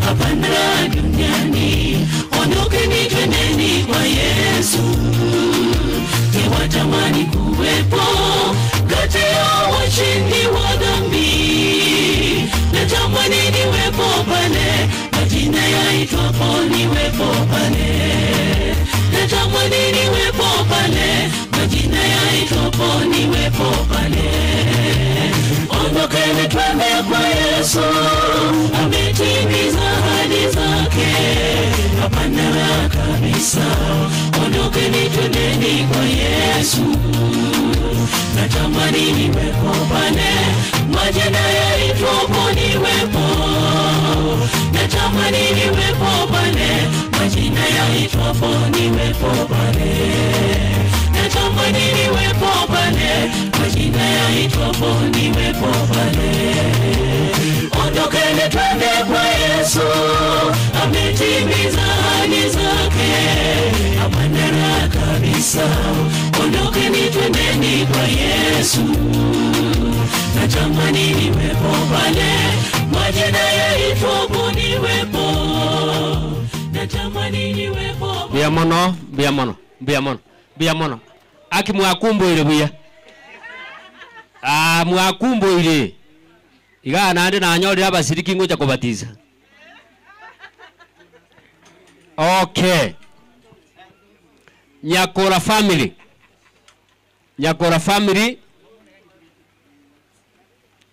Hapana raha duniani, ondokeni twendeni kwa Yesu. Je, watamani kuwepo kati ya washindi wa dhambi? Natamani niwepo pale, majina yaitwapo niwepo pale. Natamani niwepo pale, majina yaitwapo niwepo pale. Ondokeni twende kwa Yesu, ametimiza ahadi zake. Hapana raha kabisa, ondokeni twendeni kwa Yesu. Natamani niwepo pale, majina yaitwapo niwepo. Natamani niwepo pale, majina yaitwapo niwepo pale. Natamani niwepo pale, majina yaitwapo niwepo pale. Ondokeni twende kwa Yesu, ametimiza ahadi zake. Hapana raha kabisa, ondokeni twendeni kwa Yesu. Natamani niwepo pale, majina yaitwapo niwepo. Natamani niwepo Mbuya mono, mbuya mono, mbuya mono, mbuya mono. Aki mwakumbuire buya. Ah, mwakumbuire. Iga nande nanyorire abasiriki ngocha kobatiza. Okay. Nyakora family. Nyakora family.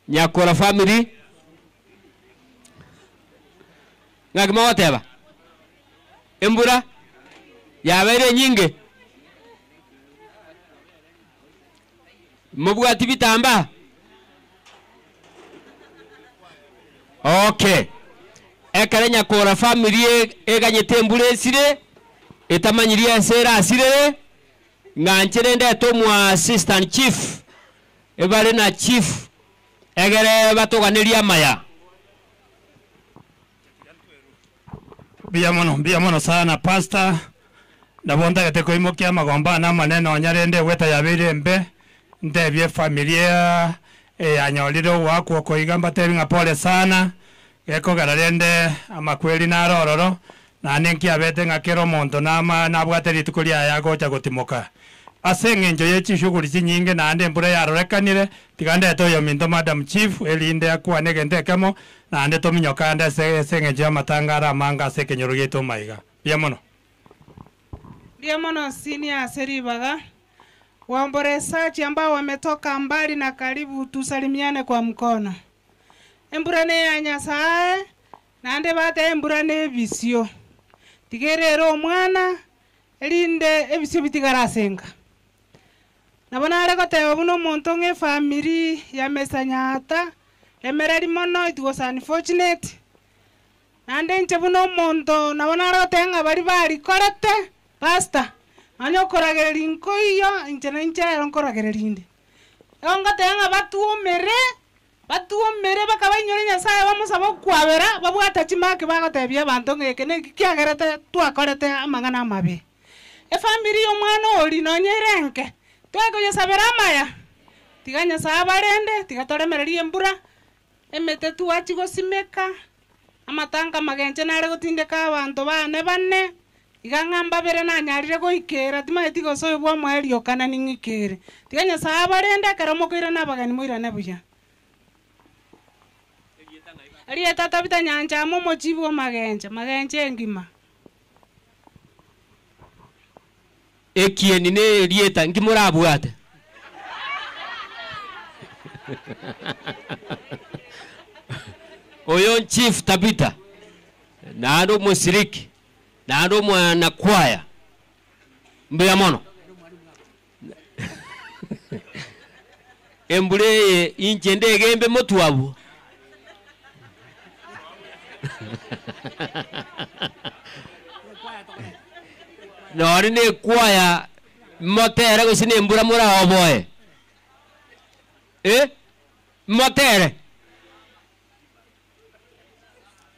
Nyakora family. Ng'aki mogoteba? Embura yabeire nyinge. Mobwati bitamba? Okay. Ekere Nyakora family eganyete embura esire etamanyirie ase erasirere ng'anchere ndete omwa assistant chief ebare na chief egere batoganerie amaya. Mbuya mono, mbuya mono sana pastor. Nabo ntagete koimokia amagomba na amanene onya rende egweta yabeire embe ntebie efamilia eyanyorire ogwakwa okoiga mbatebi ng'a pole sana gekogera rende amakweri naro ororo naende nkiabete ng'a kera omonto nama nabwate rituko riaye agocha gotimoka. Ase eng'encho ye chishughuli chinyinge naende embura yarorekanire, tiga ndete oyominto Madam Chief erinde akwane egento ekemo, naende tominyoke ande ase ase eng'encho y'amatanga are amange ase ekenyoro giaito maiga. Mbuya mono. Mbuya mono Senior ase ribaga. Waombolezaji ambao wametoka mbali na karibu tusalimiane kwa mkono. Embura neya Nyasae, naende bateba embura nebisio. Tiga erere omwana, erinde ebisio bitigare ase enka. Nabo nare goteba buna omonto ng'a efamiri ya Mr Nyaata, remereri mono it was unfortunate, naende inche buna omonto nabo nare goteba ng'a baria barikorete, pastor, nonya okoragereria nkoiyo, inche nainche rero nkoragereria inde. Igo ngoteba ng'a batuomere. Batuomere bakabainyora Nyasae, bamosabe okwabera, babwate chimaki bagotebia abanto ng'a eke neki kiagerete twakorete amang'ana amabe. Efamiri y'omwana oria nonya ere enke, twekoyesabera amaya, tiga Nyasae abarende, tiga toremererie embura, emete twachia gosimeka, amatanka amagenche nare gotindeka abanto bane bane, iga ng'a mbabere nanyarire goikera, timanyeti gose oyo bw'omoerio okana ning'ikere. Tiga Nyasae abarende ekero mokoirana abageni moirane buya. Erieta Tabitha Nyanchama omochibi o Magenche, Magenche engima. Ekieni na erieta nki morabwate? Oyo Chief Tabitha, naende omosiriki, naende omwanakwaya, mbuya mono. Embura eye inche ndegembe motwe abwo. Nonye na ekwaya motere gose na embura moraoboe, eh, motere.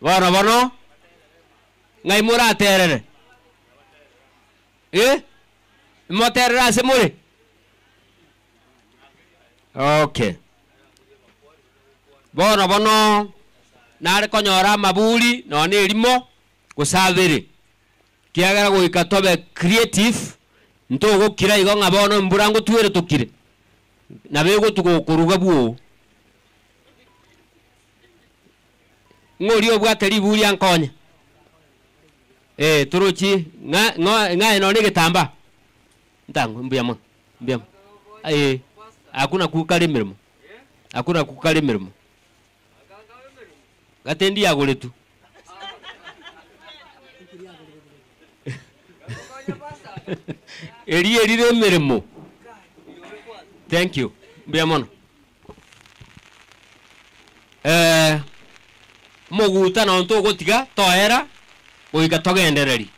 Bono bono, ng'ai moraterere? Eh, moterere ase more? Okay. Bono bono nare konyora amaburi nonya na erimo gose abere, kiagera goika tobe creative, ntogokira igo ng'a bono embura ngotwere tokire, nabo egotuga okoruga bwogo. Ng'a oria obwate riburi ankonye. Eh, torochi ng'a ng'a ng'a aye nonya na egetambaa, ntango mbuya mono, mbuya mono, eh, akwo nakwo kare emeremo, akwo nakwo kare emeremo. Gati ndiagoretwe. Erio erire emeremo. Thank you, mbuya mono. Eh, omoguta nonye togotiga toera goika togendererie.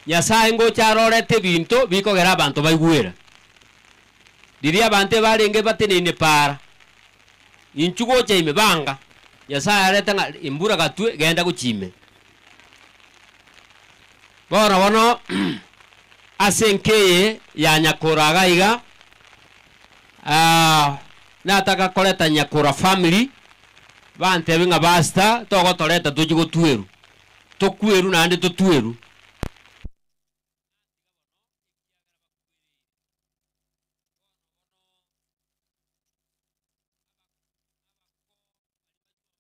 Nyasaye ngocha arorete ebinto bikogera abanto baigwera. Riria abanto ebarenge bateneine paara, inchuo gocha ime banga, Nyasaye arete ng'a embura gatwe genda gochia ime. Bono bono ase enka eye ya nyakora iga iga, nataka koreta nyakora family, bantebie ng'a pastor togotoreta tochie gotwerwa, tokwerwe naende totwerwe.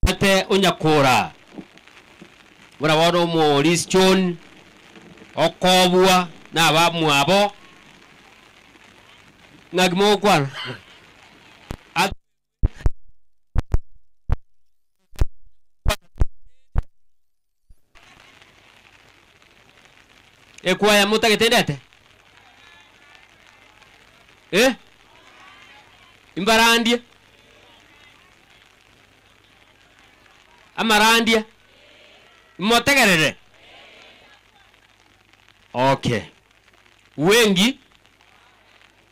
Ate onyakora buna bono omorisi John okobua na abamwabo ng'aki mogokwana? At. Ekwaya motagete ndete? Eh? Imbarandie? Amarandia? Motegerere? Okay. Wengi,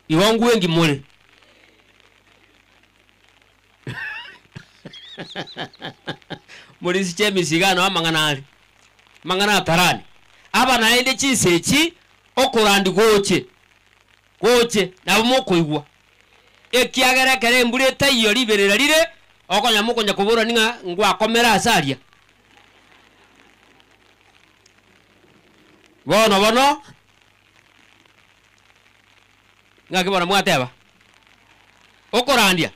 igo ngwengi more. Morisiche emisigo ano amang'ana are, amang'ana atarani. Aba naende chinsa echi, okorandi goche, goche, nabo mokoigwa. Ekiagera ekero embura etaiyo riberera rire, okonya mokonya koborani ng'a ngwakomera ase aria. Bono bono. Ng'aki bono mwateba? Okorandia.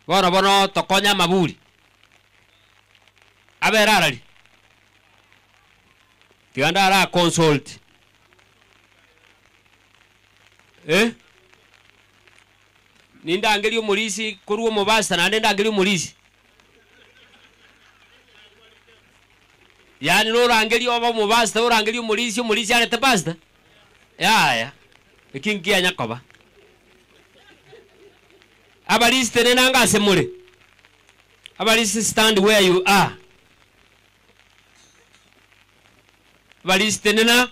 Bono bono tokonye amaburi. Abere arari. Tiga ndara consult. Eh? Nindangerie omorisi korwa omobasta naende ndangerie omorisi. Yaani norangerie obe omobasta orangerie omorisi, omorisi arete pastor? Yaya, eki nkianya koba. Abarisi tenena anga ase more. Abarisi stand where you are. Abarisi tenena,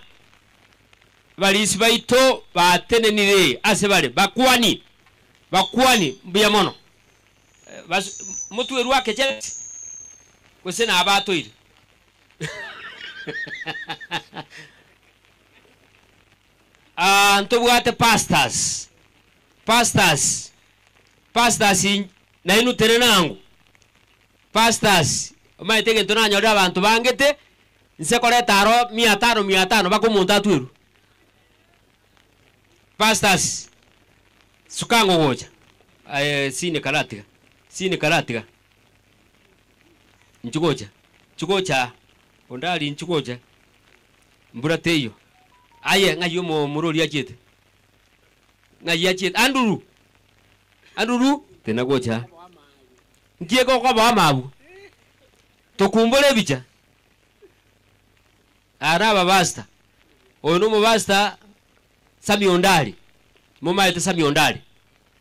abarisi baito batenenire ase bare, bakwani, bakwani mbuya mono. Bas, motwerwe ake chebeti, gose nabatoire. Ah, ntobwate pastors, pastors, pastors nainwe tenena ango. Pastors, omanyete egento nanyorire abanto bangete, nse koreta aro mia tano mia tano mpaka omonto atwerwe. Pastors, suka ang'o gocha, aye sini karatiga, sini karatiga, inchuo gocha, inchuo gocha aa, onde aria inchuo gocha, mbura teiyo. Aye ng'ai omo omoro oria achiete? Ng'ai achiete? Anduru! Anduru, tena gocha aa. Nki egokoba amo abwo? Tokumbore ebicha. Aya nabapastor. Oyo nomopastor Sammy Ondari. Momaete Sammy Ondari.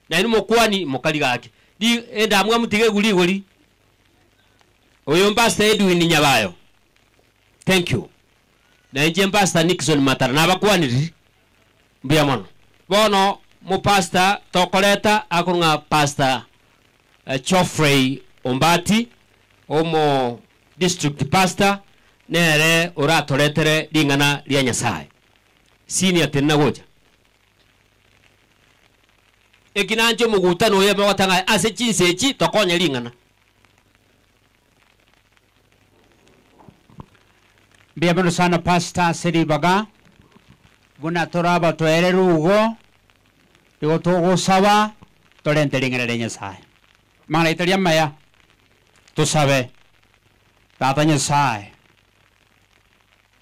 Nainwe mokwani mokari gaki. Ri endamwamu tiga egwe rigori. Oyo mpastor Edwin Nyabayo. Thank you. Na inche mpastor Nixon Matara nabakwaniri mbuya mono. Bono mopastor tokoreta akorwa ng'a Pastor Geoffrey Ombati, omo district pastor, nere oratoretere ring'ana ria Nyasae. Senior tenena gocha. Eki nanche omogutano oyo mogoteba ng'a ase chinsa echi tokonye ring'ana. Mbuya mono sana Pastor ase ribaga, buna tore abatoereru igo, igo togosaba torente ring'ana ria Nyasaye. Amang'ana aito aria amaya, tosabe. Tata Nyasaye,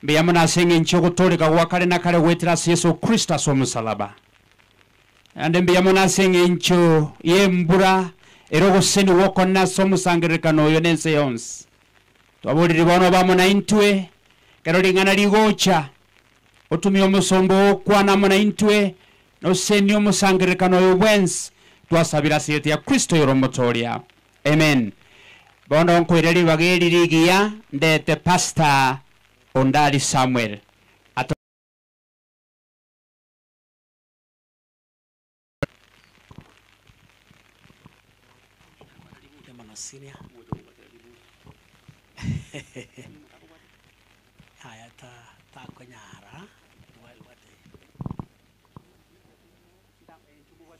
mbuya mono ase eng'encho y'ogotooreka gwa kare na kare goetera ase Yeso Kristo ase omosalaba. Naende mbuya mono ase eng'encho y'embura ere ogosenigwa okonene ase omosangererekano oyo na ense yonsi. Twaborire bono obe amo naintwe, ekero ring'ana rigocha, otumie omosomba oo okwane amo naintwe, na osenie omosangererekano oyo bwensi, twasabire ase erieta ya Kristo oyore Omotooria. Amen. Bono nkoire ribaga eri rigiya ndete Pastor Ondari Samuel ato. Yaya takonyara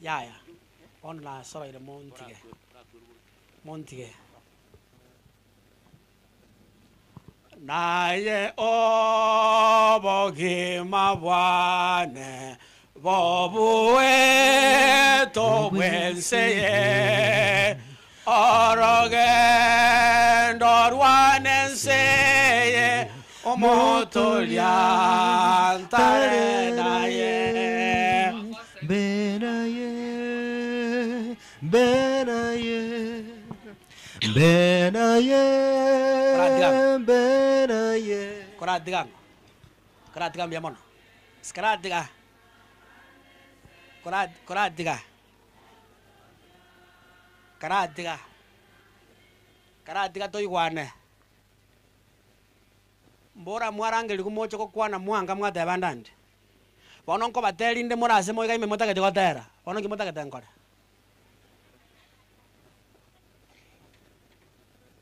yaya bono nasoeire montige montige. Naye obogima bwane bobueto bw'ense eye, orogendo rwane ense eye, omotoria ntare naye. Mbe naye, mbe naye, mbe naye, mbe naye. Koratiga ang'o? Koratiga mbuya mono. Sikaratiga. Kora koratiga. Karatiga. Karatiga toigwane. Mbora mwarangerigwe moche gokwana mwanga mwateba ndande. Bono nkobatera inde more ase moiga ime motagete gotera, bono nki motagete nkore?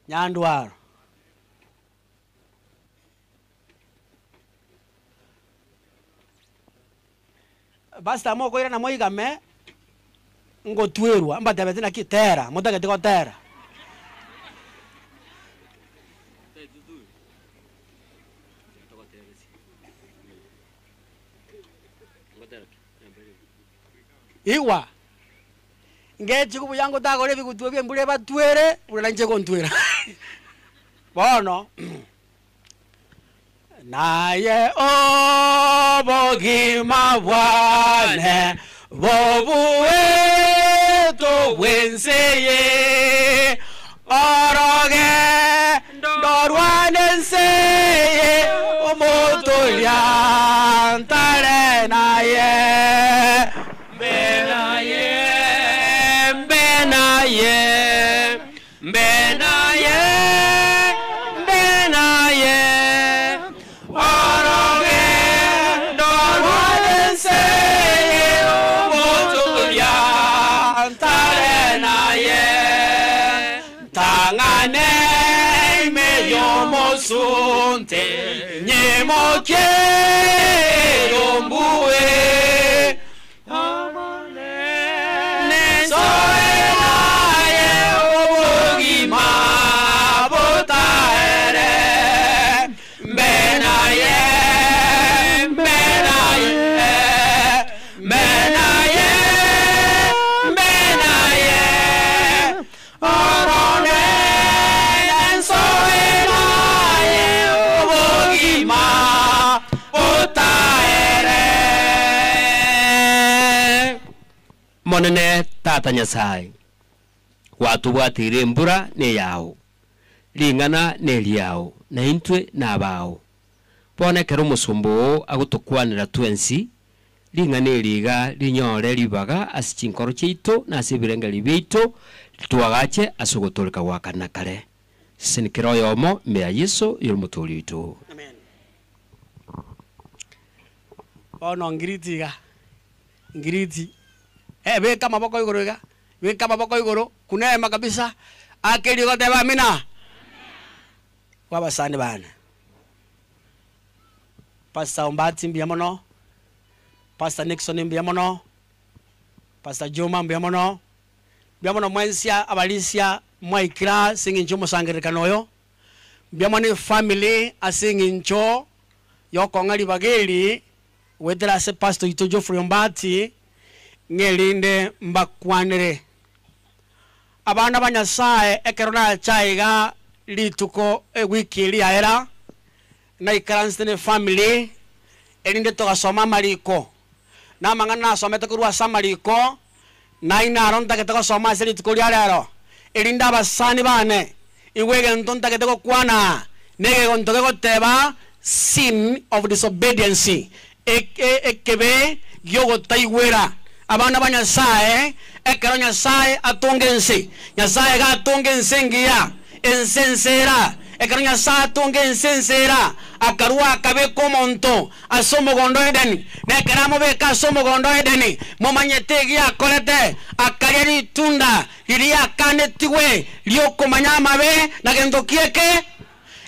Nyandwaro. Pastor mokoirana moigame, ngotwerwa, mbatebeti naki tera, motagete gotera. Igwa, ngechigu buya ngotagora ebigutu ebio embura ebatwere, buna nainche egontwera. Bono, naye obogima bwane bobueto bw'ense eye, orogendo rwane ense eye, omotoria ntare naye. Mbe naye, mbe naye, mbe naye, mbe naye, orogendo rwane ense eye, omotoria ntare naye. Tang'ane ime y'omosunte, nyemoke yombue. Nensoe naye obogima botaere. Mbe naye, mbe naye, mbe naye, mbe naye. Orone nensoe naye obogima botaere. Monene tata Nyasaye, gwatobwatire embura neyao, ring'ana neriao, na intwe nabao. Bono ekero omosomba oo agotokwanera twensi, ring'ana eri iga rinyore ribaga ase chinkoro chiaito na ase ebirengeri biaito, twagache ase ogotoreka gwa kare na kare. Seseni kera oyomo ime ya Yeso oyore omotoori oito. Bono ngiriti iga, ngiriti, eh beka amaboko igoro iga, beka amaboko igoro, kunema kabisa, ake eriogi otebe amina. Kwa abasani bane, Pastor Ombati mbuya mono, Pastor Nixon mbuya mono, Pastor Juma mbuya mono, mbuya mono mwensi abarisia mwaikire ase eng'encho y'omosangererekano oyo, mbuya mono efamily ase eng'encho yokong'a ribaga eri goetera ase Pastor oito Geoffrey Ombati, ng'a erinde mbakwanere. Abana ba Nyasaye ekero nacha iga rituko ewiki eria yaera, naikaransete ne efamily erinde togasoma amariko, na amang'ana nasomete korwa ase amariko, naye naro ntagete gosoma ase rituko ria rero, erinde abasani bane, igwe egento ntagete gokwana, na egegonto gegoteba sin of disobedience, ekebe giogotaigwera. Abana ba Nyasaye, ekero Nyasaye atonga ense, Nyasaye iga atonga ense engiya, ense ensera. Ekero Nyasaye atonga ense ensera, akarua akabeka omonto ase omogondo o Edeni. Na ekero amobeka ase omogondo o Edeni, momanyete egiakorete, akaria ritunda riria akanetigwe riokomanya amabe na gento ki eke.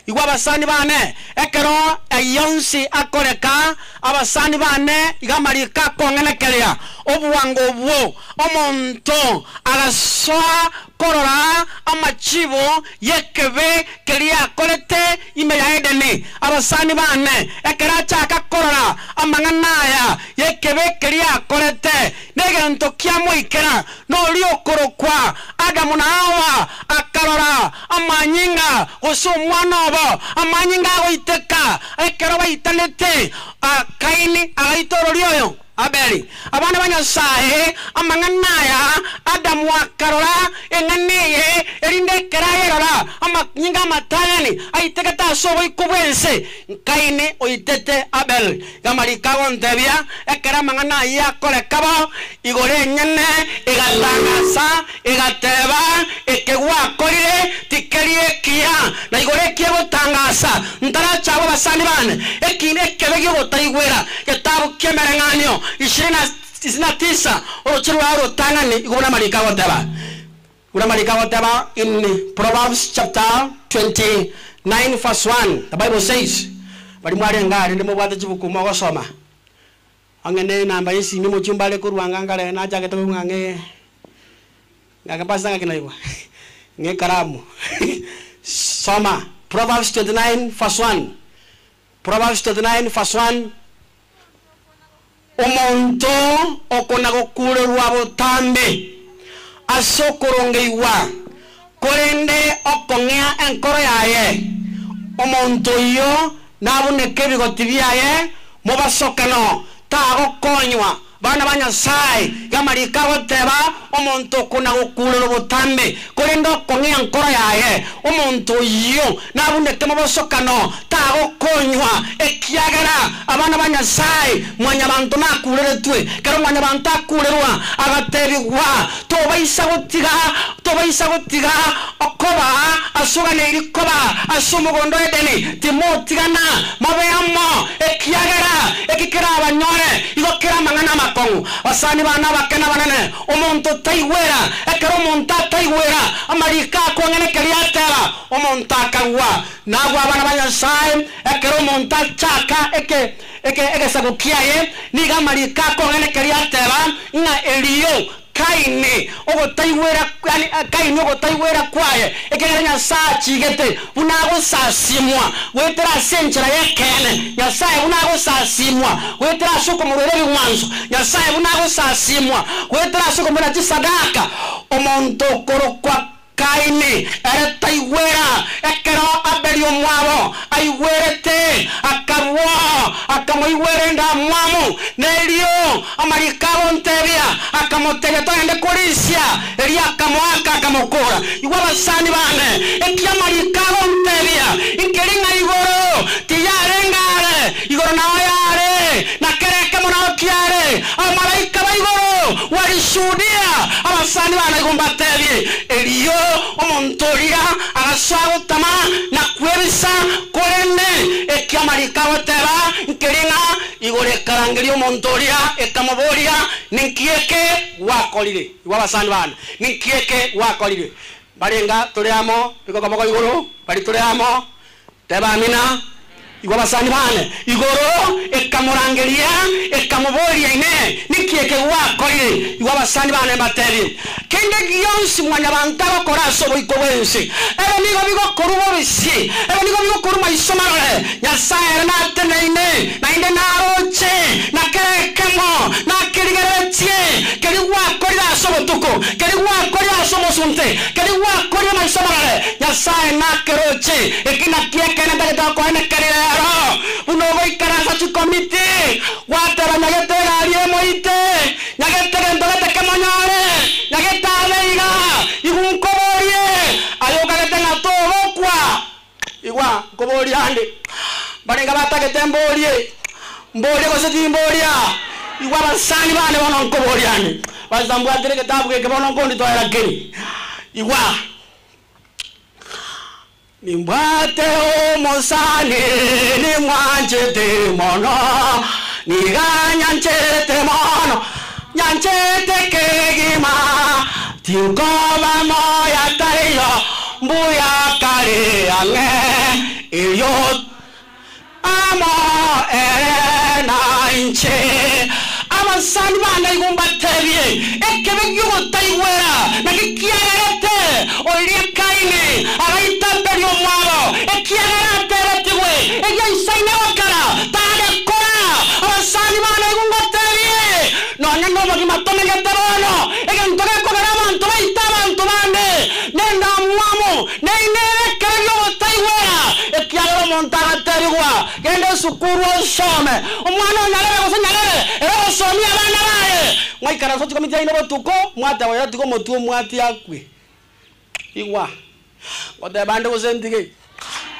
Igwa abasani bane, ekero ayio onsi akoreka, abasani bane iga amariko akong'enekeria obwango obwo, omonto agasoa korora amachibo y'ekebe keria akorete ime ya Edeni. Abasani bane, ekero achaka korora amang'ana aya y'ekebe keria akorete, negento kiamoikera, noria okorokwa Adamu na Hawa, akarora amanyinga gose omwana obo, amanyinga agoiteka ekero baitanete, Kaini agaita ororia oyo Abeli. Abana ba Nyasaye, amang'ana aya Adamu akarora eng'ana eye, erinde ekero ayerora amanyinga amatang'ani aitegete ase oboiko bw'ense, Kaini oitete Abel. Iga amariko agontebia, ekero amang'ana ayio akoreka bo, igoro enyene egatangasa, egateba, Eke gwakorire tikeri ekiya, na igoro eki egotangasa, ntarache abwo abasani bane, eki nekebe gi'ogotaigwera. Getabu ki'emereng'anio ishirini na ishirini na tisa, oroche rwao orotang'ani, igo buna amariko agoteba. Buna amariko agoteba in Proverbs chapter 29 verse 1, the Bible says, baria mwarenge aa rende mobwate chibuku mogosoma, ang'e ne enamba y'esimi omochumba are korwa anga nkare nachagete korwa ng'a ng'ake pastor ng'aki naigwa ng'a ekaramu soma Proverbs 29 verse 1, Proverbs 29 verse 1. Omonto okona-gokuurerwa botambe ase okorongeigwa, korende okong'ea enkoro yaye, omonto oyio nabuneke ebigoti biaye mobasokano, tagokonywa. Bana ba Nyasae, iga amariko agoteba, Omonto okona-gokuurerwa botambe, korende okong'ea enkoro yaye, omonto oyio nabuneke mobosokano, tagokonywa, ekiagera abana ba Nyasae mwanyabanto nakureretwe. Ekero mwanyabanto akurerwa, agatebigwa, Tobaisa gotiga, tobaisa gotiga okoba ase oganeiri koba ase omogondo o Edeni, timotigana, mobe amo, ekiagera eki kerabanyore igo kere amang'ana amakong'u. Basani bane abake na abanene, omonto taigwera, ekero omonto ataigwera, amariko akong'ene keria ateba, omonto akagwa. Nabwo abana ba Nyasae, ekero omonto achaka eke eke egesaku kiaye, nigo amariko akong'ene keria ateba, ng'a erio Kaini ogotaigwera yaani Kaini ogotaigwera kwaye, ekiagera Nyasae achigete buna agosasimwa goetera ase enchera y'ekeene, Nyasae buna agosasimwa goetera ase okomorwera ebing'wanso, Nyasae buna agosasimwa goetera ase okomorwera chisadaka, omonto okorokwa Kaini ere taigwera. Ekero Abeli omwabo aigwerete, akarua, akamoigwera endamwamu, na erio amariko agontebia, akamotebia, Togende korisia. Erio akamoaka, akamokora. Igwa abasani bane, eki amariko agontebia, nkeri ng'a igoro tiyarenge are, igoro nao yare, na kera ekemo nao kiare, abamalaika ba igoro walishuhudia. Abasani bane igo mbatebie, erio omonto oria agasoa gotama na kwebisa, korende eki amariko agoteba nkeri ng'a igoro ekarangeria omonto oria, ekamoboria, Ninki eke gwakorire? Igwa abasani bane, ninki eke gwakorire? Mbarenga tore amo, beka okoboko igoro, baria tore amo, teba amina. Igwa abasani bane, igoro ekamorangeria, ekamoboria, Inee, ninki eke gwakorire? Igwa abasani bane mbatebie, kende gionsi mwanyabanto agokora ase oboiko bw'ense, ebe nigo bigokorwa bobisi, ebe nigo bigokorwa maiso marore, Nyasae ere nateneine, naende naroche, na kera ekemo nakerigereretie, keria gwakorire ase obotuko, keria gwakorire ase omosunte, keria gwakorire maiso marore, Nyasae nakeroche. Eki nakio ekeene ntagete gokoenekeria rero, buna ogoikaransa chikomiti, gwateba nyagete egari emoite, nyagete gento gete kemonyore, nyagete abe iga, igu nkoborie, aye okagete ng'a togokwa. Igwa, nkoborie ande, mbarenge batagete mborie, mborie gose timboria, igwa abasani bane bono nkoboria ande, pastor mbwatire egetabu geke bono nkonditoera keri, igwa, Nimbwate omosani nimwanchete mono, niga nyanchete mono, nyanchete kegima, tinkoba moyo taiyo, mbuya kare ang'e, erio amo ere na inche. Abasani bane igo mbatebie, ekebe gi'ogotaigwera naki kiagerete oria Kaini agaita Abeli omwabo, ekiagera atebetigwe egiaisaine gokora, tagekora. Abasani bane igo ngotebie, nonya nobogima tomenyete bono, egento gekogera abanto baita abanto bande, nendamwamu, neinere ekebe gi'ogotaigwera, ekiagera omonto agaterigwa, genda esukuru osome, omwana o nyarebe gose nyarebe, ere ogosomia abana baye, mwaikaransa chikomiti yaino botuko, mwateba oyo tiga omotwe omwati akwe. Igwa, ngoteba ande gose ntige,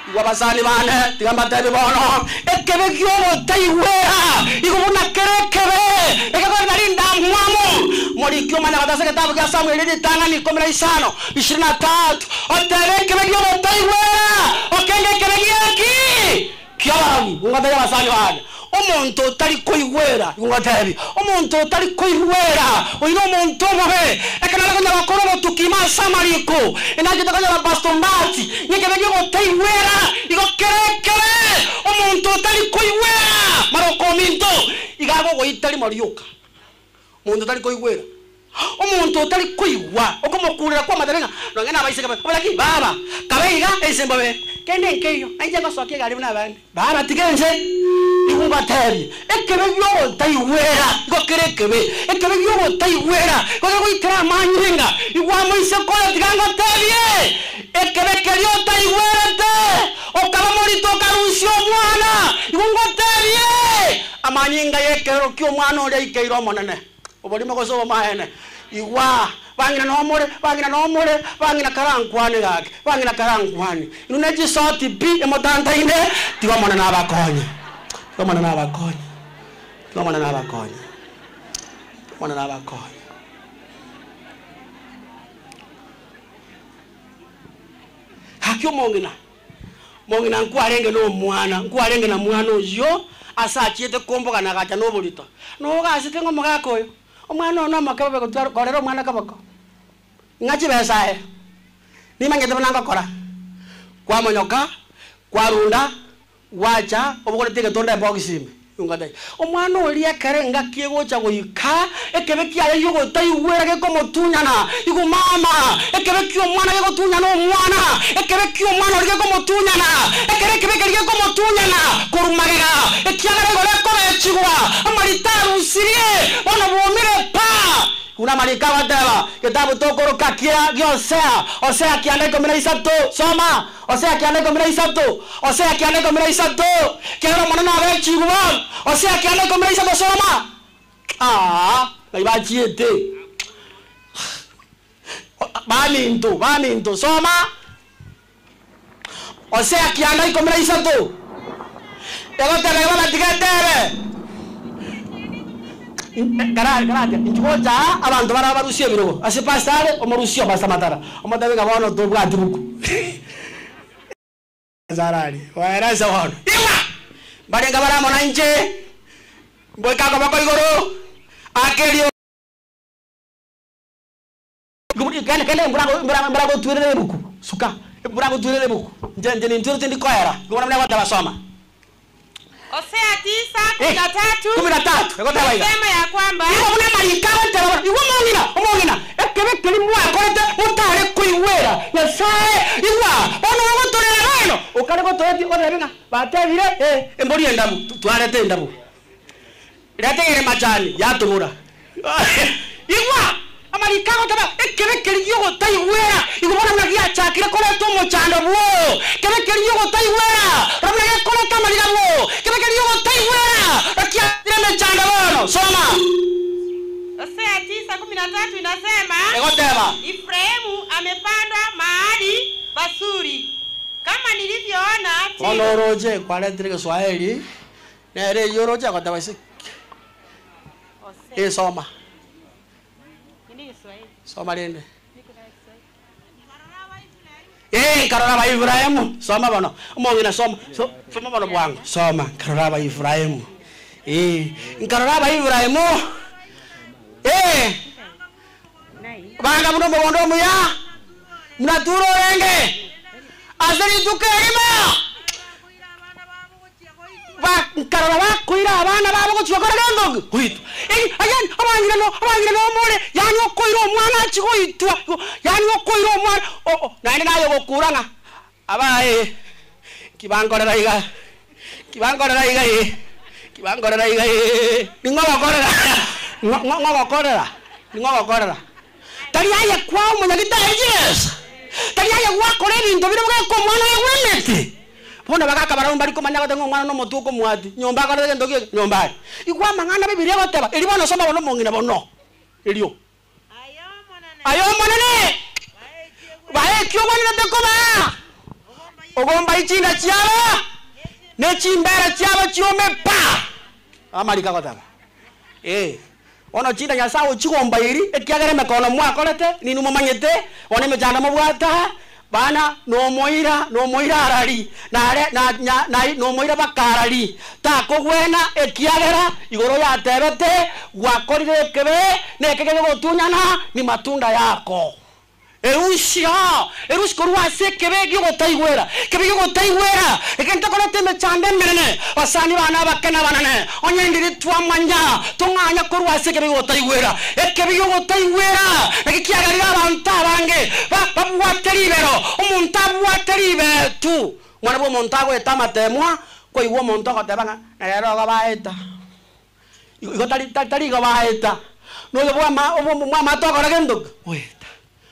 igwa abasani bane, tiga mbatebi bono, ekebe gi'ogotaigwera, igo buna kere ekebe, ekekore nari ndamwamu, moriki omanya gatase egetabu gia Samueli ritang'ani ikumi na isano, ishirini na tatu, otebe ekebe gi'ogotaigwera, okenge ekebe gieki ki'abaragwi, ngotebia abasani bane, omonto otari koigwera, ngotebi, omonto otari koigwera, oyo nomonto omobe, ekero nare konyara gokora obotuki ime ase amariko, enachete konyora Pastor Mbati, ng'ekebe gi'ogotaigwera, igo kere ekebe, omonto otari koigwera, maroko ominto, iga agogoita rimo rioka, omonto otari koigwera, omonto otari koigwa, okomokurera kwa amatebe ng'a, nonye na abaiseke babe, oboraki, baba, kabe iga, ense mbabe, Kende nkeiyo, nainche ngosokia egari buna abande. Baba tiga inche igo-ngotebie, ekebe gi'ogotaigwera igo kere ekebe, ekebe gi'ogotaigwera igo kegoitera amanyinga. Igwa moiseke oyo tiga ngotebie, ekebe keria otaigwerete, okaba morito okarusia omwana, igo ngotebie, amanyinga y'ekerero ki'omwana oria aikeire Omonene. Oborimo gose obomaene. Igwa, bang'ina nomore, bang'ina nomore, bang'ina karankwane gaki, bang'ina karankwane. Inwe ne chisoti pi emotantaine, tiga Omonene abakonye, tiga Omonene abakonye, tiga Omonene abakonye, tiga Omonene abakonye. Gaki omong'ina, mong'ina nkwarenge na omwana, nkwarenge na mwana oyio, ase achiete kombogana agacha na oborito. Nogasete ng'a omogaka oyo, omwana oyo nomoke bobe gotwara korera omwana koboko, ng'a chibesa aye, nimanyete buna ngokora. Kwamonyoka, kwarunda, gwacha, obogoreti egetonda ebox ime, Ingotebia, omwana oria ekero engaki egocha goika, ekebe kiaye giogotaigwera gekomotunyana, igo mama, ekebe ki'omwana gegotunyana omwana, ekebe ki'omwana oria gekomotunyana, ekero ekebe keria gekomotunyana korwa magega, ekiagera igoro ekobechigwa, amarita arusirie, bono bwomire pa. Buna amariko agoteba, getabu tokoroka kia gi'Hosea, Hosea kianda 13, soma, Hosea kianda 13, Hosea kianda 13, ekiagera Omonene abechigwe bono, Hosea kianda 13, soma. Aa, ng'ai bachiete? Baminto, baminto, soma. Hosea kianda 13, egoteba iga babatiga etebe. Kara karatia, inchuo gocha aa, abanto bara barusie ebirogo ase pastor are, omorusie o pastor Matara, omotebi ng'a bono tobwati buku. Sarari, oerese bono, Igwa! Mbarenge bare amo nainche, mboike akoboko igoro, ake erio. Kende kende mbura mbura gotwerera ebuku, suka, mbura gotwerera ebuku, inche inche nintwere tindi koera, igo bono buna egoteba soma. Hosea tisa kumi na tatu 13, egoteba iga. Inasema ya kwamba Igo buna amariko agoteba bono, igwa omong'ina, omong'ina, ekebe keria mwakorete motare koigwera Nyasae, igwa, bono ogotorera bono, okare gotoetia otebe ng'a batebire eh, embori endabu, twarete endabu. Reta eyere machani yatobora. Igwa! Amariko agoteba, Ekebe keria gi'ogotaigwera, igo bono buna giachakire koreta omochando bwoo. Kebe keria gi'ogotaigwera, rora buna gekoreta amariga bwoo. Kebe keria gi'ogotaigwera, rora kiaretire emechando bono. Soma. Hosea tisa kumi na tatu inasema, Egoteba. Efraimu amepandwa mahali pazuri, kama nilivyoona Bono Tiro. oroche kwaretire Egeswahili, Nere eyio oroche agoteba ase ki? Soma. Soma rende. Ee, nkarora Abaefraimu. Soma bono. Omong'ina soma. So, soma bono bwango. Soma. Nkarora Abaefraimu. Ee, nkarora Abaefraimu. Ee, banga buna omogondo omuya, buna Turo orenge, ase rituko erimo. Ba, nkarora bakoira abana babo gochia gokora gento ki? Goitwa. Eri, ayani, abang'ina no, abang'ina nomore, yaani okoira omwana achie goitwa, igo, yaani okoira omwana o, o, naende naye ogokura ng'a abae, nki bankorera iga, nki bankorera iga eh, nki bankorera iga eh, ning'o ogokorera, ng'o, ng'o ng'o ogokorera, ning'o ogokorera. Tari aye kwao omonyagitari Yeso, tari aye gwakora ebinto biria bweka omwana oye bw'emete. Bono bagaka barabwo mbari komanya gose ng'a omwana nomotwe okomwati, nyomba akorete gento ki eke, nyomba are. Igwa amang'ana Bibilia egoteba, erio bono soma bono omong'ina bono, erio. Aye Omonene, bae eki ogwenerete kobaa, ogombae chinda chiabo, ne chimbeera chiabo chiome pa. Amariko agoteba, ee. Bono chinda Nyasae ochigombairie, ekiagera emekono mwakorete, ninwe momanyete, bono emechando mobwate aa, bana, nomoira, nomoira arari, nare, na, nya, na, nomoira bakarari, takogwena, ekiagera igoro yatebete, Gwakorire ekebe, na eke kegotunyana, nimatunda yako. Erusia, erusia korwa ase ekebe gi'ogotaigwera, ekebe gi'ogotaigwera, egento ekoreta emechando emenene. Basani bane abake na abanene, onye ndiri twamanya, tong'anya korwa ase ekebe gi'ogotaigwera. Ekebe gi'ogotaigwera naki kiagerire abanto abange ba, babwate ribero, omonto abwate ribetu. Mwana bwa omonto agoeta amatemwa, kwaigwa omonto ogoteba ng'a na rero igo baeta. Igo tari tari igo baeta. Noyo bwa ama omwamate ogokora gento ki? Goeta.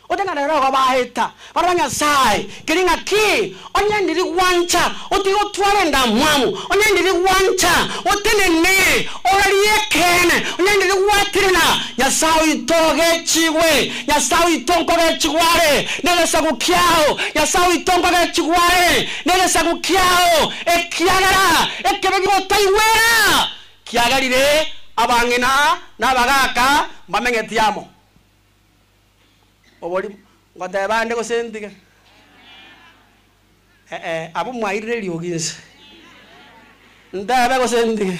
Ote ng'a rero igo baeta. Bono ba Nyasaye, keri ng'aki? Onye ndiri gwancha otige gotwara endamwamu, onye ndiri gwancha otenene orarie ekeene, onye ndiri gwatirana, Nyasae oito ogechigwe, Nyasae oito nkogechigwa are negesaku kiao, Nyasae oito nkogechigwa are negesaku kiao, ekiagera ekebe gigotaigwera kiagerire abang'ina na abagaaka mbamenyeti amo. Oborimo, ngoteba ande gose ntige? Eh-eh, abwo mwairire eriogi inse. Ntebe gose ntige?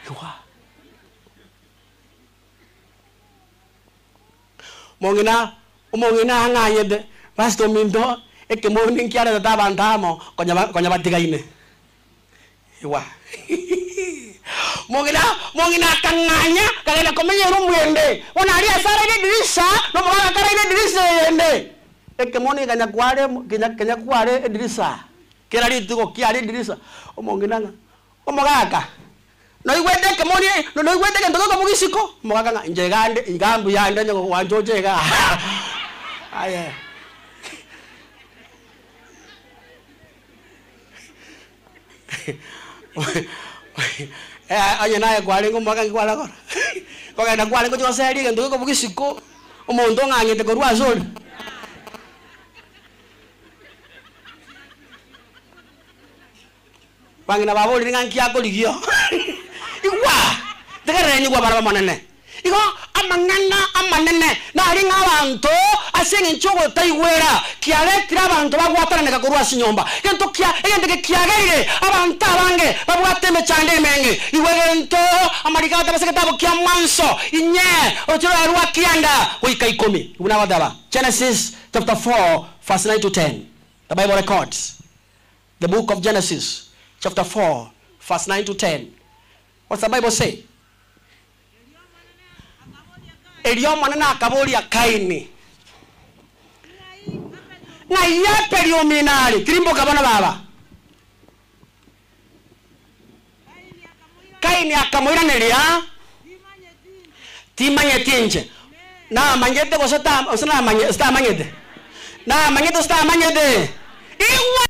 Igwa. Mong'ina, omong'ina ang'anyete, pastor ominto, ekemoni nkiaretete abanto amo konya ba konya batigaine. Igwa. Mong'ina, mong'ina akang'anya, akagenda komenya eroom ende. Bono aria ase araire edirisa, na omogaka akaraire edirisa eyende. Ekemoni kenya kware kenya kenya kware edirisa, kera rituko kiare edirisa, omong'ina ng'a, omogaka, noigwete ekemoni noigwete egento gekobuga isiko? Omogaka ng'a, inche iga nde iga mbuya ande onye gwanchocha igaa aye. Onye naye kwarenge omogaka nki kware gokora? Kogenda kwarenge gochia goseria egento gekobuga isiko, omonto ong'ang'ete korwa ase ore. Bang'ina baborire ng'a nki akorigia oo? Igwa! Tegerera nyigwe barabwo Omonene. Igo amang'ana amanene nare ng'a abanto ase engencho y'ogotaigwera kiaretire abanto bagwatananeka korwa ase enyomba. Gento kia egento eke kiagerire abanto abange babwate emechando emenge. Igwa egento amariko agateba ase egetabu kia mwanso inye oroche rwaye rwa kianda goika ikomi. Buna agoteba Genesis chapter 4 verse 9 to 10. The Bible records. The book of Genesis chapter 4 verse 9 to 10. What's the Bible say? Erio Omonene akaboria Kaini, Ng'ai Abeli omino are? Tirimboka bono baba. Kaini akamoiraneria, Timanyeti inche. Namanyete gose ta gose namanye gose tamanyete? Namanyete gose tamanyete? Igwa!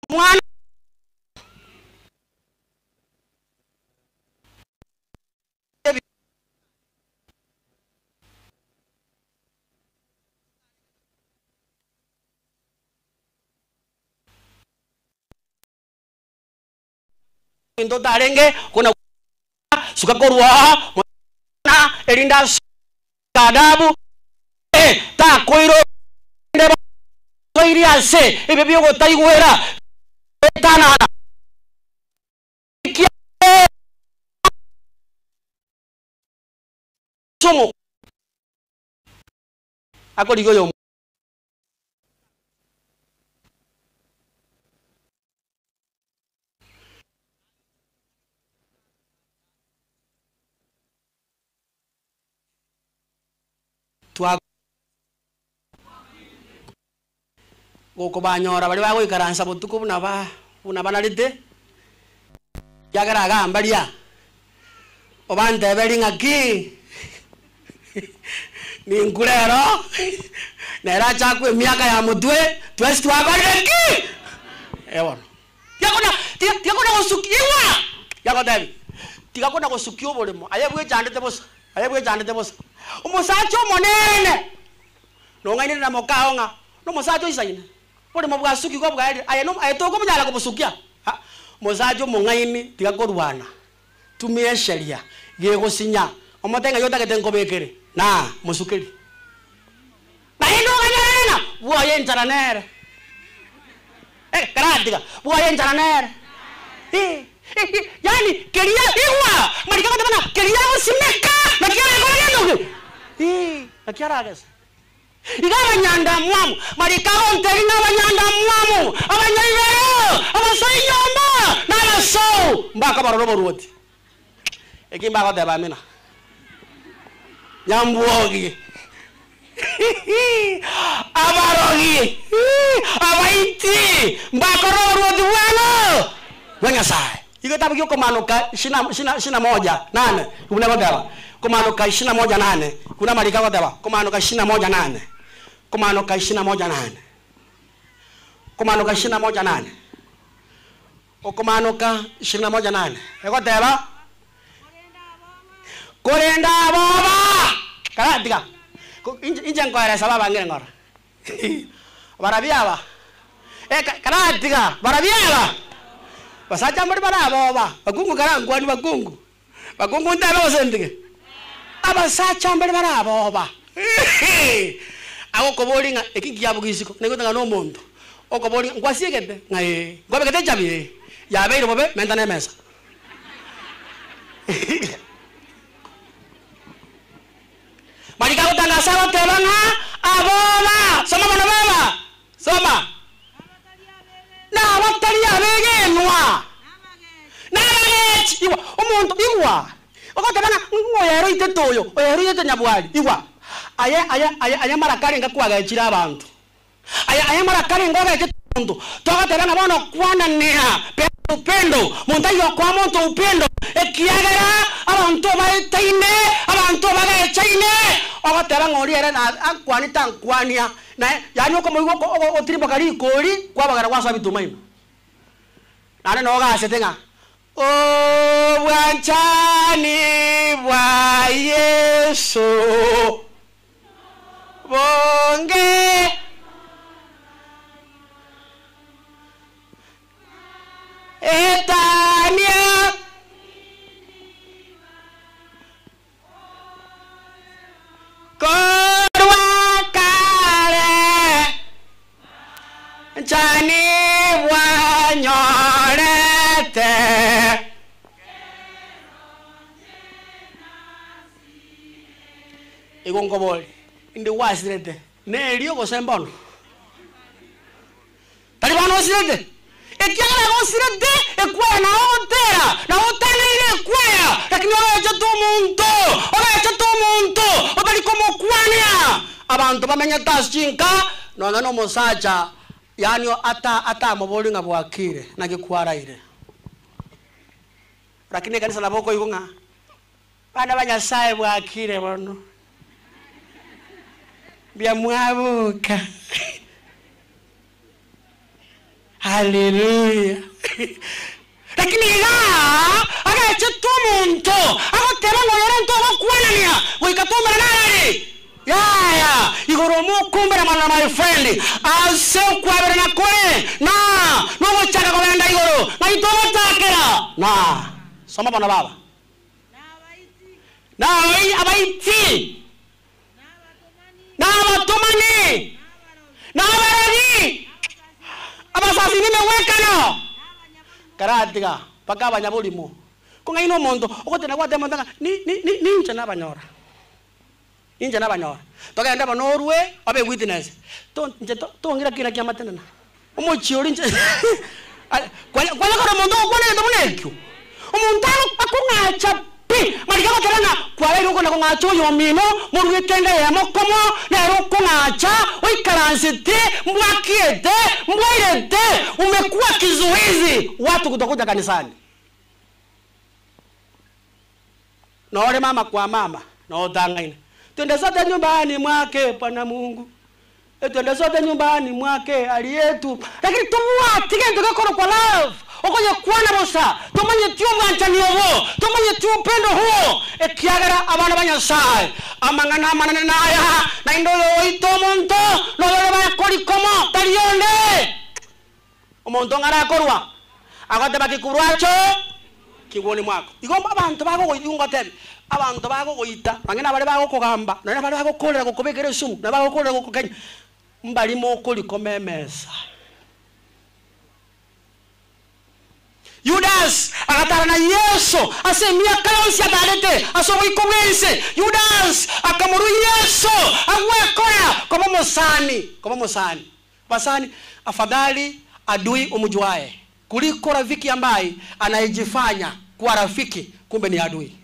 Mwana Ominto otarenge kona suka korwa oo na erinde ase adabu takoira toire ase ebio biogotaigwera goetanana. Akorigia oyomo. Gokobanyora baria bagoikaransa botuko buna ba buna banarete, ekiagera agambaria, obanteberie ng'aki ninkure ero, nere achakwe emiaka ya motwe, twensi twakorire ki? Eh bono. Tiga kona tiga tiga kona gosukia igwa! Yagotebia, tiga kona gosukia oboremo, aye bwechandete bosa, aye bwechandete bosa. Omosacha omonene! Nong'ainire na mokao ng'a nomosacha oisaine, oboremo bwasukigwa bwaerire, aye no aye tokobonyara kobosukia. Ha, omosacha omong'aini tiga korwana, tumia esheria gegosinya, omote ng'ai otagete nkobekere, na mosukeri. Naende oganyore ng'a bwoye enchara nere. Eh, karatiga, bwoye enchara nere. Eh, eh, eh, yaani keria igwa, marika agoteba ng'a keria agosimeka nakio arakore gento ki? Eh, nakio aragese. Iga abanyandamwamu, marika agontebia ng'a abanyandamwamu, abanyaibero, abasoi nyomba, na abasou, mbakabarora oboruoti. Eki mbagoteba amina. Nyambwogi, abarogi, abaiti, mbakore oboruoti bwang'o? Bwa Nyasae. Igo etabu gi'okomanoka ishina ishina ishina moja nane, buna egoteba, Komanoka ishina moja nane, buna amariko agoteba, Komanoka ishina moja nane, Komanoka ishina moja nane, Komanoka ishina moja nane. Okomanoka ishirini na moja nane egoteba, Korende aboba, karatiga, inche inche nkoeresa babangire ng'ora, barabwo aba, eh karatiga, barabwo aba, basacha mbare bare aboba, bakungu karankwanie bakungu, bakungu ntebe gose ntige? Abasacha mbare bare aboba, agokoboria ng'a eki nkiabugia isiko, naigwete ng'a nomonto. Okoboria, Nkwasiegete? Ng'a ee. Nkwabegete echabi? Ee. Yabeire bobe, menta nemesa. Mariko agotangasa agoteba ng'a aboba, soma bono baba, soma. Nabatari abegenwa, nabagechi, igwa, omonto, igwa, ogoteba ng'a ng'o oyo oitete oyo, oyo oitete nyabwari, igwa, aye aye aye aye amaraka arenge kwagechire abanto. Aya aye amaraka arenge ogechete omonto, togoteba ng'a bono kwananera peana upendo, monto ayio okoa monto upendo, ekiagera abanto baetaine, abanto bagechaine, ogoteba ng'a oria ere na ankwanie tankwania, naye yaani okomoigwa oko ogotirimboka rikori kwabagera gwasoa bituma ime. Naende nogasete ng'a obwanchani bwa Yeso bonge etania. Korwa kare nchani bwanyorete. Igo nkoborie, inde gwasirete nerio gose mbono? Tari bono osirete? Ekiagera gosirete ekwaya nao ogotera, na otang'aine ekwaya, lakini orechete omonto, orechete omonto otari komokwania. Abanto bamenyete ase chinka, nonya na omosacha, yaani ata atamoborie ng'a bwakire, naki kwaraire. Lakini ekanisa nabo okoigwa ng'a Bana ba Nyasae bwakire bono, mbuya mwaboka. Haleluya! Lakini iga agechete omonto agoteba ng'a oyore ntogokwanania goika twaumerane arari. Yaya, igoro omokumbera mana my friend, ase okwaberana kore na nogochaka kogenda igoro, ng'ai togochakera? Na soma bono baba. Na abaiti, na abatomani, na abaragi, abasasimi emegwekano, karatiga mpaka abanyaborimo. Kong'aina omonto ogotenda gwateba omonto ng'a ni ni ni ninche nabanyora, ninche nabanyora. Togende bono orue obe witness, to inche to tong'ira kina kiamatenena. Omochie oria inche aye kwanya kwanya kora omonto ogokwana egento buna ekio, omonto ago akong'acha pi. Pi, mariga goteba ng'a kwabeire okona-kong'acha oyomino, moruete enda eyemo komo, nere okong'acha, oikaransete, mbwakiete, mbwairete, umekuwa kizuizi watu kutokuja kanisani. Nore mama kwa mama, notang'aine. Twende sote nyumbani mwake Bwana Mungu. E, twende sote nyumbani mwake aliyetu. Lakini tobwati gento gekorokwa love. Okoyekwana bosa, tomanyeti obwanchani obo, tomanyeti upendo huo. Ekiagera abana ba Nyasaye, amang'ana amanene naya, naende oyo oita omonto, noyore bakorikomo, tari onde. Omonto ng'ara akorwa, agoteba kikurwacho, kigwoni mwako. Igo abanto bagogoita, igo ngotebi, abanto bagogoita, bang'ina baria bagokogamba, nonya baria bagokorera gokobekera esumu, na bagokorera gokokenya, mbari mokorikoma emesa. Yudas agatara na Yeso ase emiaka yonsi atarete ase oboiko bw'ense. Yudas akamorua Yeso agwekora koba omosani, koba omosani. Basani, afadhali adui umjuae kuliko rafiki ambaye anayejifanya kuwa rafiki kumbe ni adui.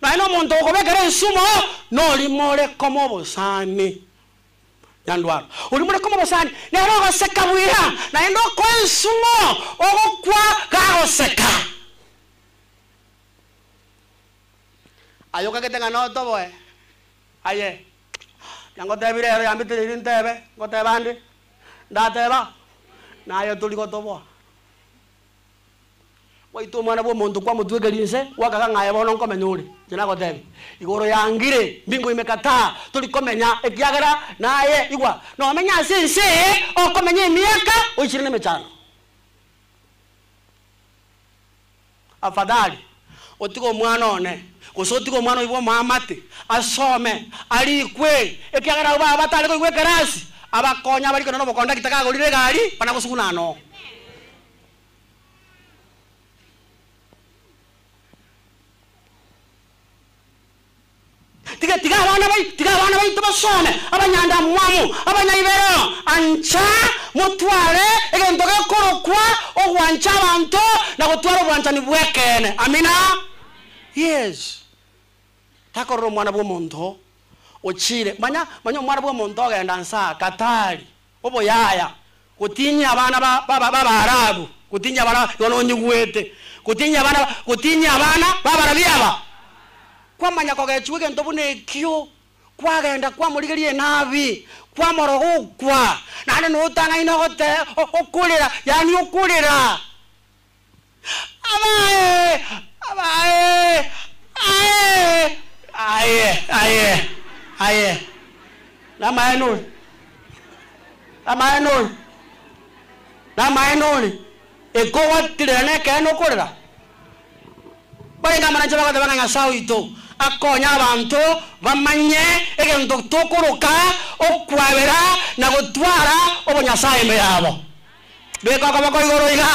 Naye nomonto okobekera ensumo norimore koma obosani. Nyandwaro. Orimore koma obosani nere ogoseka buya naende okoa ensumo ogokwa gagoseka. Aye okagete ng'a notoboe aye nangotebire ero yambitereire ntebe ngoteba ande ndateba naye tori gotoboa. Gwaita omwana bwa omonto kwamotwekeria inse, gwakaga ng'a aye bono nkomenya ore. Inche nagotebia, igoro yangire, mbingu imekataa, tori komenya ekiagera naye igwa nomenya ase ense eye, okomenya emiaka oichire na emechando. Afadhali otige omwana one, gose otige omwana oyio bwa omoamate, asome, arikwe, ekiagera abwo baba batare koigwa ekerasi, abakonya abarikwe nonya obokondakta kagorire egari, bana gosuguna noo. Tiga tiga abana bai tiga abana baito basome, abanyandamwamu, abanyaibero, ancha motware egento gekorokwa ogwancha abanto na gotwara obwanchani bw'ekeene. Amina. Yes. Takorora omwana bw'omonto ochire, manya manya omwana bw'omonto ogenda nsaa Katari, oboyaya, gotinyia abana ba ba b'Abaarabu, gotinyia abana igo nonyigwete, gotinyia abana gotinyia abana b'Abarabi aba. Kwamanya kogechigwa egento buna ekio, kwagenda kwamorigeria enabi, kwamoroga okwa, naende notang'aine ogote okorera, yaani okorera. Abae! Abae! Aye! Aye! Aye! Aye! Namaene ore? Namaene ore? Namaene ore? Ekogwatirera na ekeene okorera? Barenge amaranche bagoteba ng'a Nyasae oito akonye abanto bamanye egento tokoroka okwabera na gotwara obonyasae ime yabo. Beka okoboko igoro iga,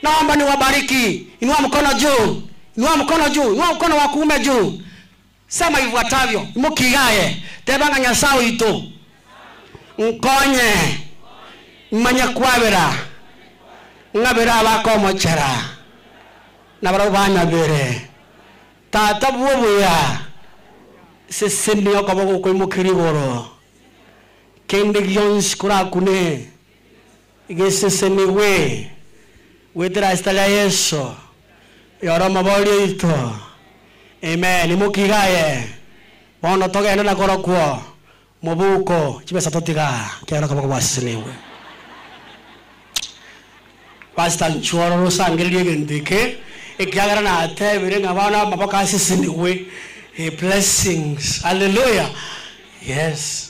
Naomba niwabariki. Inua mkono juu, inua mkono juu, inua mkono wa kuume juu. Sema ifuatavyo, imokia iga aye, teba ng'a Nyasae oito nkonye manye kwabera, ng'abere abakomochera, nabarabwo banyabere. Tata bw'obuya, sesenia okoboko okoimokeria igoro, kende gionsi korakune gesesenigwe goetera ase ritari ria Yeso, oyore omobori oito. Amen. Imokia iga aye, bono togende na korokwo mobuko, chibesa totiga aa, ekiagera okoboko gwasesenigwe. Pastor inchuo ororo osangererie egento eke, ekiagera natebire ng'a bono amaboko asesenigwe, blessings, hallelujah, yes.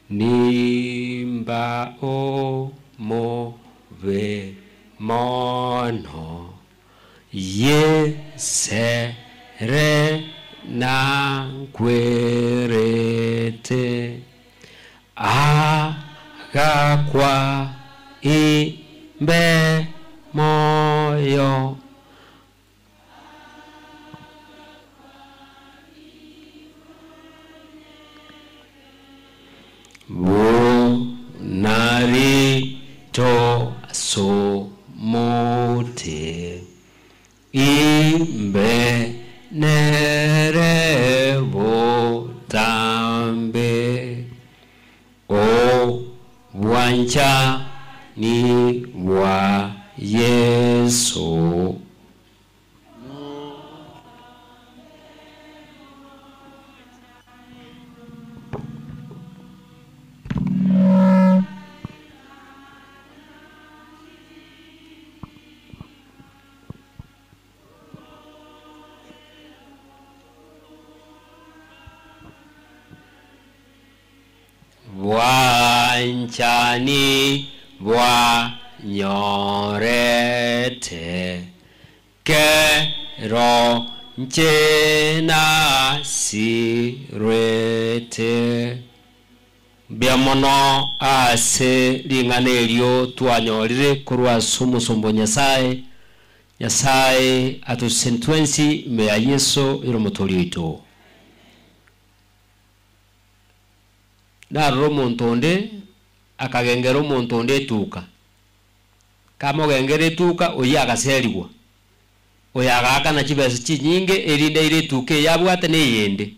Nimba omobe mono, Yesere nankwerete, Agakwa imbe moyo. Bunarito somote imbe nere botambe o bwancha ni bwa Yesu. Bwanchani bwanyorete kero nche nasirwete mbia mono ase ring'ana erio twanyorire korwa ase omosombo Nyasaye. Nyasaye atosentensi ime ya Yeso ere omotoori oito. Narora omonto onde akagengera omonto onde etuka, kamogengera etuka oyio agaserigwa, oyo agaakana chibesa chinyinge erinde aire etuka eye abwate na eyende.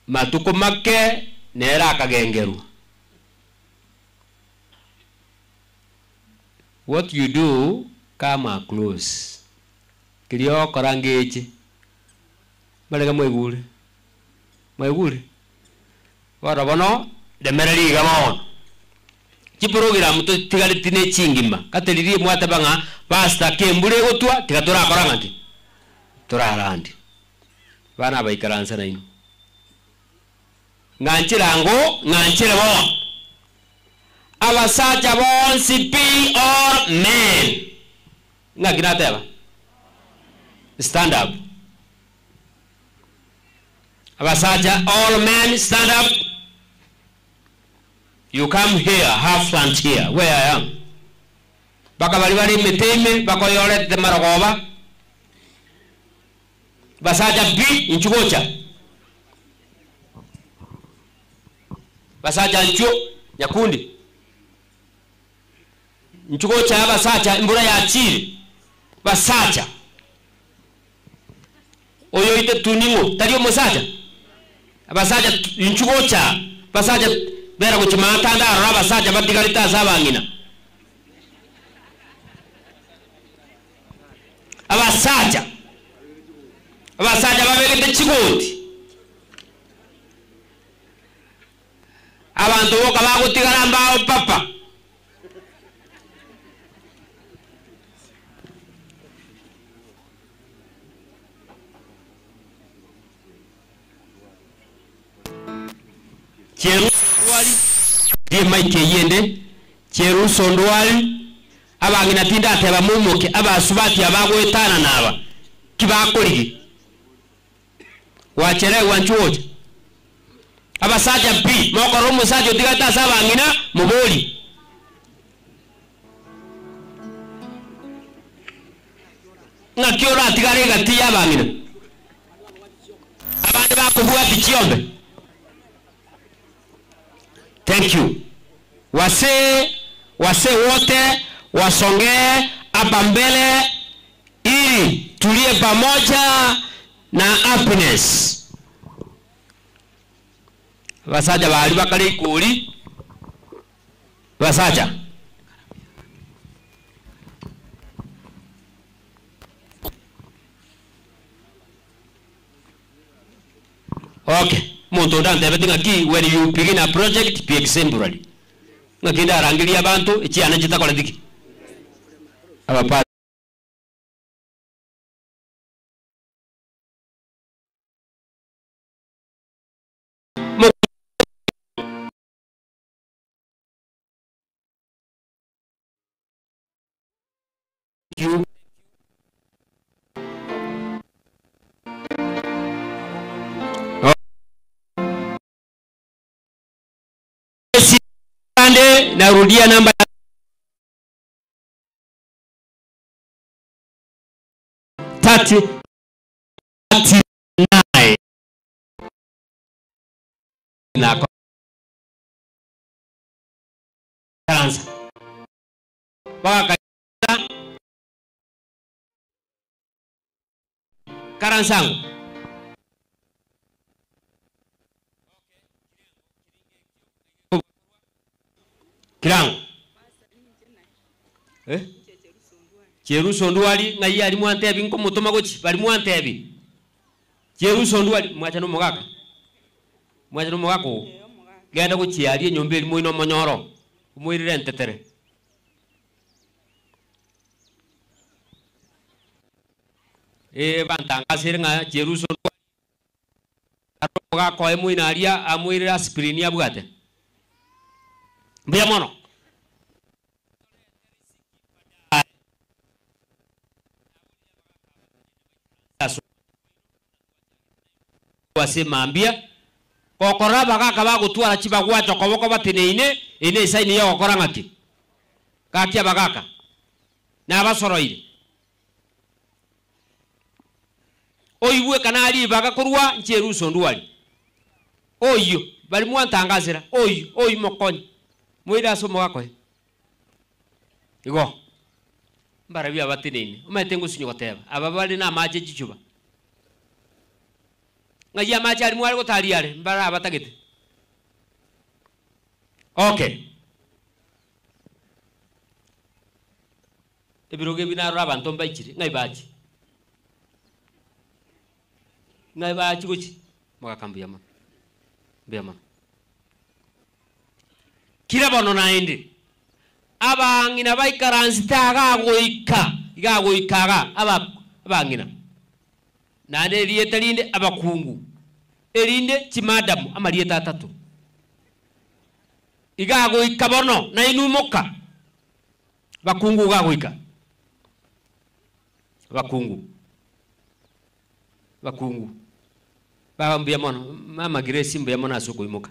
Matuko make nere akagengerwa. What you do come across. Keria ogokora ngeche, mbarenge mwaigure, mwaigure? Bono bono remereria iga bono. Chiprogram totigareti ne chingima, gati riria mwateba ng'a pastor ki embura egotwa tiga torakora ng'a ki? Torarande. Abana aba ikaransa nainwe. Ng'anchera ango, ng'anchere bono. Abasacha bonsi pi all men. Ng'aki nateba? Stand up. Abasacha all men stand up. You come here, half front here, where I am. Mpaka baria bare emete ime bakoyoretete marogoba. Basacha pi, inchuo gocha. Basacha nchuo, nyakundi. Inchuo gocha abasacha, embura yachire. Basacha. Oyo oite tu ning'o? Tari omosacha? Abasacha inchuo gocha, basacha bera gochia maata ndarora abasacha batigarete ase abang'ina. Abasacha, abasacha babegete chigoti, abanto boka bagotigara mbao papa. Cheruso ndwari, rie mic eyio ende, Cheruso ndwari, abang'ina tindateba moimoke, abasubati aba bagoetanana aba, ki bakorigia? Gwacherewa inchuo gocha. Abasacha pi, mokorora omosacha otigarete ase abang'ina, moborie. Ng'aki oratigare egati y'abang'ina abande bakobwatia chiombe? Thank you. Wasee, wasee wote wasongee hapa mbele ili tulie pamoja na happiness. Abasacha baria bakare ikori, abasacha. Okay, omonto onde antebeti ng'aki when you begin a project be exemplary. Ng'aki ndarangerie abanto echiana chitakoreti ki? Abapa you. Narudia namba 39 na Karansa. Bagaka Karansa ango. Kirango. Eh? Cheruso ndwari ng'ai ari mwantebi nkomotoma gochi bari mwantebi. Cheruso ndwari mwacha nomogaka. Mwacha nomogaka oo. Genda gochiaria enyomba eri moino omonyoro. Omoirire entetere. Eh bantangasire ng'a Cheruso ndwari omogaka oye moino aria amoirire aspirin abwate. Mbuya mono. Ase mambia gokora abagaka bagotwara chibagwacha koboko bateneine ene esaini ya gokora ng'aki gaki abagaka nabasoroire oibwe kana ribaga korwa ncheruso ndwari oyo bari mwantangasira oyo oyo mokonyi moire ase omogakoe igo mbarabi abateneine omanyete ngosinyo goteba aba bari na amache chichuba ng'ai amache ari mware gotari are mbara abatagete okay ebirogo ebi narora abanto mbaichire ng'ai bachi ng'ai bachi gochi mogaka mbuya mono mbuya mono kira bono naende abang'ina baikaransete aga goika iga goika aga aba abang'ina naende erieta rinde abakungu erinde chimadamu amarieta atatu iga goika bono nainumoka bakungu iga goika bakungu bakungu baba mbuya mono mama Grace mbuya mono ase okoimoka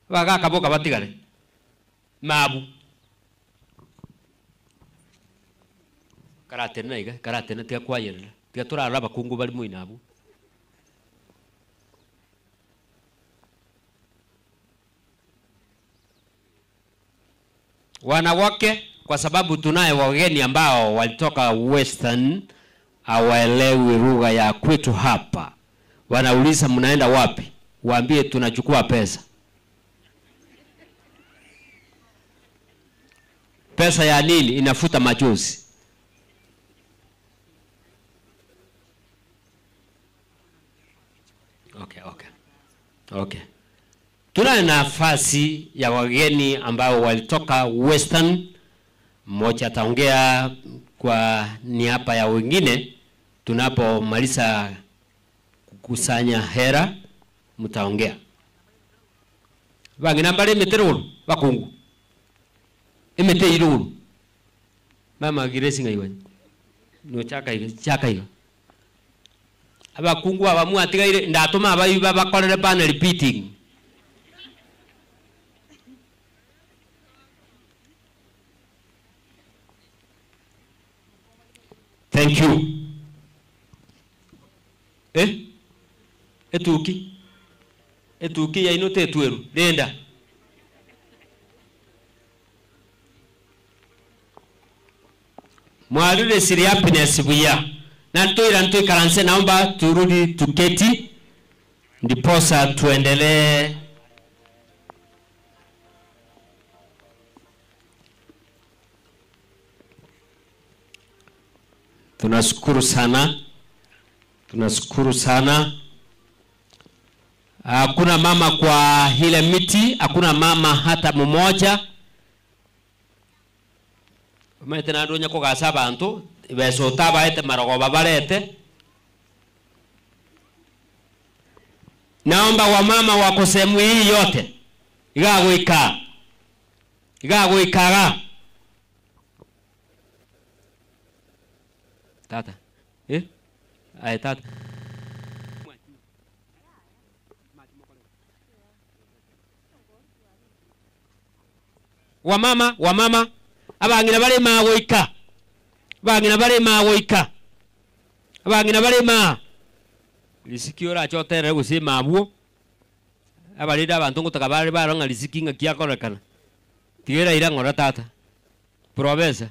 bagakaboka batigare mabu karatena iga karatena tiga kwayerera tiga torara abakungu bari moino abwo wanawake, kwa sababu tunaye wageni ambao walitoka Western, hawaelewi lugha ya kwetu hapa. Wanauliza mnaenda wapi? Waambie tunachukua pesa. Pesa ya nini? Inafuta machozi. Okay, okay. Okay. Tunayo nafasi ya wageni ambao walitoka Western. Mmoja ataongea kwa niaba ya wengine. Tunapomaliza kukusanya hera mtaongea. Bangina mbale emete ruguru bakungu. Emete iruguru. Mama Grace ngaiwe. No chaka iga chaka iga. Abakungu abamu atigaire ndatuma abayi babakorere panel repeating. Thank you. Eh? Etuki. Etuki yaino tetweru. Renda. Mwarire siri happiness buya. Na ntoira ntoikaranse, naomba turudi tuketi ndiposa tuendelee. Tunashukuru sana. Tunashukuru sana. Hakuna mama kwa ile miti, hakuna mama hata mmoja. Omanyete naende onya kogasa abanto, besa otabaete marogoba barete. Naomba wamama wako sehemu hii yote. Igagoika. Igagoikaga. Tata. Eh? Aye tata. Wamama, wamama, abang'ina bare magoika. Abang'ina bare magoika. Abang'ina bare ma. Risiki orachoterere gose mabwo. Abarende abanto ngotaka bare barora ng'a risiki ng'aki akorekana. Tiga eraira ng'ora tata. Professor.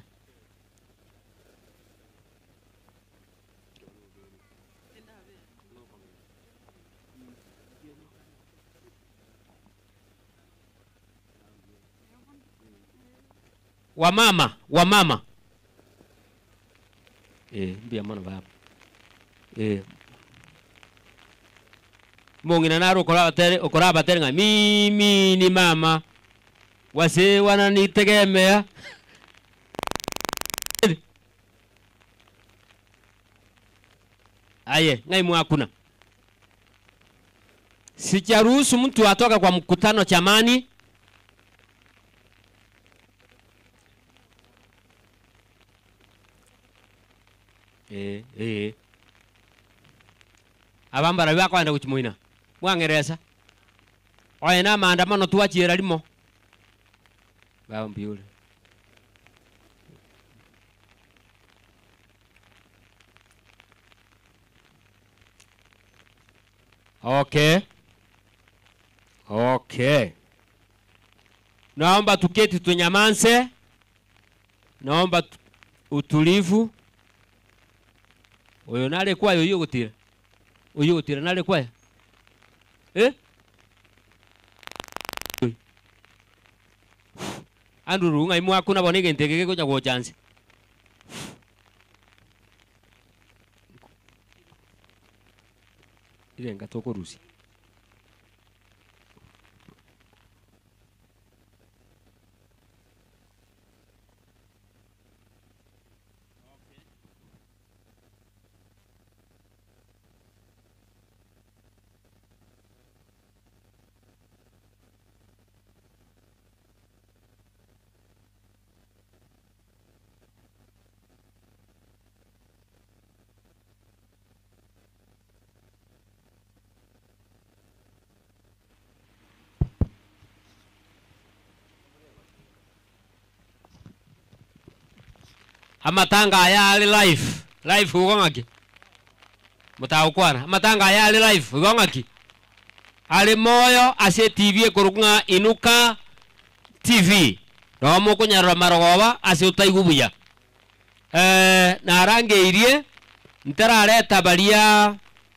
Wamama, wamama. Eh, mbuya mono baba. Eh. Mong'ina naro okorabatere okorabatere ng'a mimi ni mama wase wananitegemea. Aye, ng'ai mwakuna. Sijaruhusu mtu atoke kwa mkutano chamani. Eh, eh. Abambara bakwenda gochimoina. Mwang'eresa. Oye na maandamano twachiera rimo. Baba mbiure. Okay. Okay. Naomba tuketi tunyamanze. Naomba utulivu. Oyo nare kwayo oyo gotira. Oyo gotira nare kwayo. Eh? Andrew ng'ai mwakuna bono egento eke gegocha gocha nse. Irenga tokorusia. Amatanga aya ali live live igo ng'aki motagokwana amatanga aya ali live igo ng'aki ali moyo ase etv ekorokwa ng'a Inuka TV nabo mokonyarora marogoba ase otaigwa buya. Narangeirie ntarareta baria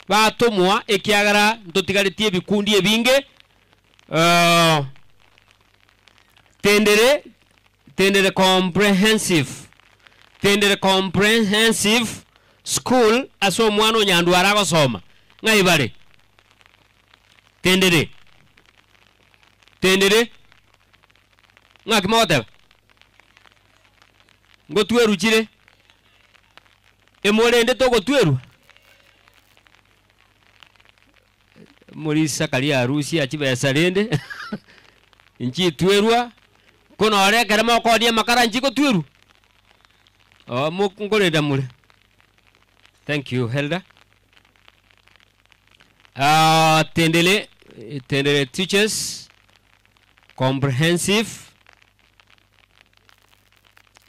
batomwa ekiagera ntotigaretie ebikundi ebinge. Tendere tendere comprehensive tendere comprehensive school ase omwana onyandwara agosoma ng'ai bare tendere tendere ng'aki mogoteba ngotweru chire emorende togotwerwa morisa karia arusia chibesa rende nchitwerwa kono ekere mokoria amakara nchigotwerwa oh mokonkorenda more. Thank you, Helda. Tendele, Tendele Teachers Comprehensive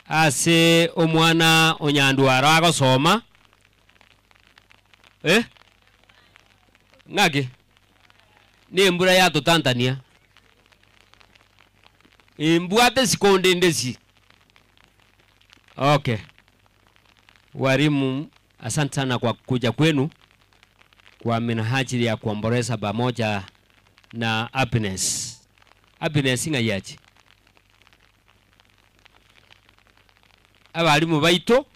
ase omwana onyandwaro agosoma eh ng'aki nembura yatotantania imbwate sikonde ndesi. Okay. Walimu, asante sana kwa kuja kwenu kwa minajili ya kuomboleza pamoja na Happiness. Happiness ng'ayachi. Abalimu baito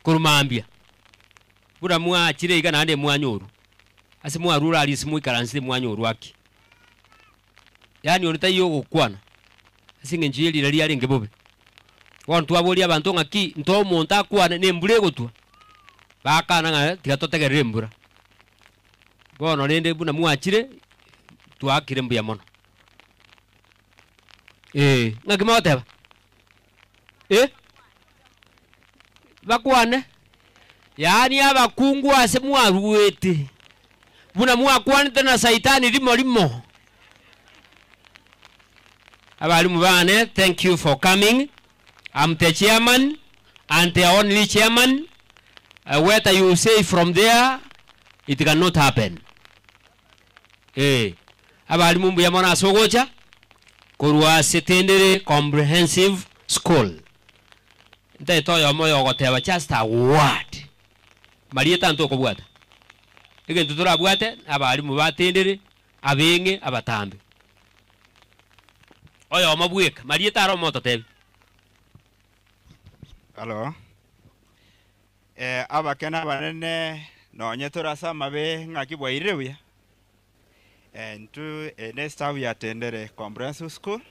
kurumambia. Bura mwachire iga naende mwanyoru. Ase mwarura alisi mwikaransi mwanyoru aki. Yaani onitayo gokwana. Ase ng'encho yerira riarenge bobe. Bono twaboria abanto ng'aki nto omonto akwane na embura egotwa. Bakana ng'a tiga totegerere embura. Bono rende buna mwachire twakire mbuya mono. Ng'aki mogoteba? Bakwane? Yaani abakungu ase mwaruete. Buna mwakwanete na saitani rimo rimo. Abalimu bane, thank you for coming. I'm the chairman and the only chairman. Whether you say from there, it cannot happen. Abarimu mbuya mono ase ogocha korwa ase Tendere Comprehensive School. Ntaete oyomo oyo ogoteba just a word. Marieta ntokobwata. Egento torabwate, abarimu ba Tendere, abeng'e, abatambe. Oyomo bweka, marieta aro omototebi. Halo. Eh, abake na abanene nonye tore ase amabe ng'aki bwairire buya. Eh, intwe eye ne staff ya Tendere Comprehensive School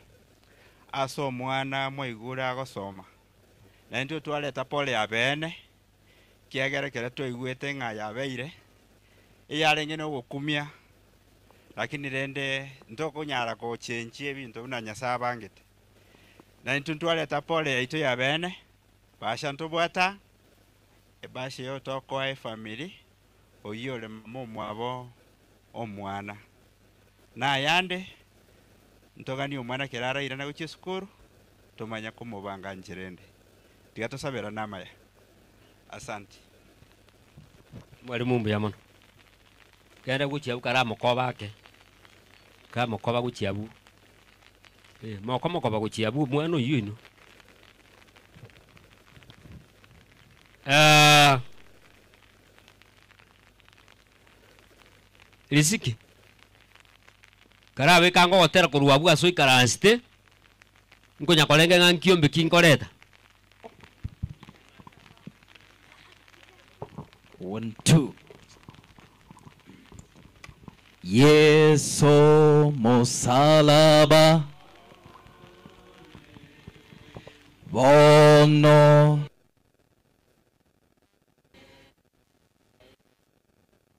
ase omwana mwaigure agosoma. Na intwe twareta pole ya beene kiagera ekero twaigwete ng'a yabeire eyarenge na ogokumia lakini rende ntokonyara gochenchia ebinto buna Nyasaye abangete. Na intwe ntwareta pole yaito ya beene Basha ntobwata ebasha eyo tokoa efamiri oyio ore mama omwabo omwana. Na ayande ntoganie omwana kero arairane gochia esukuru tomanye komobanga nchera ende. Tiga tosaberane amaya. Asanti. Mwalimu mbuya mono. Genda gochia abwo kare amokoba ake, kamokoba gochia abwo, eh, mokomokoba gochia abwo omwana oyio oino. Riziki, karabe kangogotera korwa abwo ase oikaransete, nkonya korenge ng'a nkiombe ki nkoreta. One, two. Yeso musalaba bono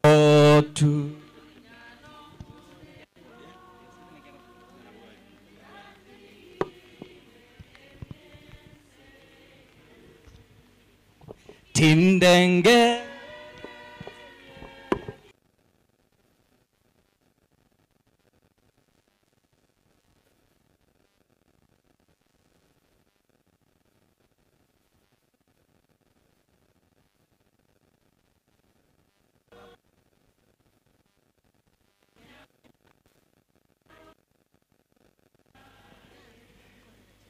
otu tindenge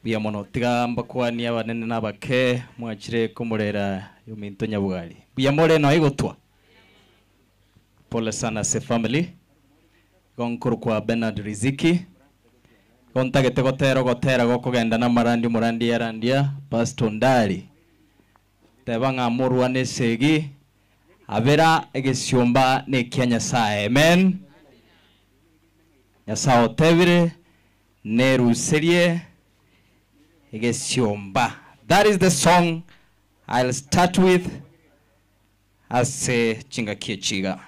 Mbuya mono tiga mbakwanie abanene na abake mwachire komorera yominto Nyabwari. Mbuya more noe gotwa. Pole sana ase family. Igo nkorokwa Bernard Riziki. Igo ntagete gotera ogotera gokogenda na amarandia omorandia yarandia Pastor Ondari. Teba ng'a morwane esegi abera egesiomba nekia Nyasaye. Amen. Nyasaye otebire neruserie egesiomba. That is the song I'll start with ase chingaki echi iga.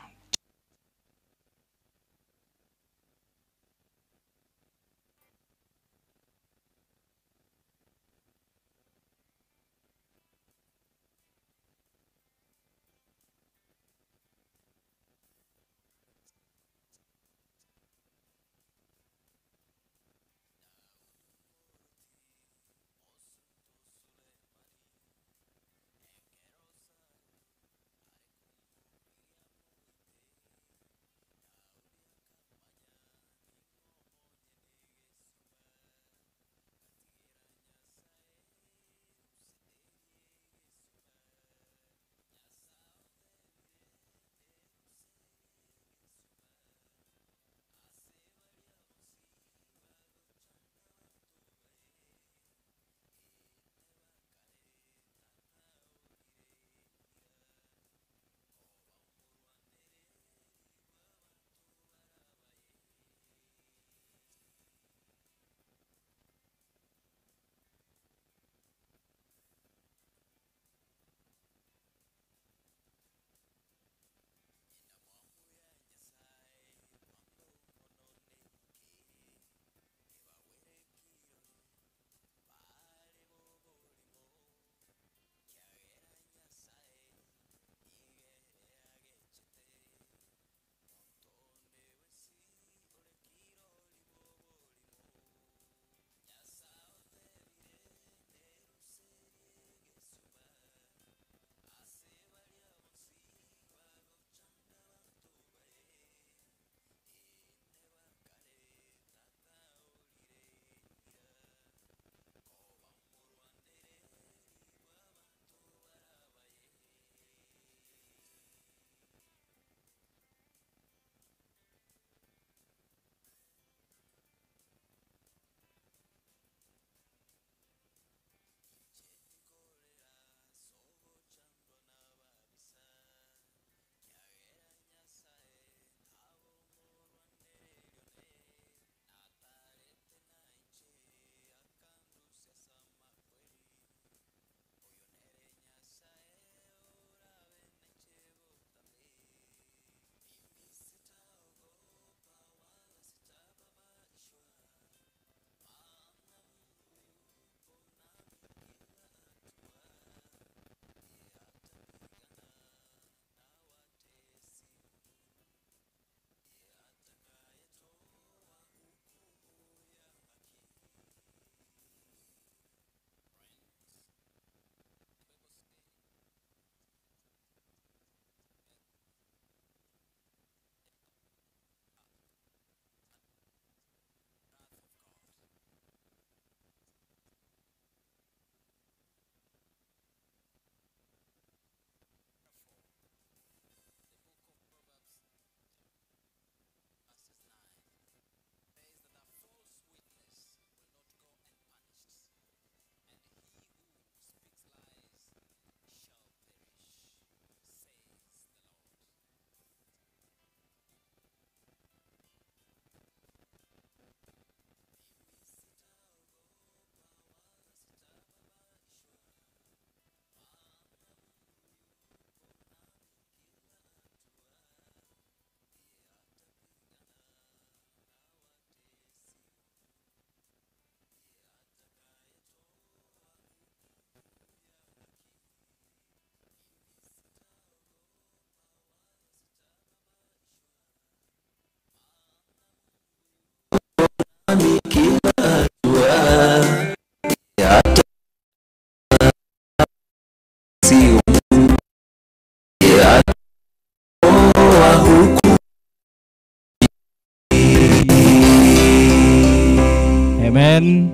Amen.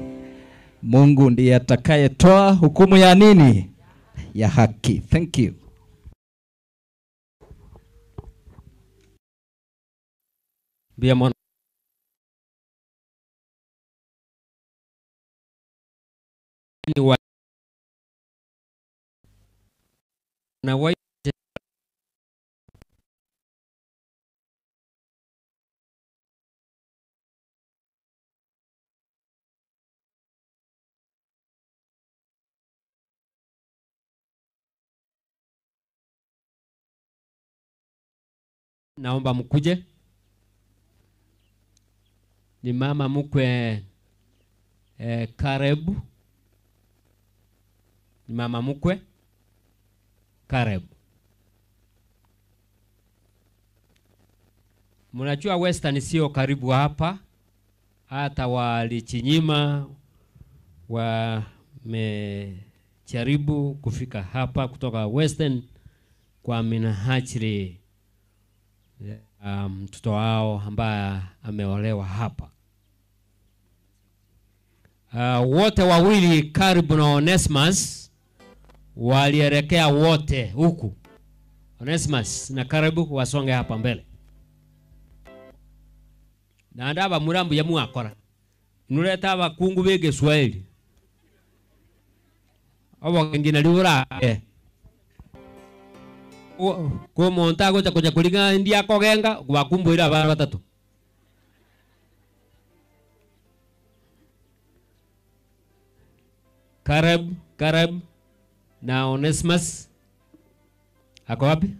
Mungu ndiye atakayetoa hukumu ya nini? Ya haki. Thank you. Mbuya mono. Ni wa na wa naomba mkuje. Ni mama mkwe Karebu, ni mama mkwe Karebu. Mnajua Western sio karibu hapa, hata walichinyima wamejaribu kufika hapa kutoka Western kwa minajili ya mtoto wao ambaye ameolewa hapa. Wote wawili Karibu na Onesmus walielekea wote huku. Onesmus na Karibu wasonge hapa mbele. Na ndaba murambu ya mwakora. Nureta abakungu bege Swahili. Obo ngina liura. Ko monta gocha kuja kulinga ndia kogenga gwakumbuira abana batatu. Kareb, Kareb na Onesmus ako wapi?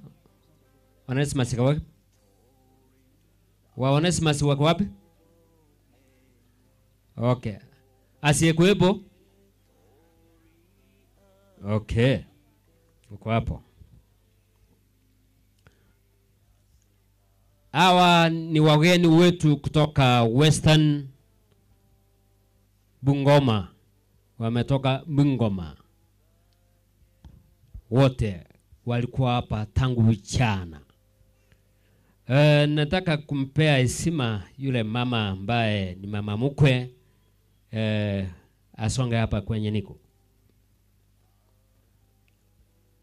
Onesmus ako wapi? Wa Onesmus wako wapi? Okay. Asiyekuwepo? Okay. Uko hapo. Hawa ni wageni wetu kutoka Western Bungoma. Wametoka Bungoma. Wote walikuwa hapa tangu mchana. Nataka kumpea heshima yule mama ambaye ni mama mkwe, asonge hapa kwenye niko.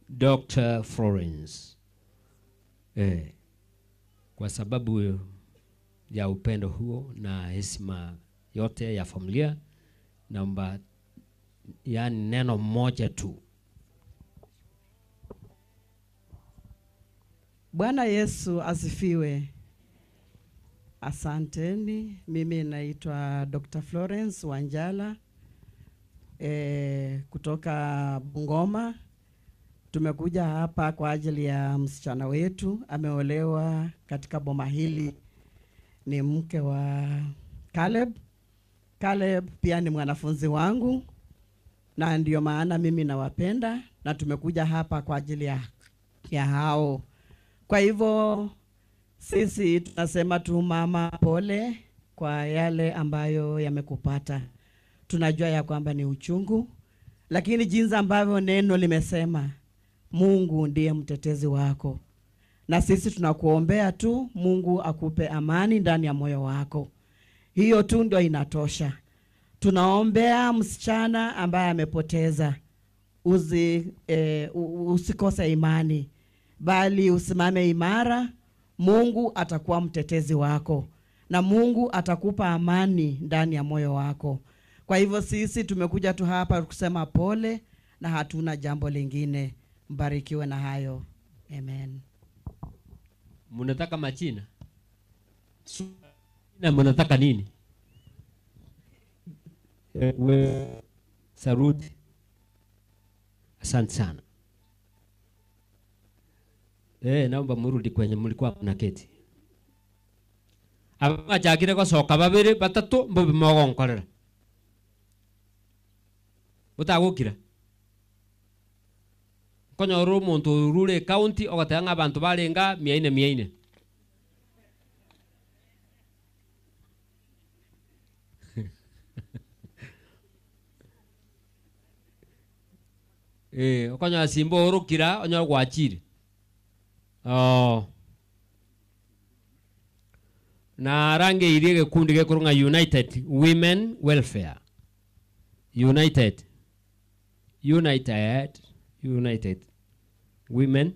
Dr. Florence. Kwa sababu ya upendo huo na heshima yote ya familia, naomba yani neno moja tu. Bwana Yesu asifiwe. Asanteni. Mimi naitwa Dr. Florence Wanjala kutoka Bungoma. Tumekuja hapa kwa ajili ya msichana wetu, ameolewa katika boma hili, ni mke wa Caleb. Caleb pia ni mwanafunzi wangu na ndio maana mimi nawapenda na tumekuja hapa kwa ajili ya hao. Kwa hivyo sisi tunasema tu mama, pole kwa yale ambayo yamekupata. Tunajua ya kwamba ni uchungu, lakini jinsi ambavyo neno limesema, Mungu ndiye mtetezi wako. Na sisi tunakuombea tu Mungu akupe amani ndani ya moyo wako. Hiyo tu ndio inatosha. Tunaombea msichana ambaye amepoteza. Usikose imani, bali usimame imara. Mungu atakuwa mtetezi wako na Mungu atakupa amani ndani ya moyo wako. Kwa hivyo sisi tumekuja tu hapa kusema pole na hatuna jambo lingine. Mbarikiwe na hayo. Amen. Mnataka machina? Na mnataka nini? We, Sarudi. Asante sana. Naomba murudi kwenye mlikuwa mnaketi. Abachakire gosoka babere batatu mbobe mogonkorera. Butagukira. Konyora omonto orure county ogateba ng'a abanto barenga mia ine mia ine. Okonyora simba orokira onyora gwachire. Oh. Na range irie gekundi gekorwa ng'a United Women Welfare. United. United. United. Women.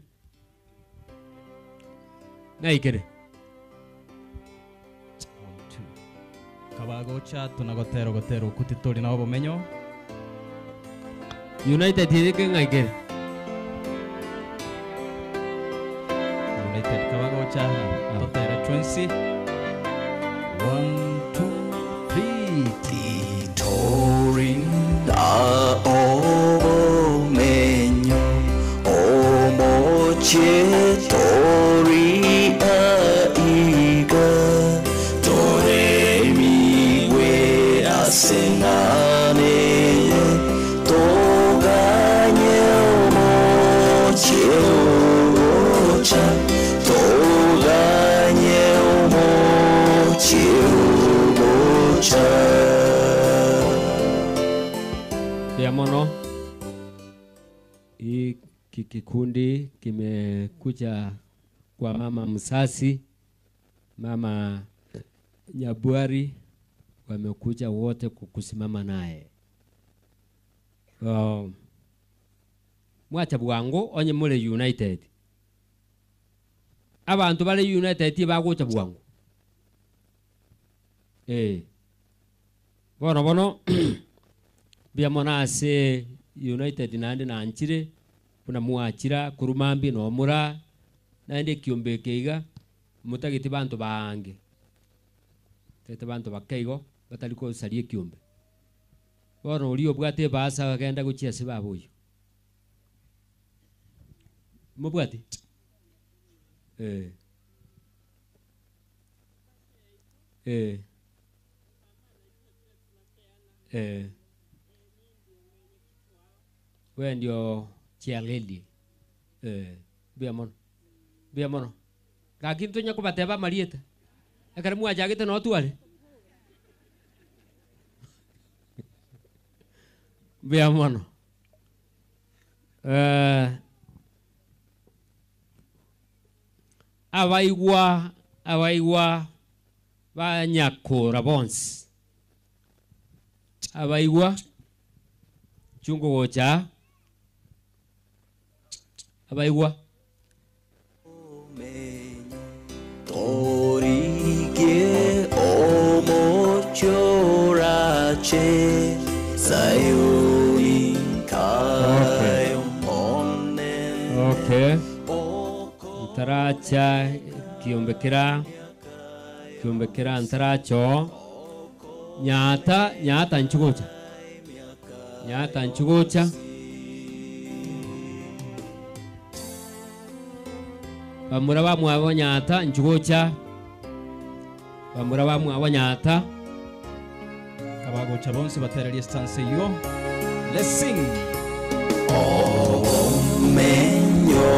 Ng'aikere. Kabagocha tunagotera ogotera okwo titori na obomenyo. United ere ng'aikere. United kabagocha totere twensi. 1 2 3. Torinda obomenyo omoche tori aiga toremigwe asenane toganye omoche ogocha toganye omoche ogocha. Ya mono hii kikundi kimekuja kwa mama msasi, mama Nyabwari, wamekuja wote kukusimama naye. Mwacha bwangu onye mule United. Abantu bale United bagocha bwangu. Bono bono bia monase United nande nanchire buna mwachira kurumambi no mura nande kiombe keiga mutagiti bantu bange tete bantu bakeigo batari kosaria kiombe bono uri obwate basa bagenda gochia se baboyo mobwate we ndio chialeli bia mono bia mono lakini tonya kubateba marieta ekere mwachagete no tware bia mono abaigwa abaigwa banyakora bonsi abaigwa chungo gocha abaigwa Torige omochorache Sayuni kayo Okay. Ntaracha kiombekera kiombekera ntaracho nyata nyata nchugocha nyata nchugocha bamura bamwabo nyata nchugocha bamura bamwabo nyata Kabagocha bonsi batererie stance yo. Let's sing. Omenyo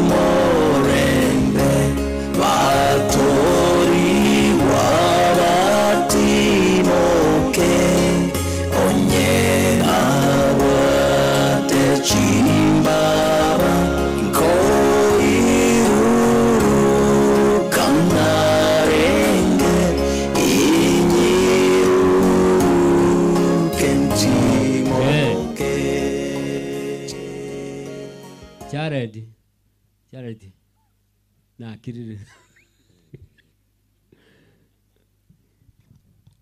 omorembe Batori wabatimoke Onye abate chimbaba Nkoirurukanarenge Inyiruke ntimoke. Jared Jared nakirire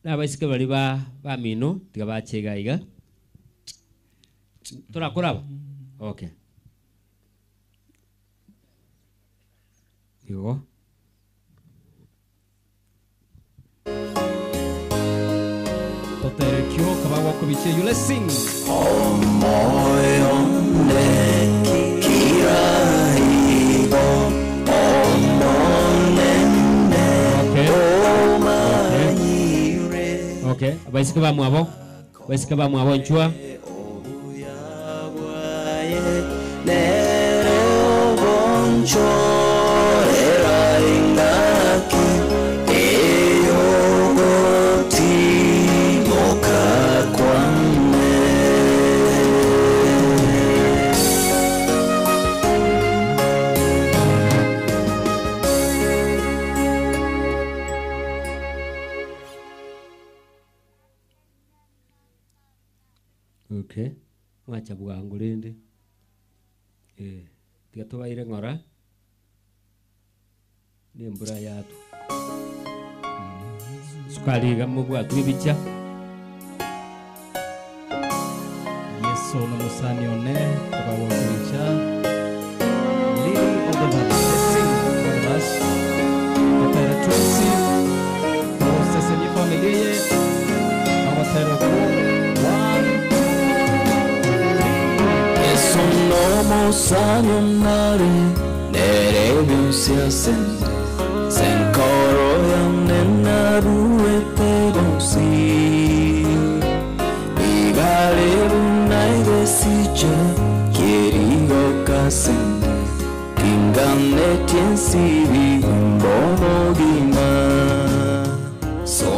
nabaisike bari ba bamino tiga bachega iga turakuraba okay igo Totere kyo kabagwa kubiche you. Let's sing. Omoyo nekiraibo omonene omanyire Okay, abaisike bamwabo abaisike bamwabo nchua nere obonchorera ingaki eyogotimoka kwane. Bacha bwango rende, eh, tiga tobaire ng'ora, na embura yatwa. Sukari iga mobwatwe ebicha. Yeso nomosani one tokagokibicha Lily of the Valley. Let's sing all of us. Totera twensi tosesenie family eye nogotera okwo. One, Yeso nomosani onare nere byonsi asende senkoro yane naruete bonsi igare bunairesije kierigo kasende kingane tiensibi mbobogima so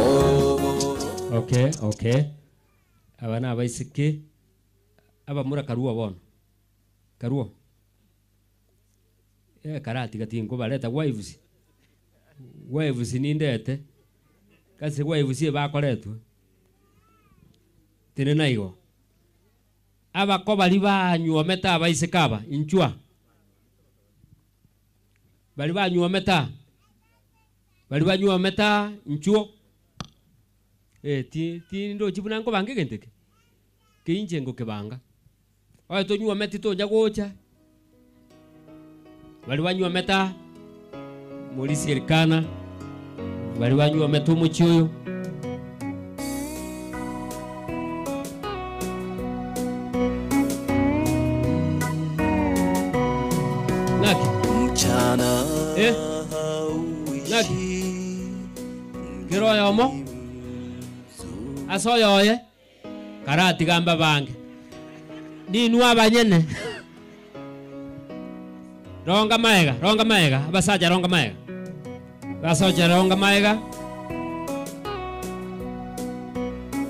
Okay. Aba na abaiseke abamura karua bono. Karua. Eh karati gati nkobareta wives. Wives nindete. Kase wives bakoretwe. Tene naigo. Abako bari banywomete abaiseke aba inchwa. Bari banywomete. Bari banywomete inchuo. Eh ti ti ndochi buna nkobanga egento eke. Keinche ngokebanga. Oye tonywometi tonya gocha. Bari banywomete Maurice Elikana bari banywomete omochi oyo. Ng'aki? Mchana Eh? Ng'aki? Kero oyomo ase oyoye karatiga bange ninwe abanyene ronga maega ronga maega abasacha ronga maega basacha ronga maega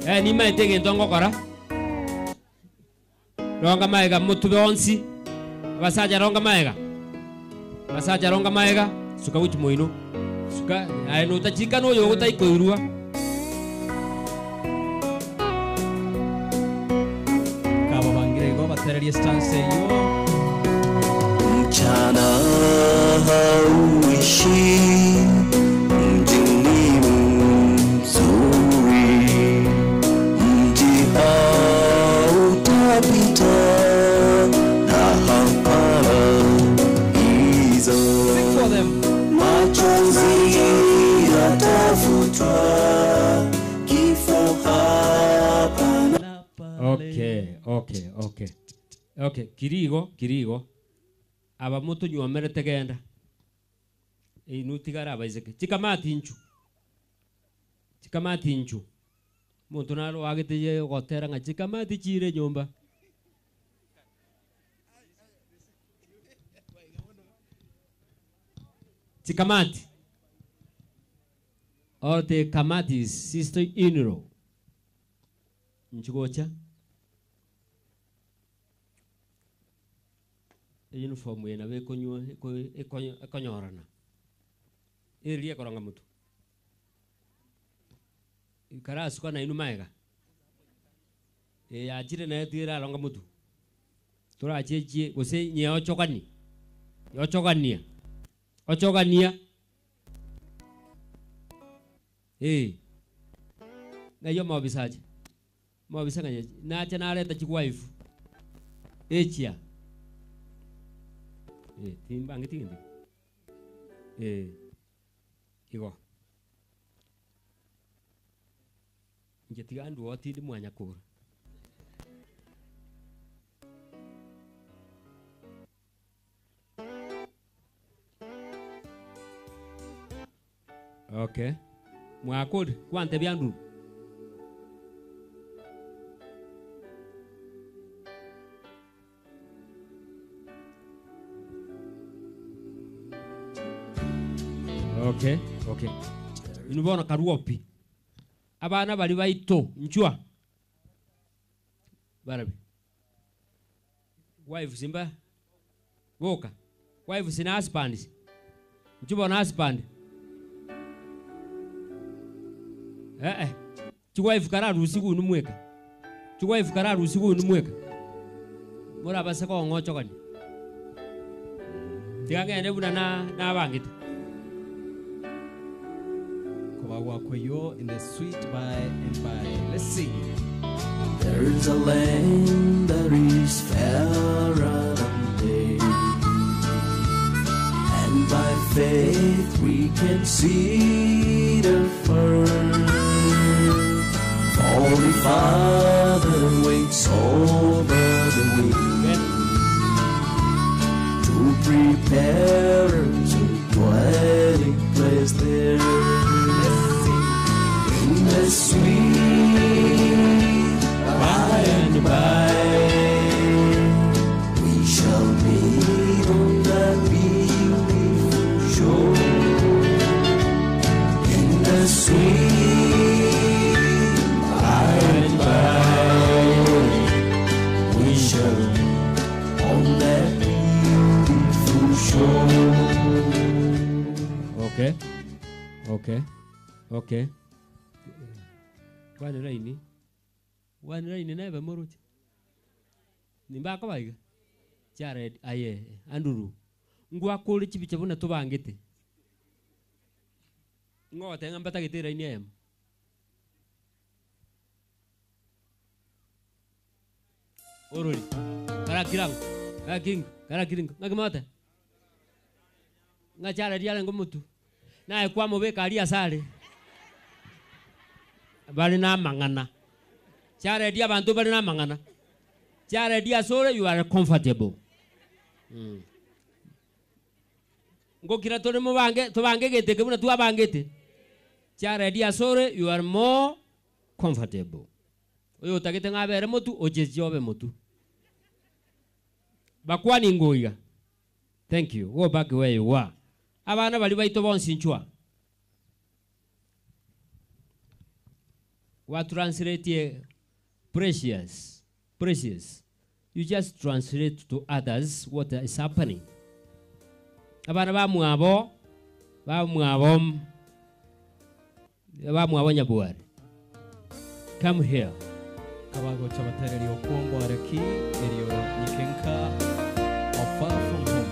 eh nimaete egento ngokora ronga maega motube onsi abasacha ronga maega abasacha ronga maega suka gochi moino suka aye notachika noyo ogotaikoirwa Kaba bangire igo batererie stance eyo. Mchana hauishi mjini mzuri, mji hautapita na hapana hizo. Sing for them. Machozi yatafutwa, kifo hapana. Okay. Kirigo, kirigo. Aba mutunywomerete genda. Inu tigara abaiseke. Chikamati inchu. Chikamati inchu. Muntu naro wagete gotera ng'a chikamati chire nyomba. Chikamati. Or the kamati sister in-law. Nchigocha. Uniform ye nabo ekonywa ekonyorana. Eri ekoronga mutu. Ikarasuka na inu maega. Yachire naye tira aronga mutu. Turachechie gose nyeochogani. Yochogania. Ochogania. Nayo mabisaje. Mabisa nganye nacha nareta chigwife. Echia. Timbange tigende. Igo. Inche tiga andu otindi mwanya kura. Okay. Mwakuri kwante byandu. Okay. Inu bono karuopi. Abana bari baito nchwa. Barabi. Wife simba. Boka. Wife sina husband. Nchubona husband. Eh. Chiwife kara rusi kunu mweka. Chiwife kara rusi kunu mweka. Morabase kong'ochogania. Tiga ng'ende buna na nabangete. Kobagwa koyo in the sweet by and by. Let's sing. There's a land that is fairer than day, and by faith we can see the firm. For the Father waits over the way to prepare us a dwelling place there. In the sweet by and by, we shall meet on that beautiful shore. In the sweet by and by, we shall meet on that beautiful shore. Okay. Okay. Okay. One raini. One raini nebe moruche. Nimbako baiga. Jared aye Andrew. Ngwakore chibicha buna tobangete. Ngote ng'amba tagete raini eyemo. Orori. Karakirango. Karakiringo. Karakiringo. Ng'akimote. Ng'a Jared arenge omotu. Naye kwamobeka aria ase are. Bare na amang'ana. Jared abanto bare na amang'ana. Jared ase ore you are comfortable. Ngokira tore mobange tobange egete eke buna twabangete. Jared ase ore you are more comfortable. Oyo otagete ng'a abere motu ocheche obe motu. Bakwani ngoiga. Thank you. Go back where you were. Abana bari baito bonsi nchwa. Wa translate precious. Precious. You just translate to others what is happening. Abana ba mwabo, ba mwabo, ba mwabo Nyabware. Come here. Kabago chabatereri okwombo areki erio nyikenka or far from home.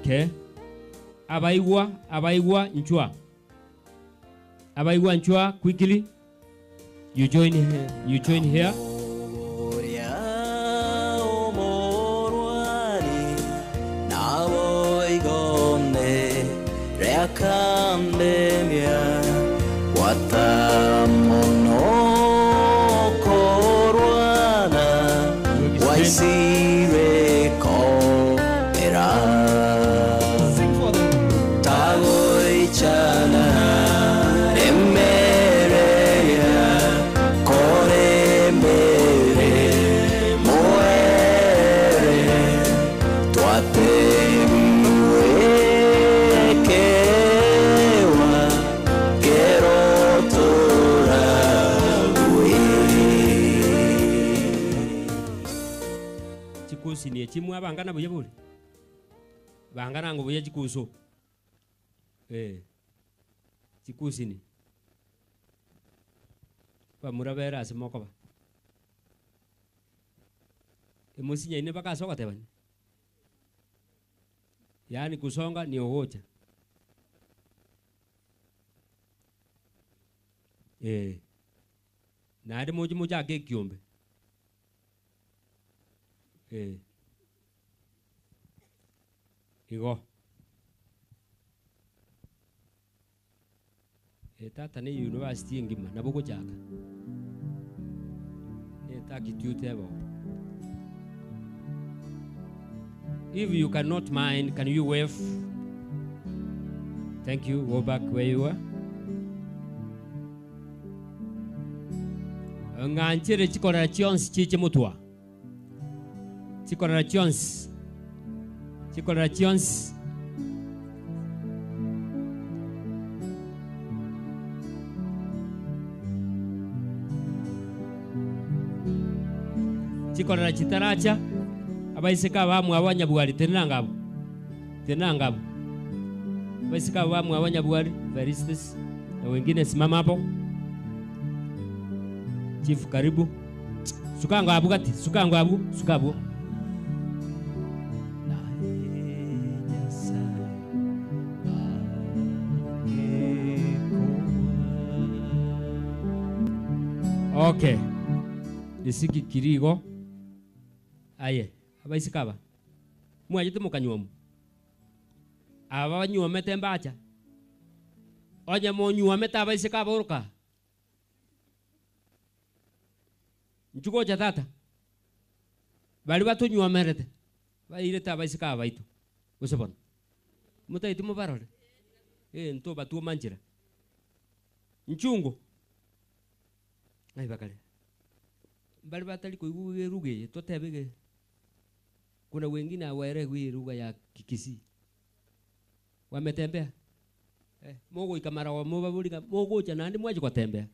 Okay. Abaigwa, abaigwa nchwa. Abaigwa nchwa quickly. You join here. You join here. Chikusi chimwe abangana buya buri bangana ngo buya chikuso chikusi ni bamurabera ase mokoba emusinya ine bakasoka tebani yani kusonga ni ogocha Eh. Naende moche mochake ekiombe. Eh. Igo. Eh, tata ne university engima nabo ogochaka. Ne attitude ebo. If you cannot mind, can you wave? Thank you. Go back where you were. Ng'anchere chikorera chionsi chiche motwa. Chikorera chionsi. Chikorera chionsi. Chikorera chitaracha abaiseke abamwabo nyabwari tenena ngabo. Tenena ngabo. Abaiseke abamwabo nyabwari Felistus na wengine simama hapo. Chief karibu. Sukango abu gati, sukango abu, sukabu. Okay. Risiki kirigo. Aye, abaiseke aba. Mwachete mokanywomu. Aba banywomete mbacha. Onye monywomete abaiseke aboroka. Nchugocha tata. Bari batunywomerete. Bairete abaiseke aba baito. Gose bono. Motaeti mobarore. Eh, nto batuoma nchera. Nchungo. Ng'ai bakare. Bari batari koigwa eruga eye, totebe iga. Kuna wengine hawaelewi lugha ya Kikisii. Wametembea. Eh, mogoika mara wa mobaburika, mogocha naende mwachi gotembea.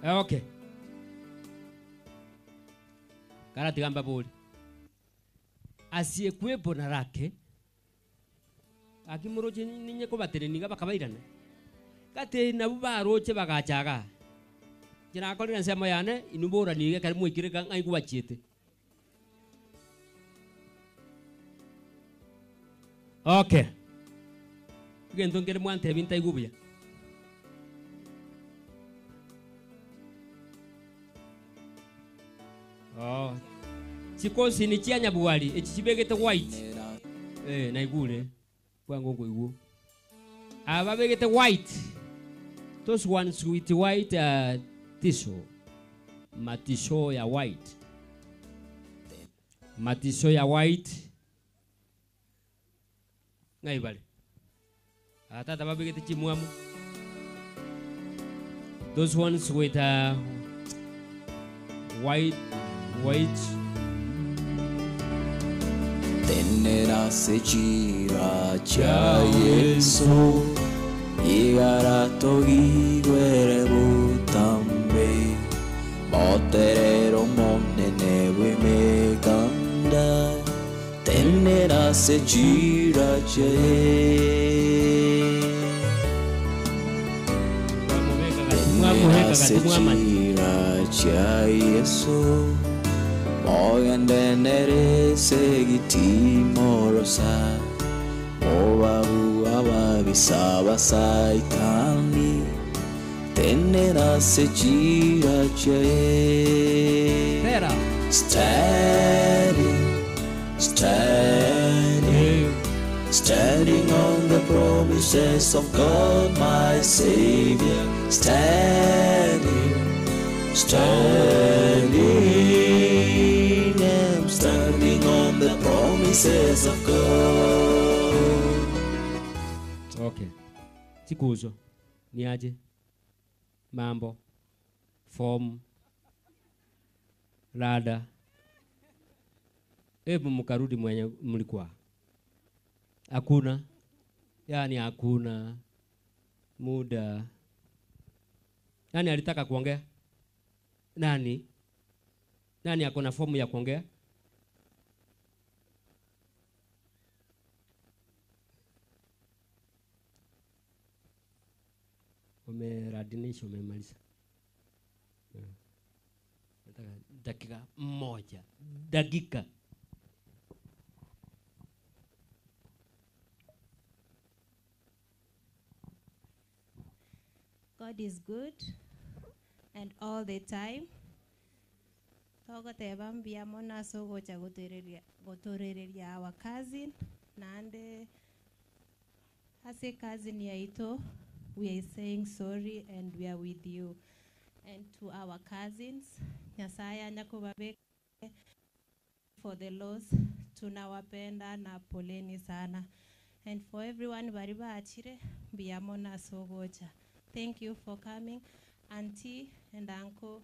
Eh, okay. Karatiga mbabori. Asiyekuwepo na rake akimoroche ninye kobatereniga bakabairana. Gati nabo baroche bagachaga. Kirakorera ensemo yane inubora niga kare mwikire ng'ai gwachiete. Okay. Egento nkere mwantebi ntaigwa buya. Oh. Chikosi ni chia nyabwari echi chibegete white. Eh, naigure. Bwango nkoigwa. Aba begete white. Those ones with white tissue. Matisho ya white. Matisho ya white. Ng'ai bale. Tata babegete chimwamu. Those ones with white, white. Tenera sechira cha Yesu Igara togigwere butambe Moterero monene wimekanda Tenera sechira cha Tenera sechira cha Yesu Mogendenere segitimorosa Obabu ababisaba saitani Tenera sechira che Standing, standing, standing on the promises of God my Savior. Standing, standing, I'm standing on the promises of God. Okay. Chikuzo. Niaje? Mambo. Form. Rada. Hebu mkarudi mwenye mlikuwa. Hakuna. Yaani hakuna muda. Nani alitaka kuongea? Nani? Nani ako na fomu ya kuongea? Umeradinisha, umemaliza. Nataka dakika moja. Dakika. God is good and all the time. Togoteba mbuya mono ase ogocha gotoreria gotorereria our cousin naende ase cousin yaito we are saying sorry and we are with you and to our cousins Nyasaye anya kobabeka for the loss tunawapenda na poleni sana and for everyone bari bachire mbuya mono ase ogocha thank you for coming auntie and uncle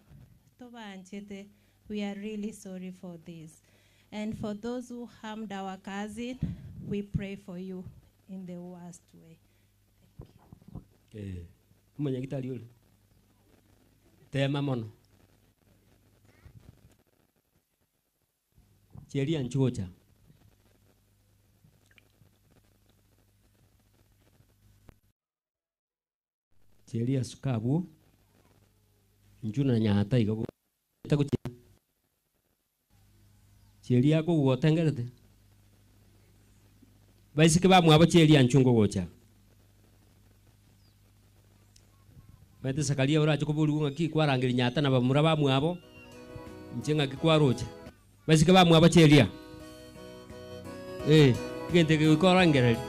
tobanchete we are really sorry for this and for those who harmed our cousin we pray for you in the worst way Eh, omonyagitari ore tema mono cheria nchugocha cheria suka abwo inchu na nyata iga gochia cheria akogotengerete baiseke bamwabo cheria nchu ngogocha Maete Sakaria orache koborigwa ng'aki kwarangeria nyata na bamura bamwabo inche ng'aki kwaroche baiseke bamwabo cheria eh egento eke goika orangereria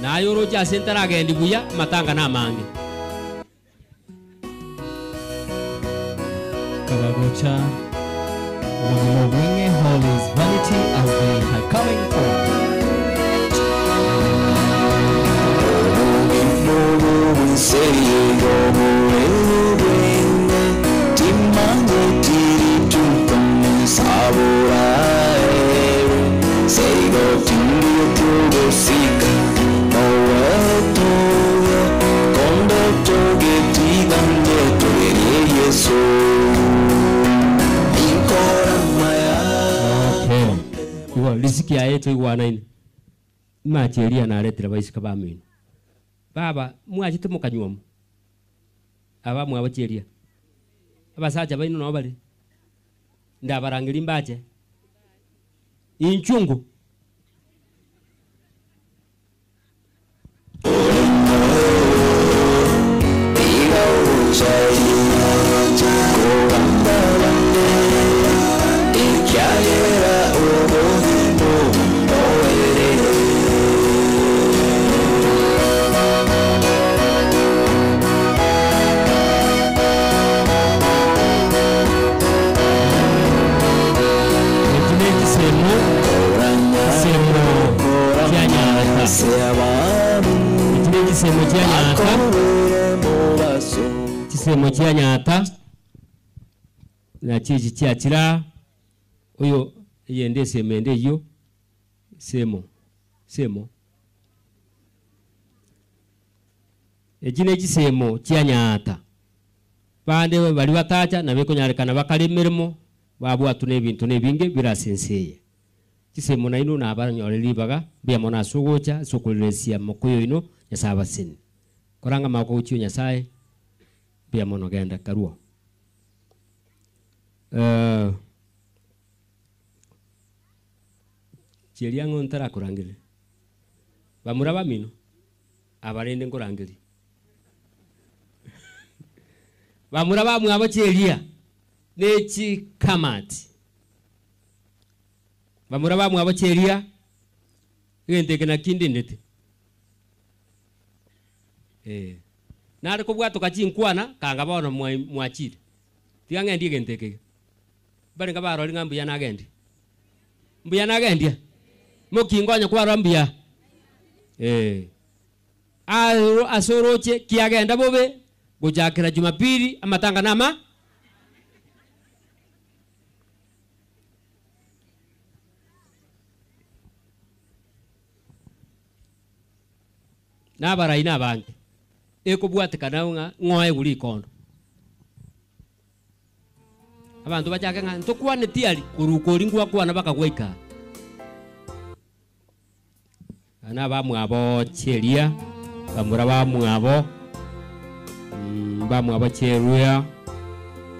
naye oroche ase ntaragendi buya amatanga na amange. Kabagocha obogima obweng'e all is vanity as they are coming forth. Okay. Igo risiki yaye toigwanaine imache eria naretire baisika bamino baba mwachete mokanywomo aba mwabacheria abasacha baino nabo bare ndabarangeria mbache inchungu Eki n'ekisemo kisemo kia Nyata. Eki n'ekisemo kia Nyata. Kisemo kia Nyata nakio eki kiakira oyo eyende esemo ende eyio semo semo eki n'ekisemo kia Nyata bande bari batacha nabo ekonyarekana bakare emeremo babwatwa na ebinto na ebinge bire ase ense eye. Chisemo nainwe nabanyore ribaga mbuya mono ase ogocha ase okoreresia mokoyo oino Nyasaye abaseni. Koranga amagoko gochia o Nyasaye mbuya mono genda karwo. Eh, chiria ng'o ntarakorangeria bamura bamino aba rende nkorangeria bamura bamwabo chiria nechikamati bamura bamwabo chiria egento eke naki ndindete eh nare kobwatoka chinkwana kanga bono mwachire tiga ng'endie egento eke iga barenge barori ng'a mbuya nagendie mbuya nagendia mokingonya kwarora mbuya eh aro ase oroche kiagenda bobe gochakera jumapili amatanga nama nabarai na abange ekobwatekana ng'a ng'oe guri ikondo abanto bachake ng'a ntokwaneti ari koruka ori ngwakwana bakagwaika ana bamwabo cheria bamura bamwabo bamwabo cheruya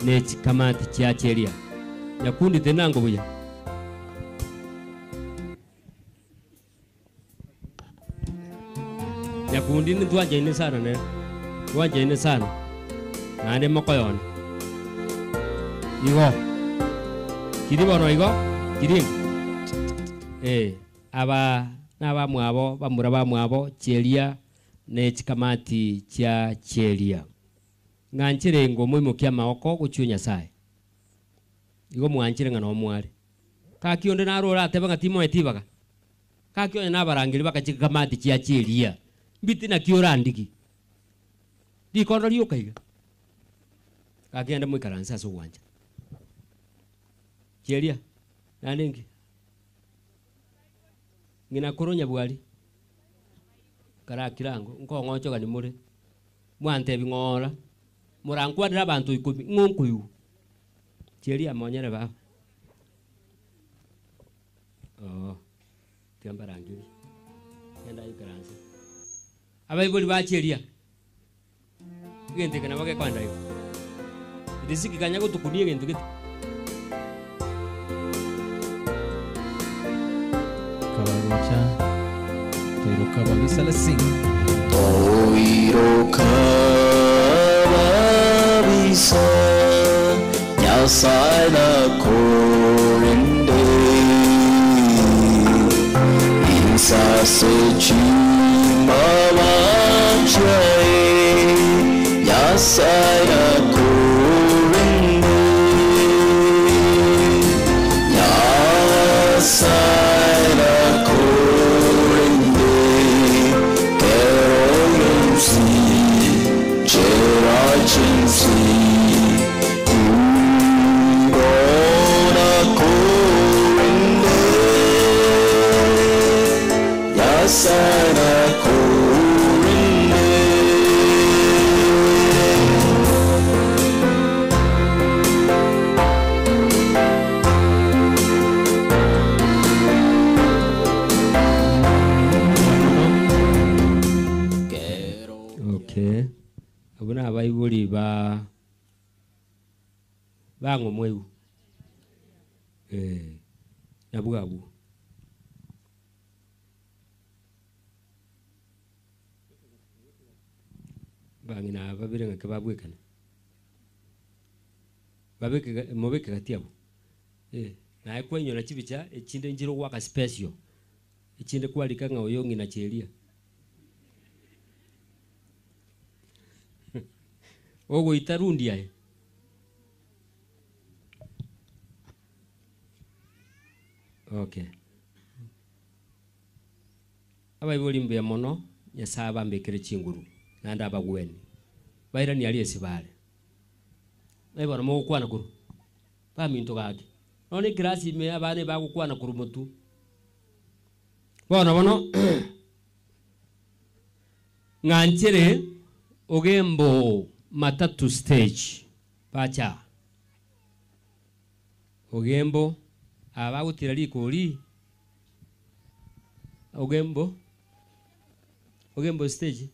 nechikamati chia cheria nyakundi tenango buya Nyakundi ntwanchaine sana nere, twanchaine sana, naende mokoyone. Igo, kiri bono igo, kiri eh, aba nabamwabo bamura bamwabo cheria ne chikamati chia cheria. Ng'anchire ngo moimokia amaoko gochia Nyasaye. Igo mwanchire ng'a nomware. Gaki onde naro oratebe ng'a timoeti ibaga. Gaki onye nabarangeri bakachikamati chia cheria. Mbiti naki orandigi. Rikondo rioka iga. Gaki ende moikaranse ase ogwancha. Cheria, naende nki? Ng'ina koro nyabwari. Karakira ango, nkong'ochogani more. Mwantebi ng'ora, morankwanere abanto ikomi, ng'o nkoigwa. Cheria monyere baba. Oo, tiga mbarangerie. Genda ikaranse. Abaibori ba cheria, egento eke nabo gekoenda igo. Riziki kanya gotukunia egento gete. Kabagocha toiroka babisa let's sing. Toiroka babisa Nyasaye nakorende Insase chimbabachae Nyasaye nakorende Nyasaye nakorende Keroyonsi Cherachinsi Ungona korende Nyasaye nakorende Okay. Abo na abaibori ba bang'omweu. Eh, nabwo abwo. Bang'ina aba babere ng'ake babwekana. Babeke mobeke gati abwo. Eh, naye kwainyora chibicha echinde nchire ogwaka special. Echinde kwarika ng'a oyo ng'ina cheria. Ogoita rundi aye. Okay. Abaibori mbuya mono, Nyasaye abambekere chinguru, naende abagweni. Bairani aria ase bare. Naye bono mogokwana korwa, baminto gaki. Nonya eclass ime abana ebagokwana korwa motwe. Bono bono, ng'anchere ogembo matatu stage, bacha. Ogembo, aba bagotira rikori, ogembo, ogembo stage,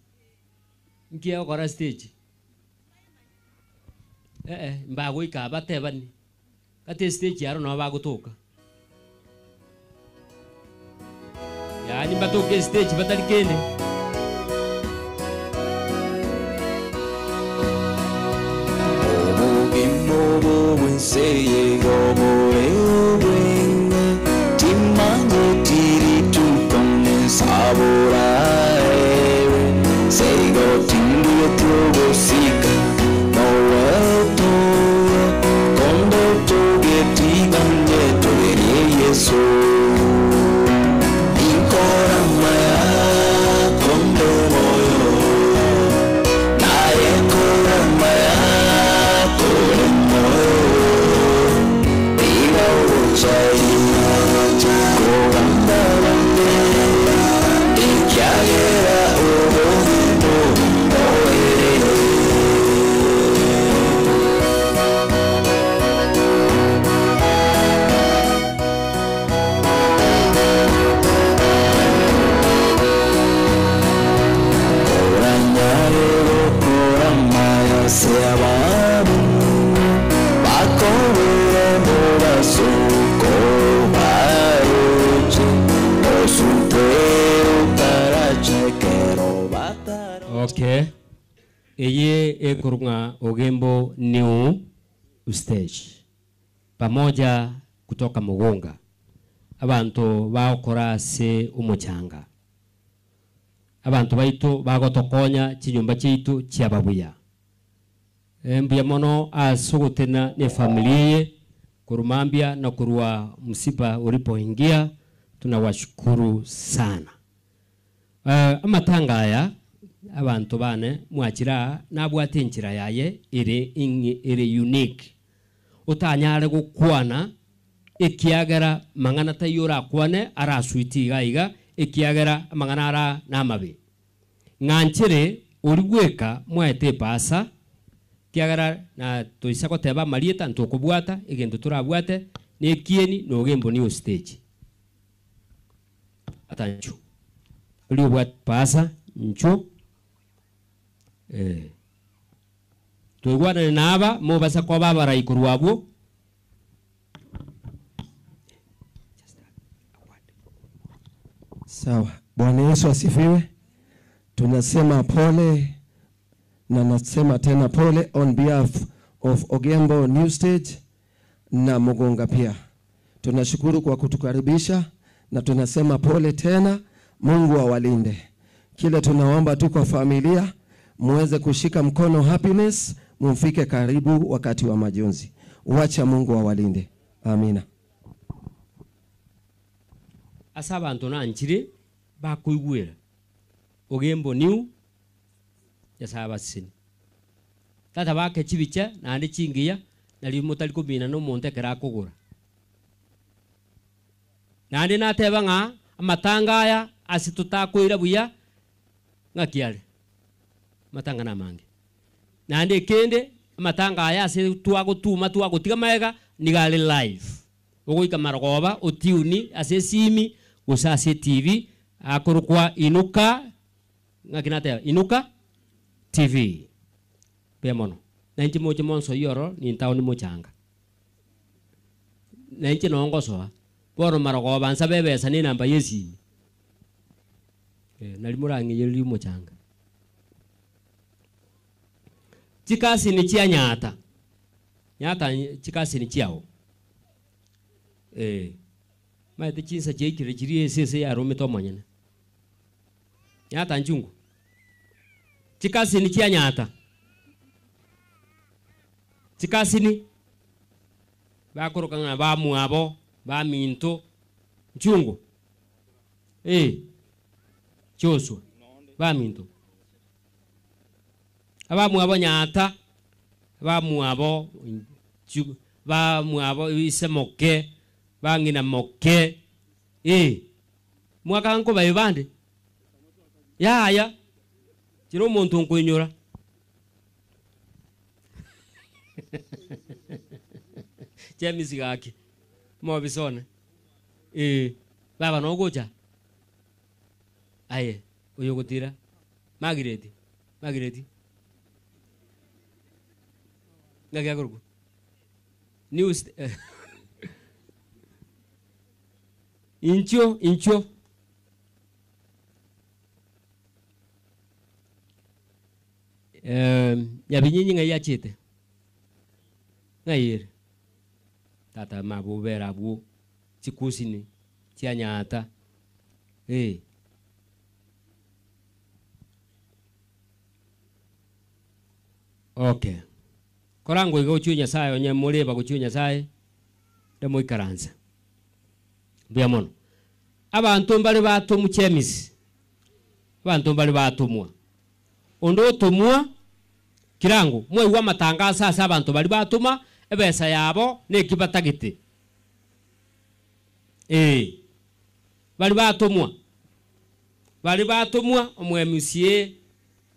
nki egokora stage? Eh eh, mbagoika aba batebani, gati estage aro nabo bagotoka. Yaani mbatoke estage batari kende. Obogima obo bwense yego bore obwenge Timanyeti rituko nensabora ewe Seigo tindigeti ogosika nowetoye Kondo togetiganye togerie Yesu Inkoramaya kondo moyo Naye koramaya kore moyo Iga uruchai kogamba bande Ikiagera obogima Okay. Eye ekorwa ng'a Ogembo New Stage. Pamoja kutoka Mugunga. Abanto bagokora ase omochanga. Abanto baito bagotokonya chinyomba chiaito chiaba buya. Mbuya mono ase ogotena ne efamiri eye korwa mambia na korwa msiba ulipoingia tunawashukuru sana. Amatanga aya abanto bane mwachire aa nabwate enchera yaye ere ere unique otanyare gokwana ekiagera mang'ana taiyo orakwane arasuitie iga iga ekiagera amang'ana ara namabe. Ng'anchere oria bweka mwaete epasa, ekiagera na toisa goteba amarieta ntokobwata, egento torabwate nekieni na ogembo new stage. Ata nchu. Oria obwate epasa nchu eh. Toigwanane na aba mobasa koba abarai korwa abwo. Sawa. Bwana Yesu asifiwe. Tunasema pole na nasema tena pole on behalf of Ogembo New Stage na Mugunga pia. Tunashukuru kwa kutukaribisha na tunasema pole tena. Mungu awalinde. Kile tunaomba tu kwa familia muweze kushika mkono Happiness, mumfike karibu wakati wa majonzi. Wacha Mungu awalinde. Amina. Ase abanto nanchire bakoigwera Ogembo New Nyasaye abasesenie. Tata bake chibicha naende chingiya nario motari komina na omonto ekero akogora. Naende nateba ng'a amatanga aya ase totakoira buya ng'aki are? Amatanga namange. Naende ekende amatanga aya ase twagotuma twagotiga magega nigo are live. Ogoika marogoba otune ase esimi gose ase etv akorokwa Inuka ng'aki nateba? Inuka TV. Mbuya mono. Na inche moche monsoyie ororo nintaoni mochanga. Na inche noo ngosoa. Bono marogoba nsabe ebesa na enamba ya esimi. Eh, nari morang'eyererie omochanga. Chikasini chia Nyaata. Nyaata chikasini chiao. Eh, maete chinsa chiaikire chiria esese yaromete omonyene. Nyaata nchungu. Chikasini chia Nyaata. Chikasini bakoroka ng'a bamwabo, baminto, nchungu. Eh, Joshua, baminto. Abamwabo Nyaata, abamwabo bamwabo ise moke, bang'ina moke, eh, mwaka nkobae bande? Yaya, chire omonto nkoinyora. James gaki, omobisa one, eh, baba nogocha? Aye, oyo ogotira, Margaret, Margaret, ng'aki akorokwa? News Inchuo, inchuo. Nyabinyinyi ng'ai achiete? Ng'ai ere? Tata mabobera abwo chikusini chia Nyaata eh. Okay. Korangwe iga gochia o Nyasaye onye moreba gochia o Nyasaye, ere moikaranse. Mbuya mono. Abanto mbare batomwa chemisi, abanto mbare batomwa. Onde otomwa kirango, mwaigwa amatangaso ase abanto baria batoma ebesa yabo neki batagete. Ee, baria batomwa, baria batomwa omo-MCA,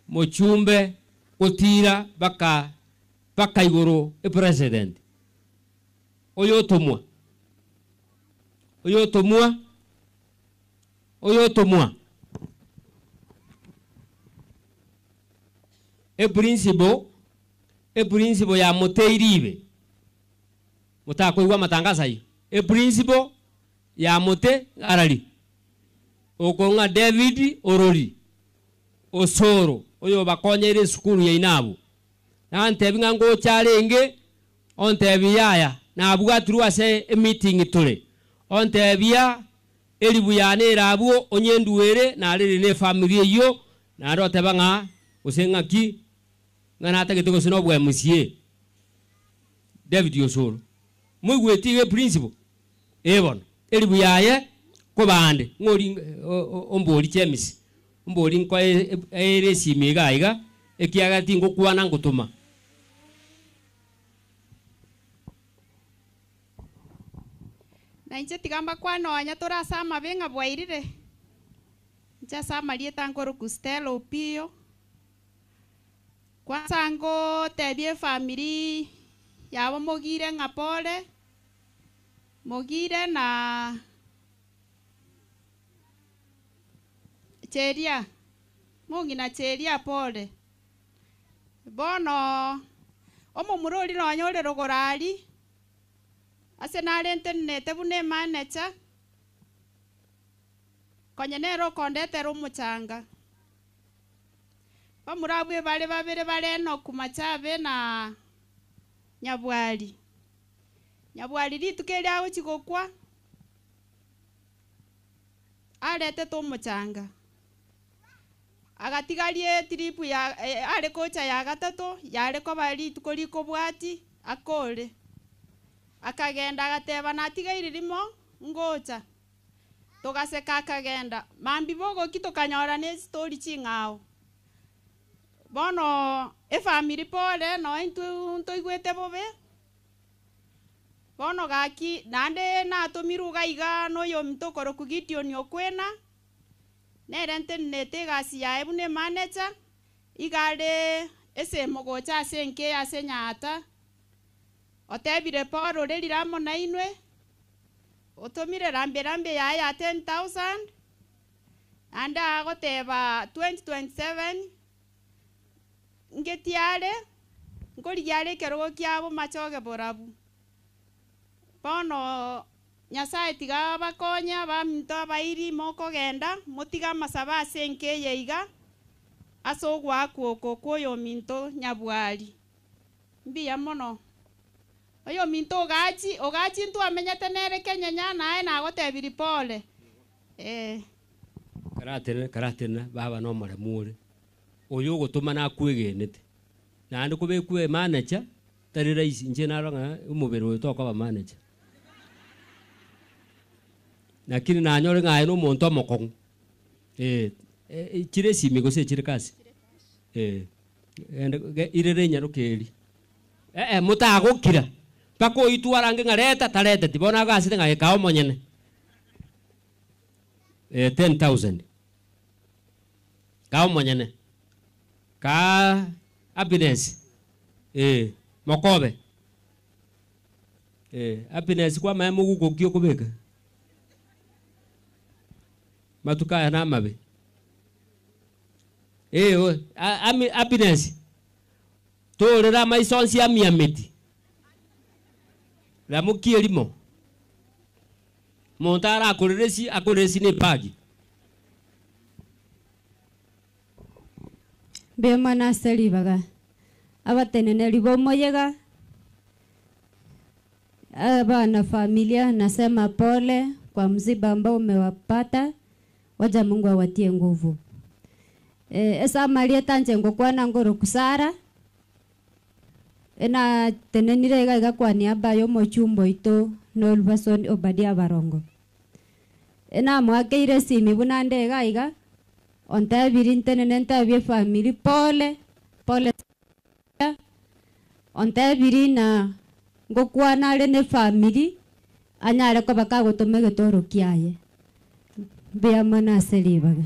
mochumbe, gotira baka baka igoro epresident. Oyotomwa, oyotomwa, oyotomwa. Eprinciple, eprinciple ya moteiribe. Motakoigwa amatangaso ayio. Eprinciple ya mote arari. Oko ng'a David orori, Osoro. Oyo obakonyeire esukuru yaino abwo. Nantebia ng'a ngocha arenge, ontebia yaya, nabwatirwe ase emeeting tore. Ontebia eribu yane ere abwo, onyenduere, narere na efamiri eyio, naende oteba ng'a gose ng'aki, ng'a natagete gose na obwa MCA. David Osoro. Moigweti iga eprinciple? Ee bono. Eribu yaye kobande, ng'ori ombori James, ombori nkoe ere esimi iga iga, ekiagera tingokwana ngotoma. Na inche tiga mbakwane nonya tore ase amabe ng'a bwairire. Inche ase amarieta nkorokwa Stella Opiyo. Kwanza ngotebia efamiri yabo mogire ng'a pole, mogire na Cheria, mong'ina Cheria pole. Bono omomura oria nonya ore rogoro aria, ase narentenenete buna emanager, konya nere okondetera omochanga. Bamura abwo ebare babere bare Enoku Machabe na Nyabwari. Nyabwari rituko erio agochia gokwa, aretete omochanga, agatigaria etrip ya are gocha ya gatato, yare koba rituko rikobwati akore. Akagenda agateba natigaire rimo, ngocha. Togaseka akagenda, mambia bogokia tokanyora ne estori ching'ao. Bono efamiri pore noe intwe ntoigwete bobe, bono gaki naende natomirwe iga iga na oyominto okorokwa Gideon Okwena, nere ntenenete egasi yaye buna emanager, iga are esemo gocha ase enka eye ase Nyaata, otebire pore orerire amo nainwe. Otomire rambe rambe yaye ya 10,000, naende agoteba 2027 ngetie are, nkorigia are ekerogo kiabo machoge borabu. Bono Nyasaye tiga abakonye abaminto abairi mokogenda, motige amasabo ase enka eye iga, ase ogoakwa oko kwa oyominto nyabwari. Mbuya mono. Oyominto Ogachi, Ogachi ntwamenyete nere kenyenya, naye nagotebirie pole. Ee. Karatenena, karatenena, baba nomoremu ore, oyo ogotoma nakwegenete. Naende kobekwa emanager, tari rahisi, inche narora ng'a omobere oyo tokoba manager. Lakini nanyore ng'a aye nomonto omokong'u, eh, chire esimi gose echire kasi? Eh, genda irera enyaroka eria. Ee, motagokira, mpaka oitwe arange ng'a reta, tareteti. Bono agasete ng'a kaa omonyene eh, 10,000. Kaa omonyene. Kaa Happiness, eh, mokobe. Eh, Happiness kwamanya moguko ki okobeka? Matuko aya namabe. Eh, Happiness. Torere amaiso onsi amiameti, ramokia erimo. Omonto arakorere esi, akorere esi ne ebagi. Mbuya mono ase ribaga, abateneneri b'omoyega, abana familia nasema pole kwa msiba ambao umewapata, wacha Mungu awatie nguvu. Eh, ase amarieta inche ngokwana ngoroku Sara, enatenenire iga iga kwa niaba ya omochumba oito Nolbason Obadia Barongo. Enamoakeire esimi buna nde iga iga, ontebirie ntenene ntebie efamiri pole, pole ontebirie na ngokwana are na efamiri, anyare koba kagotoma egetoro kiaye. Mbuya mono ase ribaga.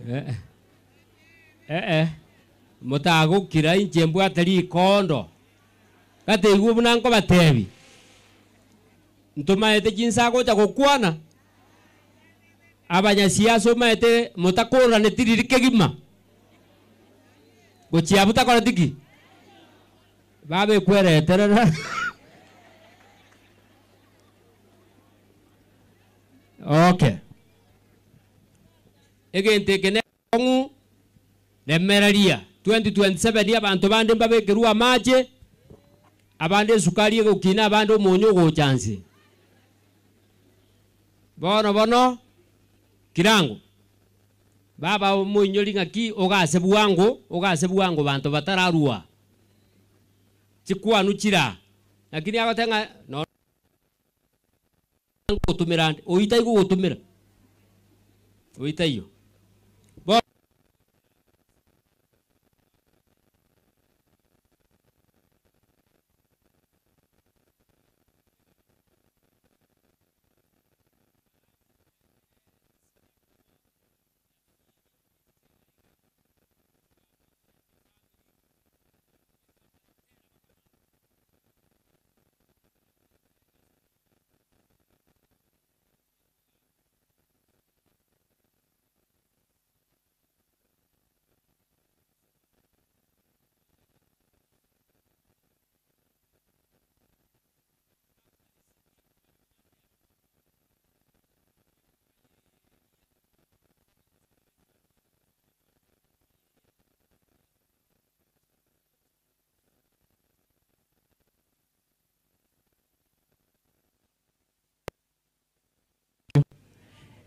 Eh, eh, eh, motagokira inche mbwate rikondo. Gateigwe buna nkobatebi. Ntomaete chinsa gocha gokwana. Abanyasiasa omaete motakoraneti riri kegima. Gochia abwo takoreti ki? Babekwereterera. Okay. Egento eke nekong'u remereria 2027 abanto bande mbabekerwe amache, abande esukari egokina, abande omonyo ogocha nse. Bono bono kirango baba omoinyori ng'aki ogase bwango, ogase bwango banto batararua chikwanu chira, lakini agoteba ng'a no ngogotumera ande, oyio taigogotumera, oyio taiyo. Bono.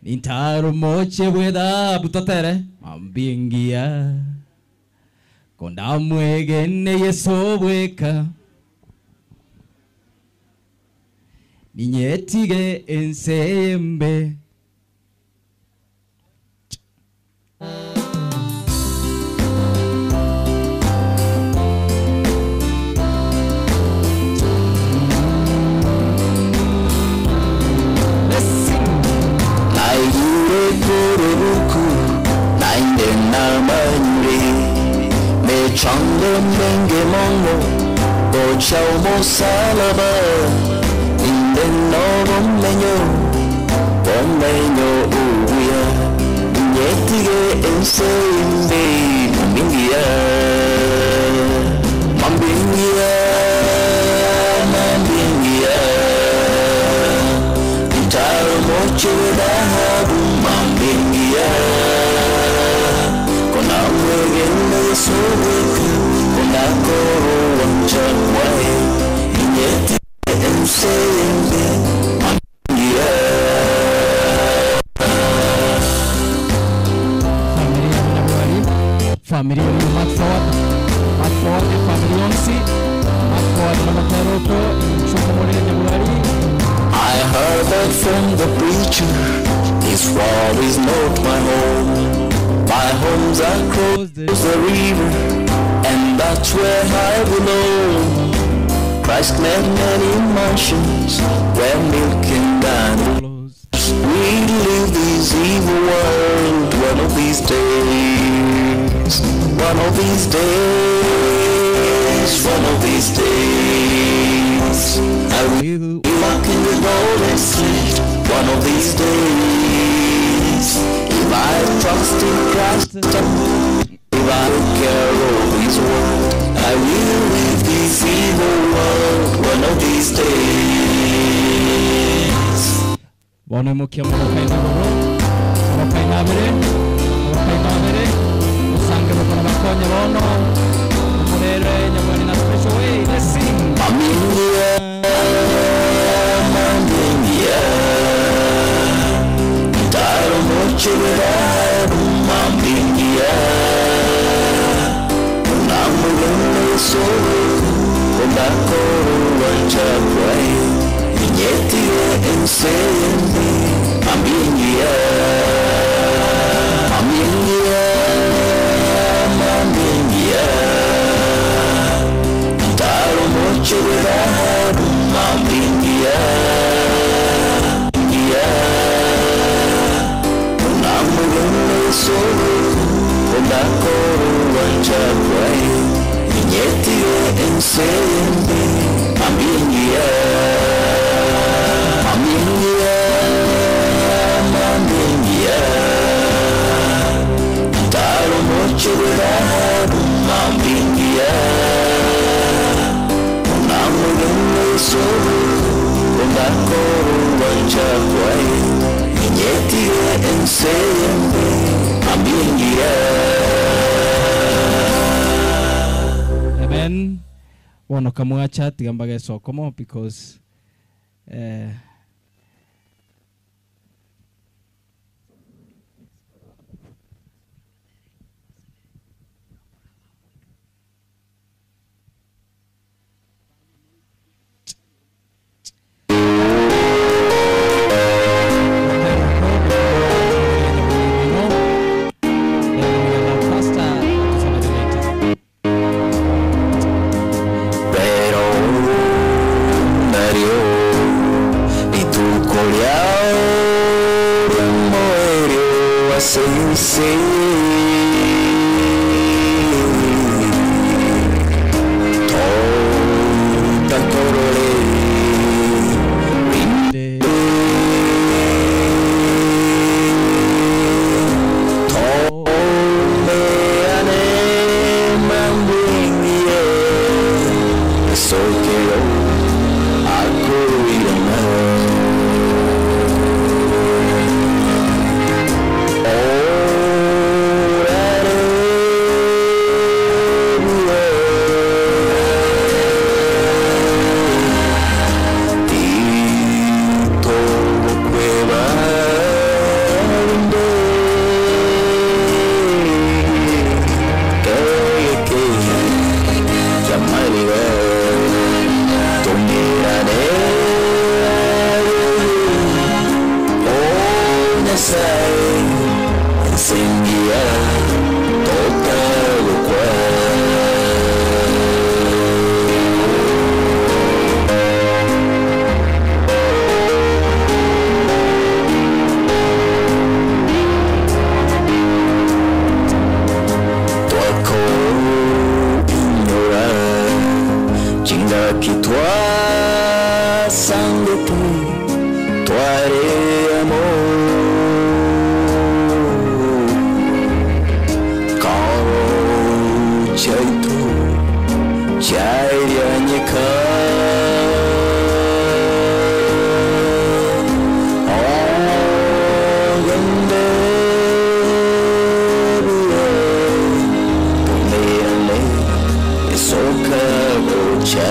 Nintarumoche bw'ethabu totere mambingia kondamwegene Yesu bweka ninyetige ense embe. Naigure kurubuku nainde namanyure mechango menge mongo gocha omosalaba inde nobomenyo bomenyo ubuya inyetige ense imbe mambingia mambingia mambingia Nitarumoche dhahabu mambingia Kona mwegene Yesu weka Kona koro wancha kwae Inyete ense embe mambingia Familia ya Mark Forward, Mark Forward e familia onsi, Mark Forward na materoko, chuko morere Nyabwari. I heard that from the preacher This world is not my home My home's across the river And that's where I belong Christ made many mansions Where milk and honey We leave this evil world one of these days One of these days One of these days I will walk in the golden street one of these days. If I trust in Christ, if I care of His word, I will leave this evil world one of these days. Bono imukia mogokaina igoro, mogokaina abere, mogokaina abere, osange bokora bakonye bono, omorere Nyabwari na special way, let's sing. Mambingia, mambingia, nitarumoche dhahabu mambingia, unamulungu Yesu kondakoro wanja kwae, inyetie ense embe mambingia, mambingia, mambingia. Nitarumoche dhahabu mambingia, ngia. Unamulungu Yesu kondakoro wanja kwae, inyetie ense embe mambingia, mambingia, mambingia. Nitarumoche dhahabu mambingia unamulungu Yesu kondakoro wanja kwae inyetie ense embe engiya. Amen. Bono kamwacha tiga mbage sokomo because eh, Pero nario rituko riao riamoerio asense Totakorore Tomeane mambingie Sokero akoirana Chingaki twasangete tware amor Karo chaitu chairanyeka Ogende tumirane isoka gocha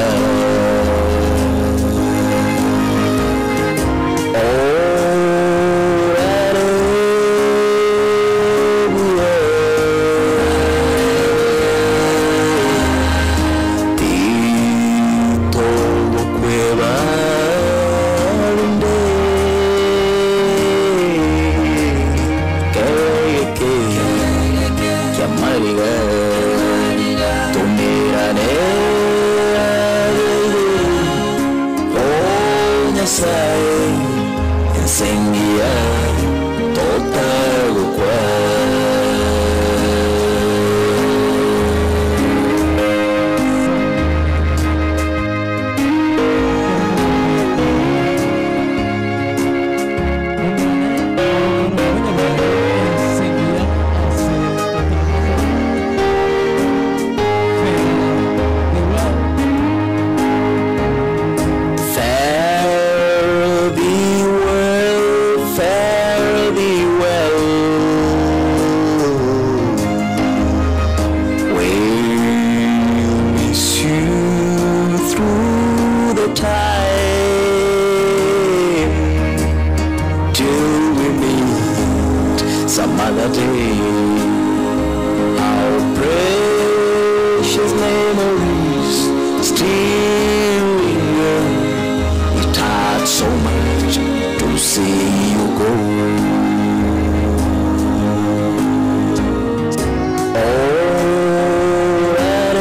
Ensengia totagokwa. Fare thee well, fare thee well. We'll miss you through the time till we meet some other day. Our precious memories still linger. It hurts so much to see you go. Oh, that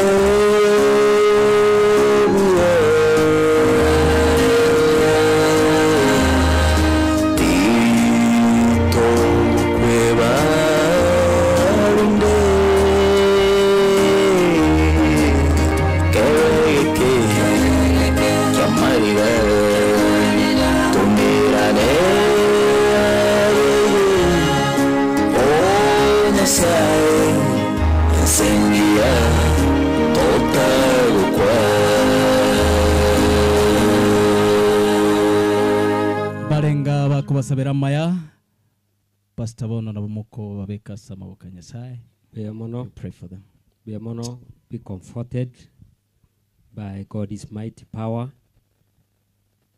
Tito Cuevarinde Que que Tumirane O Nyasaye Ensengia Totagokwa barenga bakubasabira maya Pastor bono nabo mokobabeka ase amaboko ya Nyasaye. Mbuya mono. We pray for them. Mbuya mono, be comforted by God's mighty power.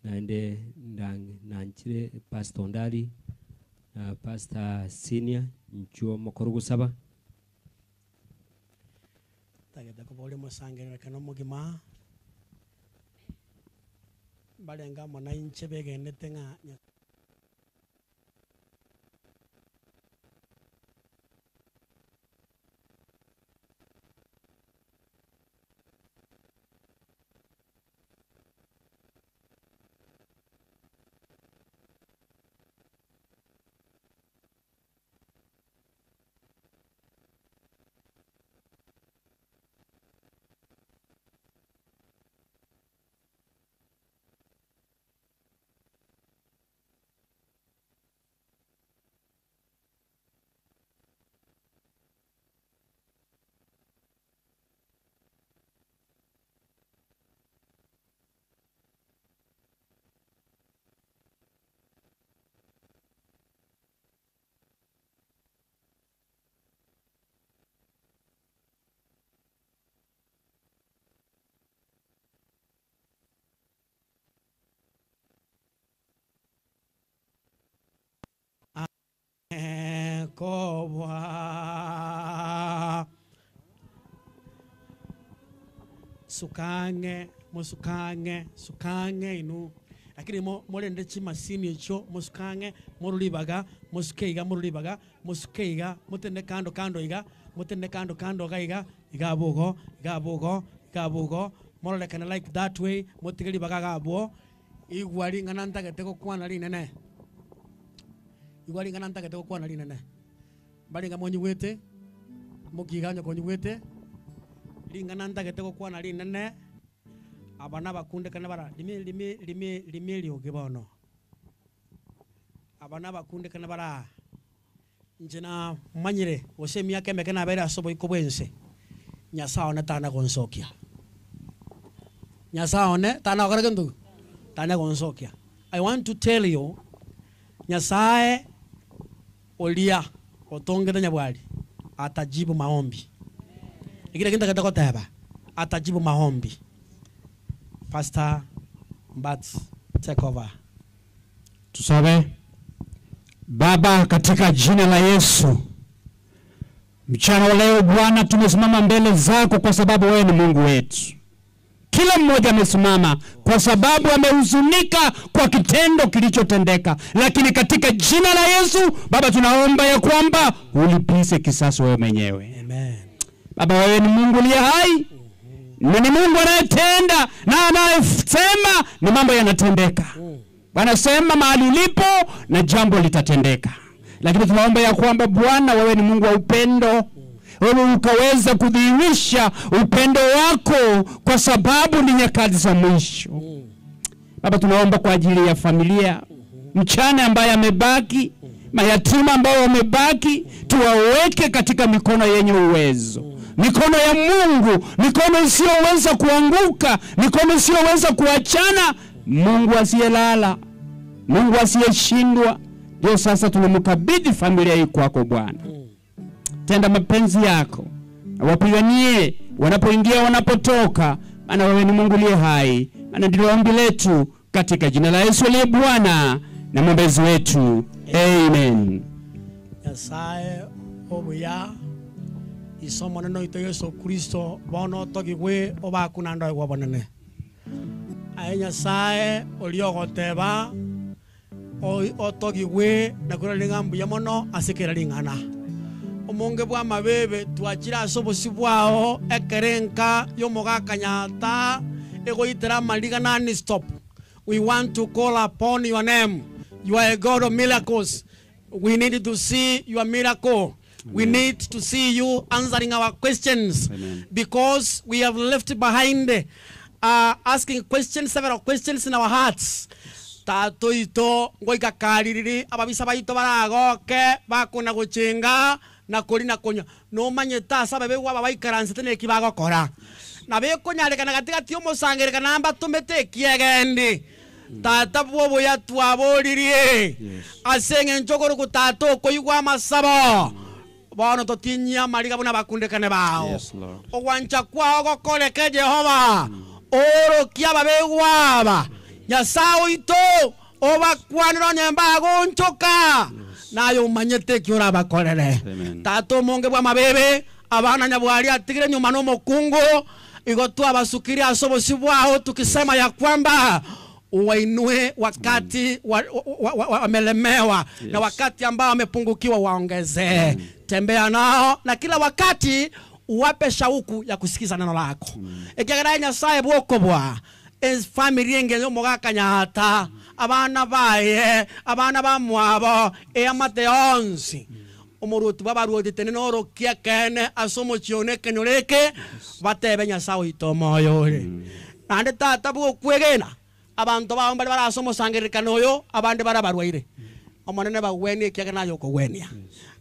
Naende ndang nanchire Pastor Ondari na Pastor Senior inchuo mokore gosaba. Ntagete koboria omosangererekano omogima, mbarenge amo nainche begenete ng'a Nyasae. Kobua Suka ang'e, mosuke ang'e, suka ang'e inwe. Lakini mo morende chimasini echio, mosuke ang'e, morure ribaga, mosuke iga, morure ribaga, mosuke iga, motende kando kando iga, motende kando kando iga iga, iga abwo igo, iga abwo igo, iga abwo igo, mororekane like that way, motige ribaga iga abwo, igwa ring'ana ntagete gokwana rinene. Igwa ring'ana ntagete gokwana rinene. Mbarenga monyigwete, mokiga onye konyigwete, ring'ana ntagete gokwana rinene, aba nabakundekane bara rimi rimi rimi rimi eriogi bono. Aba nabakundekane bara aa, inche namanyire gose emiaka emeke nabeire ase oboiko bw'ense, Nyasae one tana gonsokia. Nyasae one tana gokora gento ki? Tana gonsokia. I want to tell you, Nyasae oria otongete nyabwari atajibu maombi. Ekio nakio ntagete goteba, atajibu maombi. Pastor Mbats, take over. Tusabe. Baba, katika jina la Yesu, mchana wa leo Bwana, tumesimama mbele zako kwa sababu wewe ni Mungu wetu. Kila mmoja amesimama kwa sababu amehuzunika kwa kitendo kilichotendeka, lakini katika jina la Yesu Baba, tunaomba ya kwamba ulipize kisasi wewe mwenyewe. Amen. Baba, wewe ni Mungu uliye hai na ni Mungu anayetenda na anayesema na mambo yanatendeka. Bwana, sema mahali ulipo na jambo litatendeka. Lakini tunaomba ya kwamba Bwana, wewe ni Mungu wa upendo, wewe ukaweza kudhihirisha upendo wako kwa sababu ni nyakati za mwisho. Baba, tunaomba kwa ajili ya familia, mchane ambaye amebaki, mayatima ambao wamebaki, tuwaweke katika mikono yenye uwezo, mikono ya Mungu, mikono isiyoweza kuanguka, mikono isiyoweza kuachana, Mungu asiyelala, Mungu asiyeshindwa. Ndio sasa tunamkabidhi familia hii kwako Bwana. Tenda mapenzi yako, wapiganie wanapoingia, wanapotoka, maana wewe ni Mungu uliye hai. Maana ndilo ombi letu katika jina la Yesu aliye Bwana na mwombezi wetu, amen. Nyasaye obuya ise omonene oito Yesu Kristo bono otogigwe obaku naende oegwe obonene. Aye Nyasaye oria ogoteba oi otogigwe na korende ng'a mbuya mono ase kera ring'ana. Omonge bw'amabebe twachire ase obosio bwao ekero enka y'omogaka Nyata egoitera amariga non-stop. We want to call upon your name. You are a God of miracles. We need to see your miracle. We need to see you answering our questions. Amen. Because we have left behind asking questions, several questions in our hearts. Tata oito ngoika kaririri ababisa baito baragoke bakona gochenga na kori na konywa nomanyete ase ababe aba baikaransete neki bagokora. Nabo ekonyarekana gati gati omosangererekano mbatomete ekiegende. Tata bw'obuya twaboririe ase eng'encho okorokwa Tata okoigwa amasabo. Bono totinyie amariga buna abakundekane bao. Yes, Lord. Ogwancha kwao gokoreke, Jehova, oorokie ababegwa aba. Nyasae oito, obakwanere onye mbagoonchoka, naye omanyete eki orabakorere. Tata omonge bw'amabeebe, abana nyabwari atigire nyuma nomokungu, igo twabasukirie ase obosio bwao tukisema ya kwamba uwainue wakati wamelemewa na wakati ambao wamepungukiwa waongezee. Tembea nao na kila wakati uwape shauku ya kusikiza neno lako. Ekiagera Nyasaye bwokobwa efamiri enge omogaka nyata abana baye abana bamwabo eamate yonsi omoruoti bwa abaruoti tenene orokia kene ase omochie one ekenyoro eke batebe Nyasaye oito omoyo ore naende tata bwokwegena abanto bao mbare barase omosangererekano oyo abande barabarwaire omonene bagwenie ekiagera naye okogwenia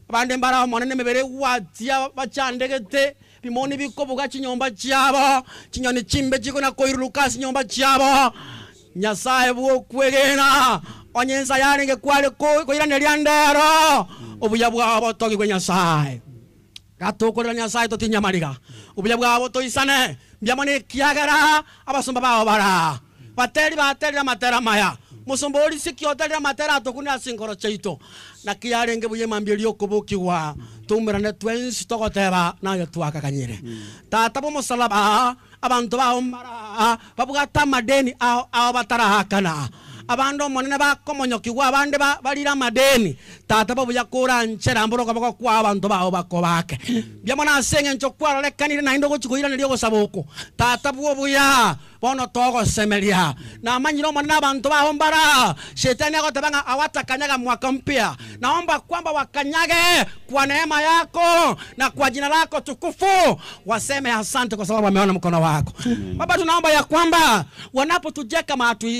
abande mbara omonene emebere egwatia bachandegete bimoni bikobuga chinyomba chiabo chinyoni chimbe chikona koiruruka ase chinyomba chiabo Nyasaye bwokwegena onye ensa yarenge kware koiraneria ndero obuya bwabo togigwe Nyasaye gatokorera Nyasaye totinyamariga obuya bwabo toisane mbiamo nekiagera abasomba bao bara bateri baterire amatera maya musomba ori siki oterire amatera atokune ase enkoro chiaito naki yarenge buya emambia eria okobokigwa toumerane twensi togoteba naye twakakanyire tata bwa omosalaba abanto bao mbara babwate amadeni ao ao batarahakana abande omonene bakomonyokigwa abande barire amadeni tata babuya koranchera mboro okoboko kwa abanto bao bakobake mbiamo nase eng'encho kwarorekanire naende ogochi koiraneria ogosaba oko tata bwa obuya bono togosemeria namanyire omonene abanto bao mbara shetani agoteba ng'a awatakanyaga mwaka mpya naomba kwamba wakanyage kwa neema yako na kwa jina lako tukufu waseme asante kwa sababu wameona mkono wako. Baba, tunaomba ya kwamba wanapotujeka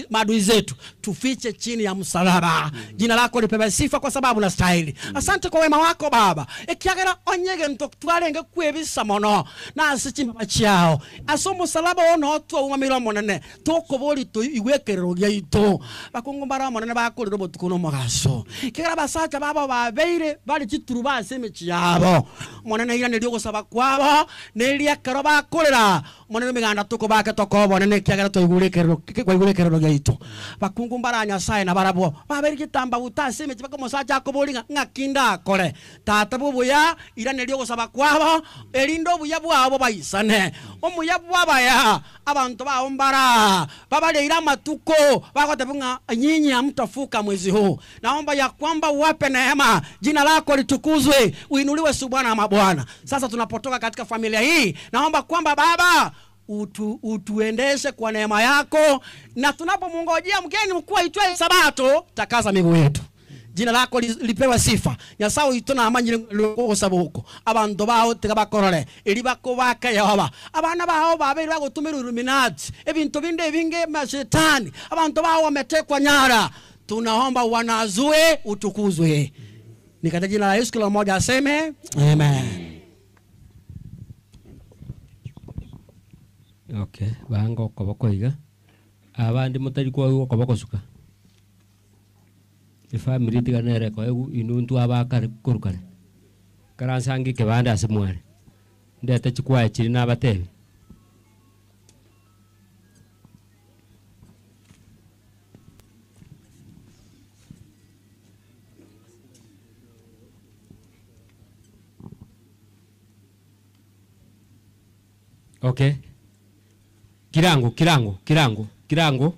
maadui zetu tufiche chini ya msalaba. Jina lako lipewe sifa kwa sababu na stahili. Asante kwa wema wako Baba. Ekiagera onyege nto twarenge kwebisa mono na ase chimbaba chiao ase omosalaba ono twaumamire omonene tokobori igwekerero giaito bakungu mbara omonene bakorire obotuko na omogaso ekegera abasacha babo babeire bari chituruba ase emechie yabo omonene iraneria ogosaba kwabo neria ekero bakorera omonene emeganda tokobake tokobonene ekiagera twaigure ekerero kwaigure ekerero giaito bakungu mbara Nyasaye na barabwo babeire gitamba buta ase emechie baka omosacha akobori ng'a ng'aki ndakore tata bobuya iraneria ogosaba kwabo erinde obuya bwabo baisane omuya bwabaya abanto bao mbara babareire amatuko bagoteba ng'a nyinyi hamtafuka mwezi huu. Naomba ya kwamba uwape neema, jina lako litukuzwe, uinuliwe su Bwana wa mabwana. Sasa tunapotoka katika familia hii, naomba kwamba Baba utuendeshe kwa neema yako, na tunapomngojea mgeni mkuu aitwaye Sabato, takaza miguu yetu. Jina lako lipewe sifa. Nyasaye oito namanyire ogosaba oko abanto bao tiga bakorore eri bakobaka Yehova abana bao babeire bagotumira Illuminati ebinto binde ebinge mashetani abanto bao wametekwa nyara. Tunaomba wanazue utukuzwe. Ni katika jina la Yesu kila mmoja aseme amen. Okay, banga okoboko iga abande motari kwa okoboko suka efamily tiganere ko inu abakare korukare karansangi kebanda ase mware ndete chikwaya chiri nabatebi Okay. Kirango, kirango, kirango, kirango.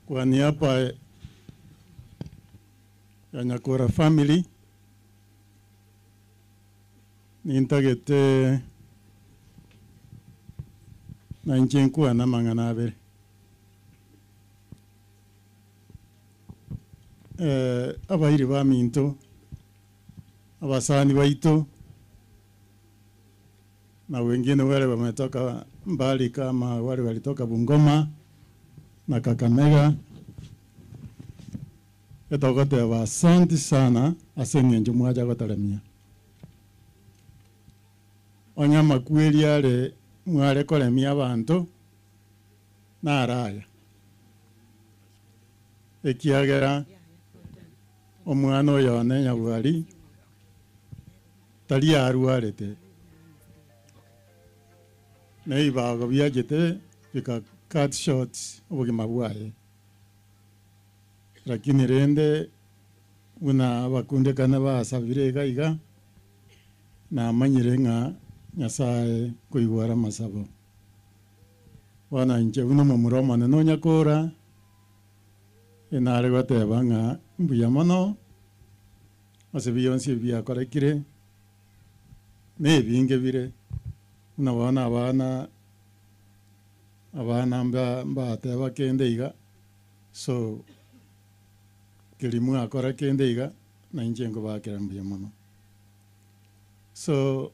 Kwa niaba ya Nyakora family nintagete na inche nkwana mang'ana abere. Abairi ba minto abasani baito na wengine wale wametoka mbali kama wale walitoka Bungoma na Kakamega etogoteba asanti sana ase eng'encho mwacha gotaremia onye amakweri are mware koremia abanto naraya ekiagera omwana oyo one Nyabwari tari arwarete na ebibago biachete bika cut short obogima bwaye lakini rende buna abakundekane basabire iga iga namanyire ng'a Nyasaye koigwara amasabo bono inche buna omomura omonene onyakora enare goteba ng'a mbuya mono ase bionsi ebi biakorekire na ebinge bire buna bono abana abana mba mbateba kende iga so keri mwakora kende iga na inche nkobakera mbuya mono. So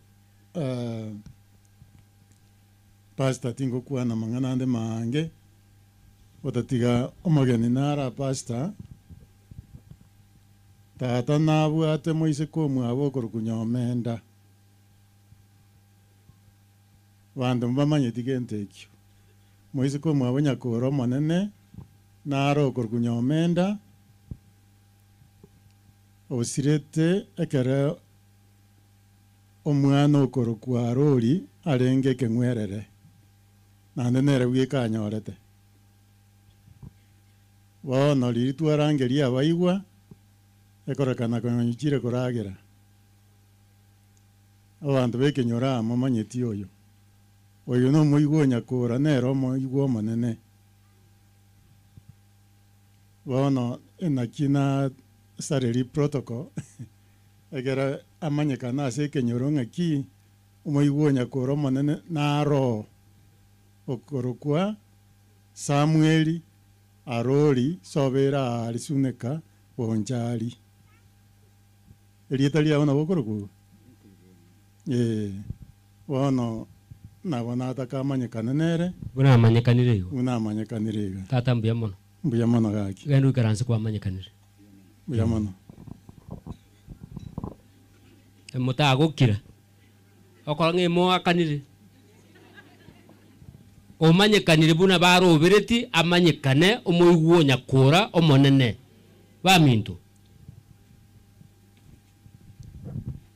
pastor tingokwana mang'ana ande maange otatiga omogeni nara pastor tata nabwate moiseke omwabo okorokwa Nyomenda banto mbamanyeti gento ekio moiseke omwabo nyakora omonene naro okorokwa Nyomenda osirete ekero omwana okorokwa Arori arenge ekeng'werere naende nere bweka anyorete bono riria twarangeria abaigwa ekorekana kong'anyuchire koragera abanto ba ekenyoro amo manyeti oyo oyo na omoigwa onyakora nere omoigwa omonene bono enaki na sareri protocol ekero amanyekana ase ekenyoro ng'aki omoigwa onyakora omonene naro okorokwa Samueli Arori sobera ari Suneka Bonchari erieta riao nabo okorokwa eh bono nabo nataka amanyekane nere Buna amanyekanire igo. Buna amanyekanire iga. Tata mbuya mono. Mbuya mono gaki. Genda oikaranse kwamanyekanire. Mbuya mono. Motagokira okora ng'a emoakanire omanyekanire buna barobereti amanyekane omoigwa onyakora omonene baminto.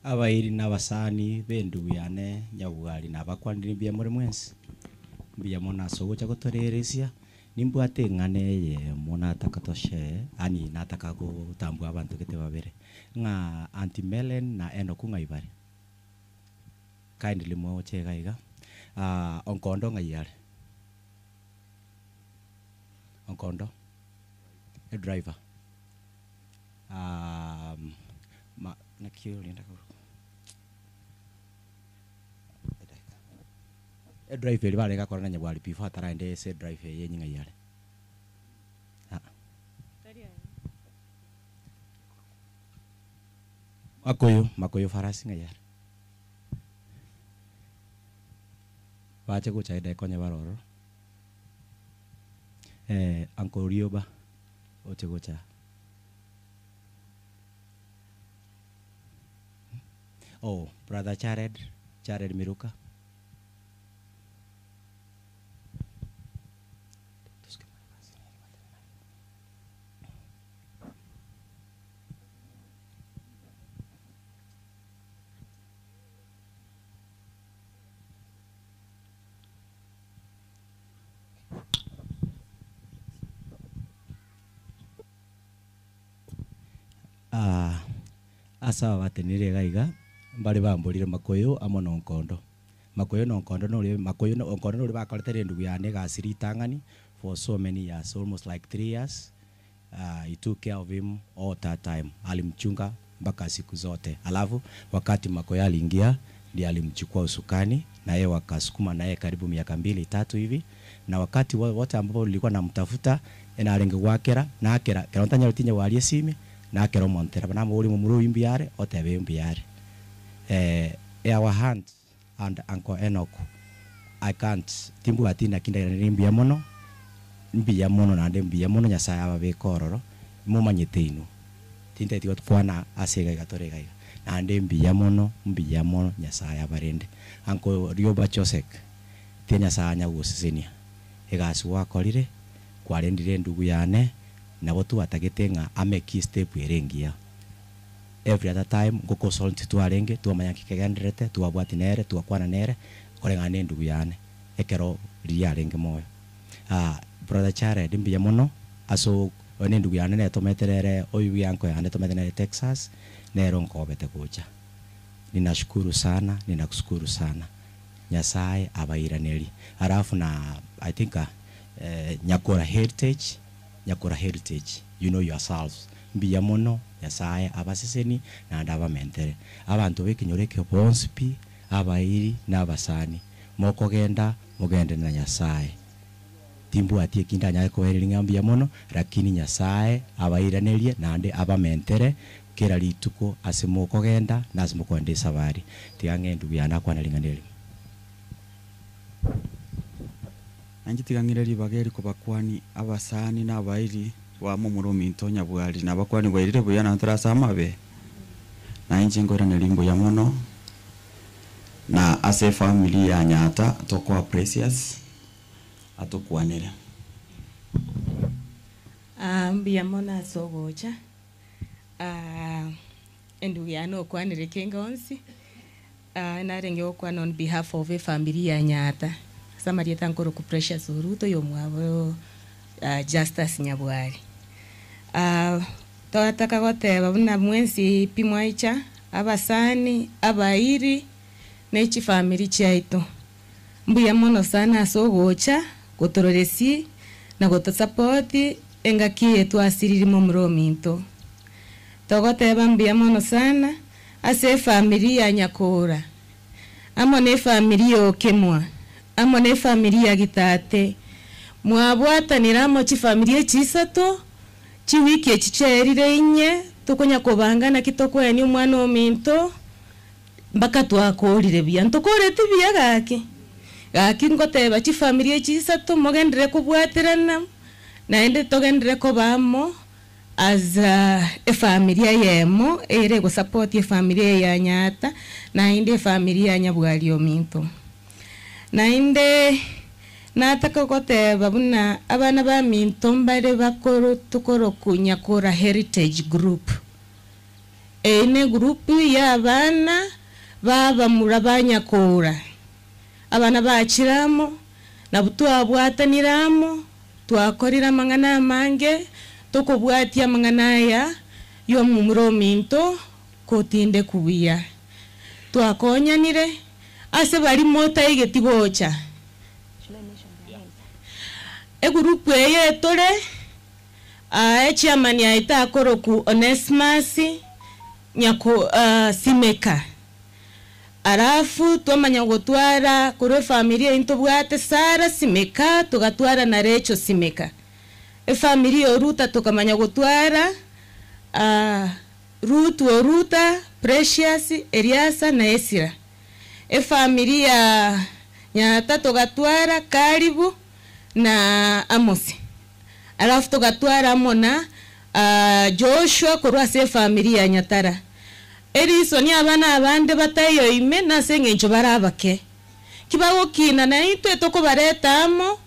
Abairi na abasani ba endugu yane Nyabwari nabakwanire mbuya more mwensi mbuya mono ase ogocha gotoreresia nimbwate eng'ana eye mono nataka toshare yaani nataka gotambua abanto gete babere ng'a Aunty Mellen na Enock ng'ai bare? Kindly moche iga iga Onkondo ng'ai are? Onkondo edriver ma naki orenda korwa edriver eria barenge gakora na Nyabwari before ataraenda ase edriver eye ng'ai are? Makoyo, Makoyo farasi ng'ai are? Bache gocha edageka onye bare ororo. Uncle Rioba oche gocha aa. Oh, brother Jared, Jared Miruka. Ah, ase aba batenenire iga iga, mbare bamborire Makoyo amo na Onkondo. Makoyo na Onkondo noria Makoyo na Onkondo noria bakoretera endugu yane egasi ritang'ani for so many years, almost like 3 years. He took care of him all that time, alimchunga mpaka siku zote. Alafu wakati Makoyo aliingia ndiye alimchukua usukani na yeye wakasukuma naye karibu miaka 2 3 hivi, na wakati wote ambapo nilikuwa namtafuta enarenge gwakera nakera kero ntanyareti nyawarie esimi nakera omontera namobori momura oyo mbuya are otebe mbuya are. Our aunt And Uncle Enock, I can't, timbwati naki ndairanere mbuya mono, mbuya mono naende mbuya mono Nyasaye ababeke ororo, momanyete inwe, tintageti gokwana ase iga iga tore iga iga, naende mbuya mono, mbuya mono Nyasaye abarende. Uncle Rioba Josek, tiga Nyasaye anya gogosesenia, egasi gwakorire, kwarendire endugu yane, nabo twatagete ng'a ameki estep ere engiya. Every other time nko consult twarenge, twamanya nki kegendererete, twabwati nere, twakwana nere, koreng'ana na endugu yane, ekero riria arenge moyo. Brother Jared mbuya mono ase oyo na endugu yane netomete nere oyo bwe uncle yane tomete nere Texas, nere onkobete gocha. Ninashukuru sana, ninakushukuru sana. Nyasaye abairaneri. Alafu na I think Nyakora Heritage, Nyakora Heritage, you know yourselves, mbuya mono, Nyasaye abaseseni naende abamentere. Abanto b'ekenyoro eke bonsi pi, abairi na abasani, mokogenda, mogende na Nyasaye. Timbwati eki ndanyare kobairaneria ng'a mbuya mono, lakini Nyasaye abairanerie naende abamentere kera rituko ase mokogenda na ase mokoenda esabari. Tiga ng'a endugu yane akwane ring'ana erimo. Nainche tiga ng'ire ribaga eri kobakwani abasani na abairi ba momura ominto Nyabwari, nabakwani bwairire buya na ntore ase amabe, na inche nkoiraneria mbuya mono, na ase efamiri ya Nyaata tokoa Precious atokwanere. Aa mbuya mono ase ogocha, aa endugu yane okwanire kenge onsi, aa narenge gokwana on behalf of efamiri ya Nyaata, ase amarieta nkorokwa Precious Oruto oyo omwabo Justus Nyabwari. Aa twataka goteba buna mwensi pi mwaicha, abasani, abairi, na echifamiri chiaito. Mbuya mono sana ase ogocha, gotororesia, na gotosupport engaki eye twasiriri momura ominto. Togoteba mbuya mono sana ase efamiri ya Nyakora, amo na efamiri ya Okemwa, amo na efamiri ya Gitate. Mwabwatanire amo chifamiri echi isato, chiwiki echi chiaerire inye, tokonya kobanga naki tokoenia omwana ominto, mpaka twakorire buya. Ntokoreti buya gaki, gaki ngoteba chifamiri echi isato mogenderere kobwaterana, naende togenderere koba amo as efamiri eyemo ere egosupport efamiri eye ya Nyaata, naende efamiri ya Nyabwari ominto. Naende nataka goteba buna abana baminto mbare bakoro tokoroku Nyakora Heritage Group. Eye ne egroup ya abana ba abamura ba Nyakora. Abana bachire amo, nabwo twabwatanire amo, twakorire amang'ana amange, tokobwatia amang'ana aya ya omomura ominto kotindekwa buya. Twakonyanire ase baria motaigeti gocha. Egroup eye etore, aa echairman yaito akorokwa Onesmus Nyako Simeka. Alafu twamanya gotwara korwa efamiri eyio ntobwate Sarah Simeka, togatwara na Rachel Simeka. Efamiri ya Oruta tokamanya gotwara Ruth Oruta, Precious, Eliasa na Esira. Efamiri ya Nyaata togatwara Karibu na Amosi. Alafu togatwara amo na Joshua korwa ase efamiri ya Nyatara. Eriso ni abana abande bataiyo ime nase eng'encho bare abake. Ki bagokina naintwe tokobareta amo,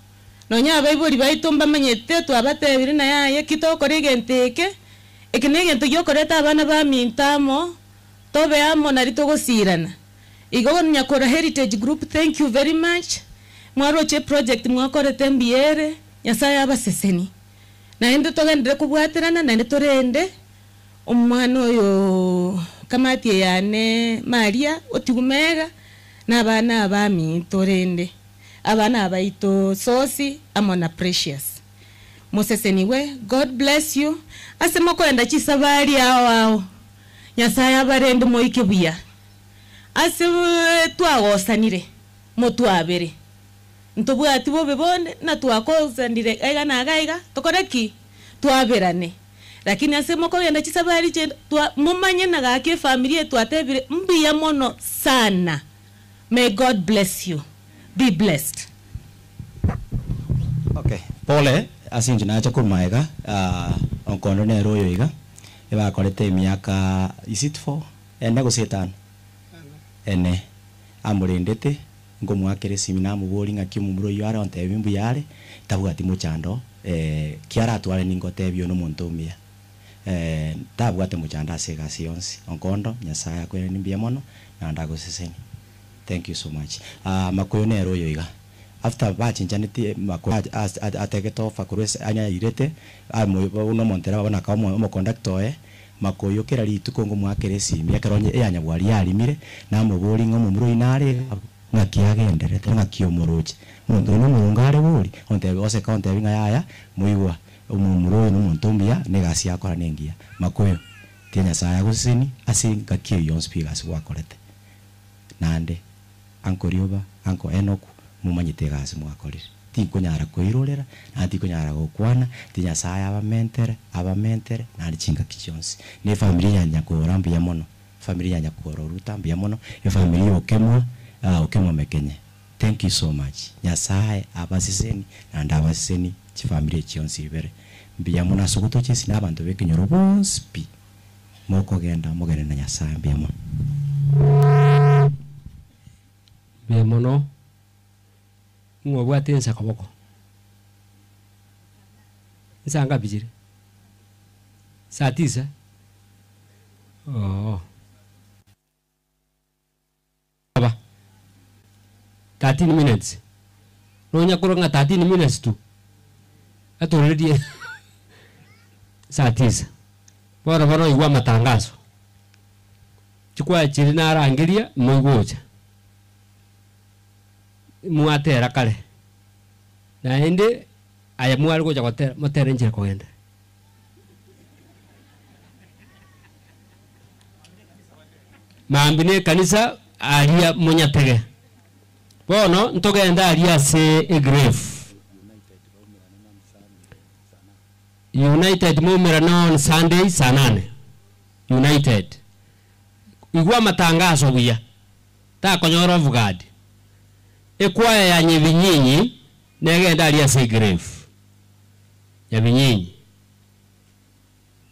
nonya abaibori baito mbamanyete twabatebire naye aye ki tokora egento eke, eke na egento giokoreta abana baminto amo, tobe amo nari togosirana. Igo bono Nyakora Heritage Group thank you very much, mwaroche eproject mwakorete mbuya ere, Nyasaye abaseseni. Naende togenderere kobwaterana naende torende omwana oyo kamati eye yane Maria otigwe mega, na abana aba aminto rende, abana abaito Sosi amo na Precious. Moseseniwe, God bless you, ase mokoenda chisabari ao ao, Nyasaye abarende moike buya. Ase twagosanire, motwabere, ntobwati bobe bonde, na twakosanire aiga na iga iga, tokore ki? Twaberane. Lakini ase mokogenda chisabari chiaino, twa momanye na gaki efamiri eye twatebire mbuya mono sana. May God bless you. Be blessed. Okay, pole ase inche nacha korwa magega, okondo nere oyo iga, ebakorete emiaka is it four? Ene gose etano? Ene. Amorendete, nkomoakera esimi namoboria ng'aki omomura oyio are ontebia mbuya are, tabwati mochando, ki aratware ningotebia oyo nomonto omuya. Tabwate mochando ase egasi yonsi, onkondo Nyasaye akwerende mbuya mono, naende agosesenie. Thank you so much. Makoyo nere oyo iga, after bachinchanetie makoyo ategete offer korwa ase anya airete, buna omontereba bono akaba omoconductor oye, makoyo kera rituko ngomoakera esimi ekero onye eyanyabwari yarimire, namoboria ng'a omomura oyio nare iga abwo, ng'aki agenderete, ng'aki omoroche, omonto oyio nomoronge are bori? Ontebia goseka ontebia ng'a yaya, moigwa, omomura oyo nomonto omuya, na egasi akora nengiya. Makoyo, tiga Nyasaye agosesenie ase engaki eyio yonsi pi egasi gwakorete. Naende, Uncle Rioba, Uncle Enock, momanyete egasi mwakorire. Tinkonyara koirorera, naende tinkonyara gokwana, ti Nyasaye abamentere, abamentere, naende chingaki chionsi. Na efamiri ya Nyakora mbuya mono, efamiri ya Nyakora Oruta mbuya mono, efamiri ya Okemwa, Okemwa Mekenye, thank you so much. Nyasaye abaseseni, naende abaseseni chifamiri echi chionsi ibere. Mbuya mono ase ogotochia ase na abanto b'ekenyoro bonsi pi. Mokogenda mogende na Nyasaye mbuya mono. Mbuya mono, ng'o obwate ensa koboko? Nsa ngapi chire? Saa tisa? Oo. Aba, 13 minutes, nonya korwa ng'a 13 minutes tu, atoreretie saa tisa. Bono bono oigwe amatangazo, chikwaya chiria narangeria moigocha, mwatera kare, naende aye mware gocha gotera motere enchera kogenda. Mambia na ekanisa aria monyatege. Bono ntogende aria ase egrave. United moumerane on Sunday saa nane. United. Igwa amatangaso buya. Takonyora obogadi. Ekwaya ya Nyebinyinyi negende aria ase egrave. Nyabinyinyi.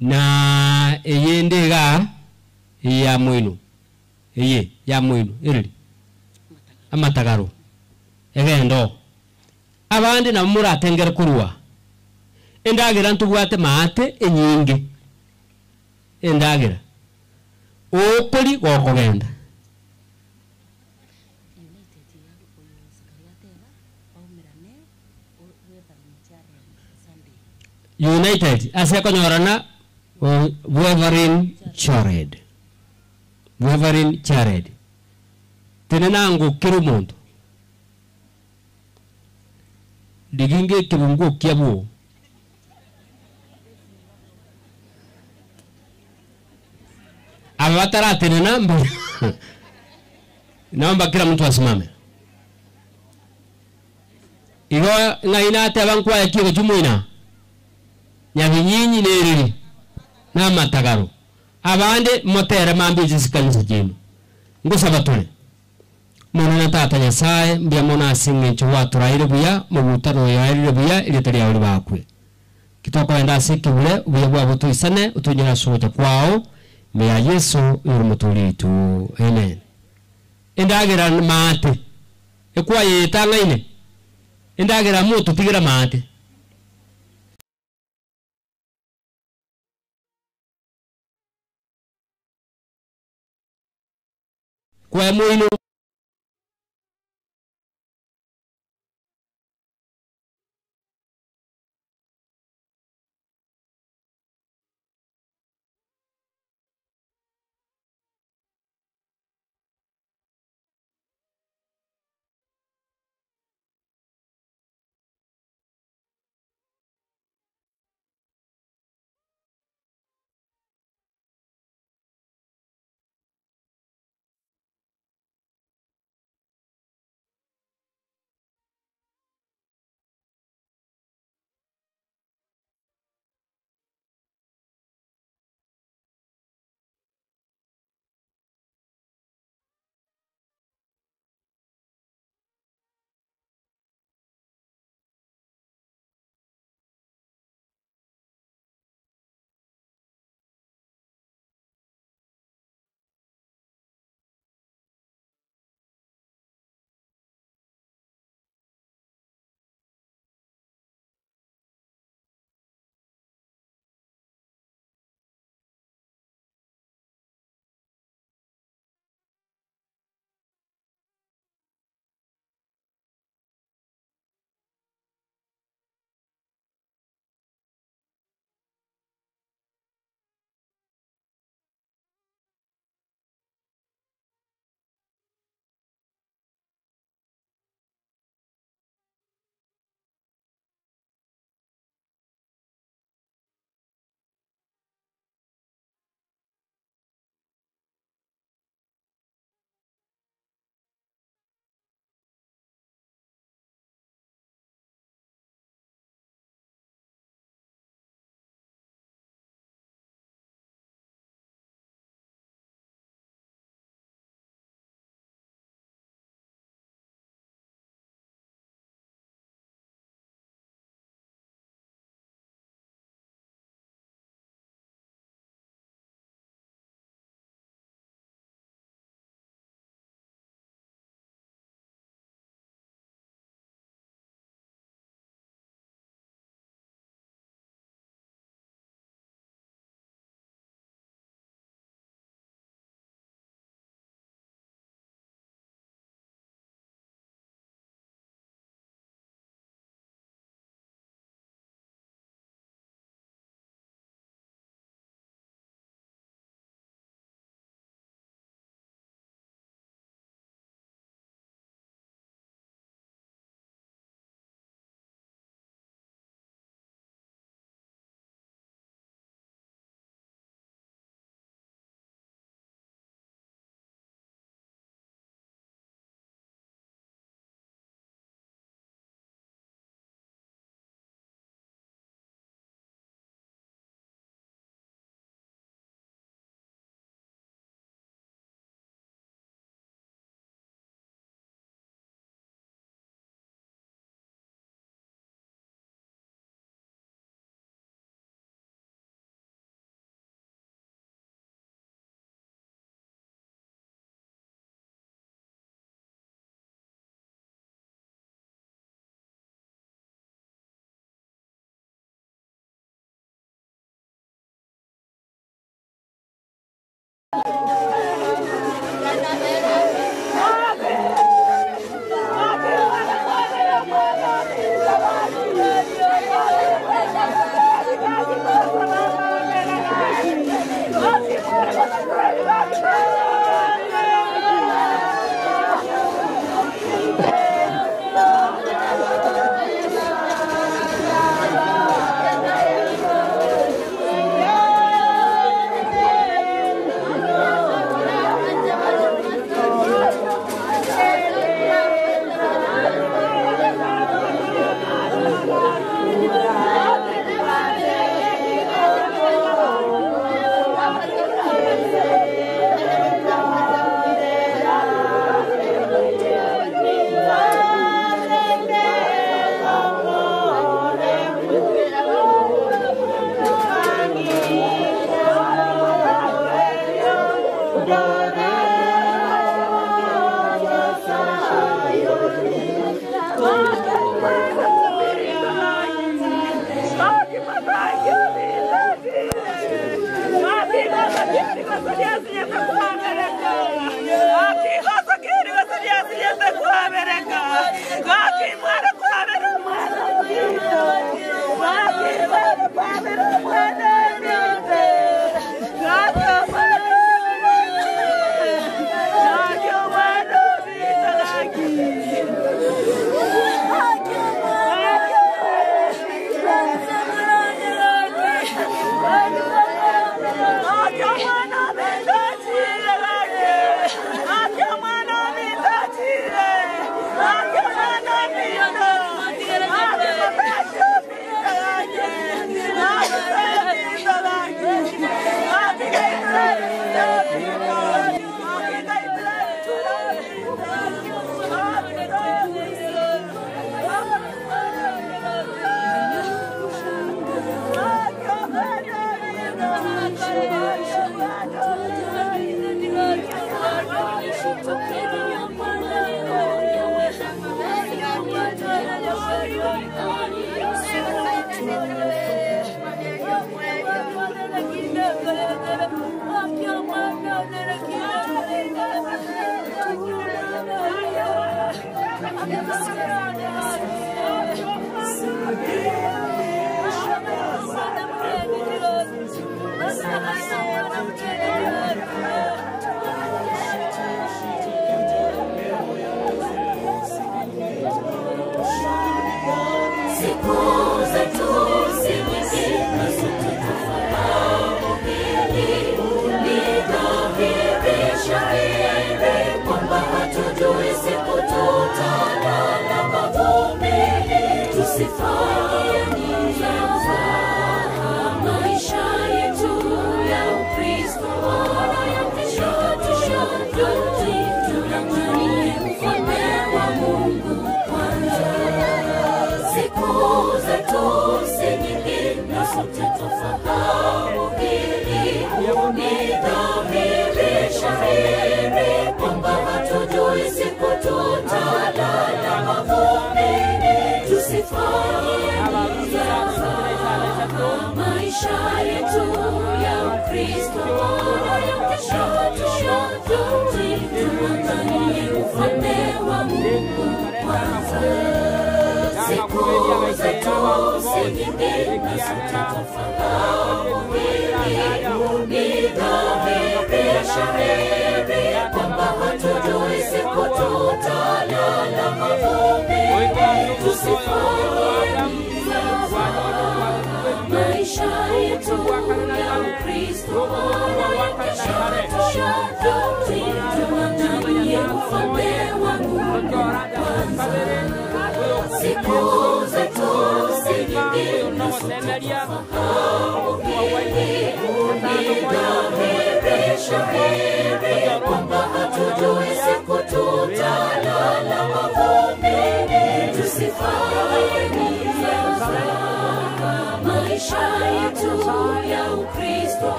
Na eyende igaa, eye ya moino, eye ya moino ereri? Amatagaro, egende oo. Abande nabo moratengere korwa endagera ntobwate maate enyinge, endagera, okori gokogenda. United ase ekonyorana Bwevarin Chared Bwevarin Chared Tenena ango kera omonto Riginga ekebunguo kiabwo. Aba bataratenena mbaria naomba kila mtu asimame. Igo ng'ai nateba nkwaye ki egochia moina? Nyabinyinyi na ereri, na amatagaro. Abande motere mambia echi chikanisa chiaino. Ngosaba tore. Omonene Tata Nyasae, mbuya mono ase engencho gwatoraire buya, mogutano oyo oerire buya, erieta riao ribakwe. Ki tokogenda ase ekebure, obuya bwabo botoisane, otoinyore ase ogocha kwao, ime ya Yeso, oyore Omotoori oito. Amen. Endagera maate. Ekwaya eye etang'aine, endagera mototigera maate. Kwaya moino.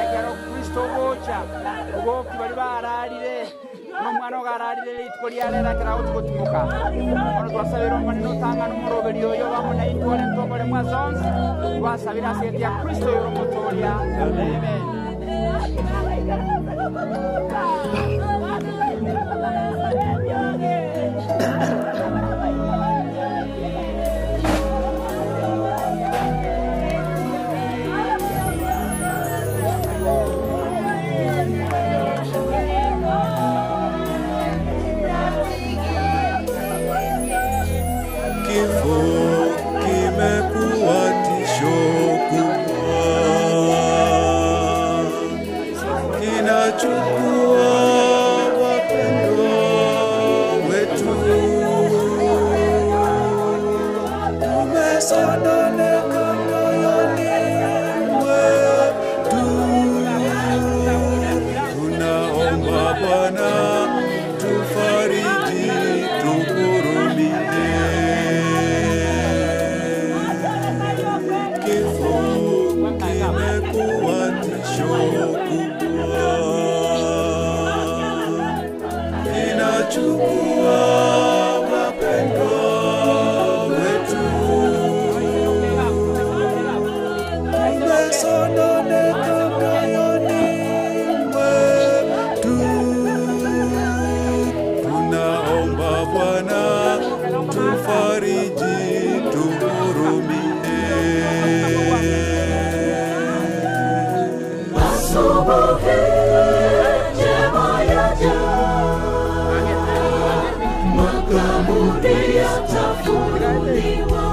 Ekero Kristo ogocha, ogoki bari bararire. Omwana ogararire rituko ria rero ekero agotugotumoka. Bono twasabire Omonene otang'ane omoroberi oyo bamwe naintwe ore ntobore mwase onsi, twasabire ase egati ya Kristo oyore Omotoria. Amen. Kifo kimekuwa tisho kubwa, kinachukua wapendwa wetu. Tumesononeka moyoni mwetu, tunaomba Bwana tufariji, tuhurumie. Kifo kimekuwa tisho kubwa, kinachukua wapendwa wetu. Tumesononeka moyoni mwetu, tunaomba Bwana tufariji, tuhurumie. Asubuhi njema yaja, makaburi yatafunuliwa,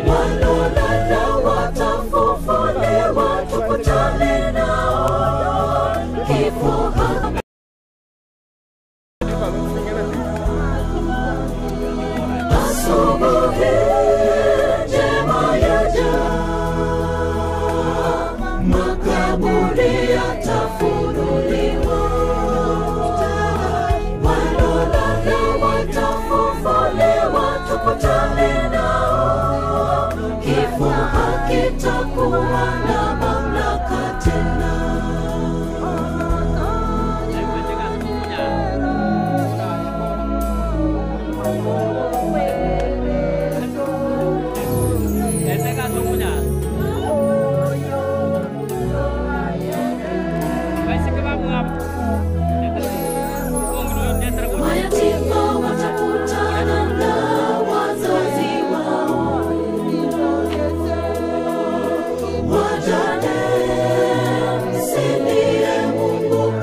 walolala watafufuliwa, tukutane nao kifo Asubuhi njema yaja, makaburi yatafunuliwa, walolala watafufuliwa, tukutane nao. Kifo hakitakuwa na mamlaka tena. Mayatima watakutana na wazazi wao, wajane msilie, Mungu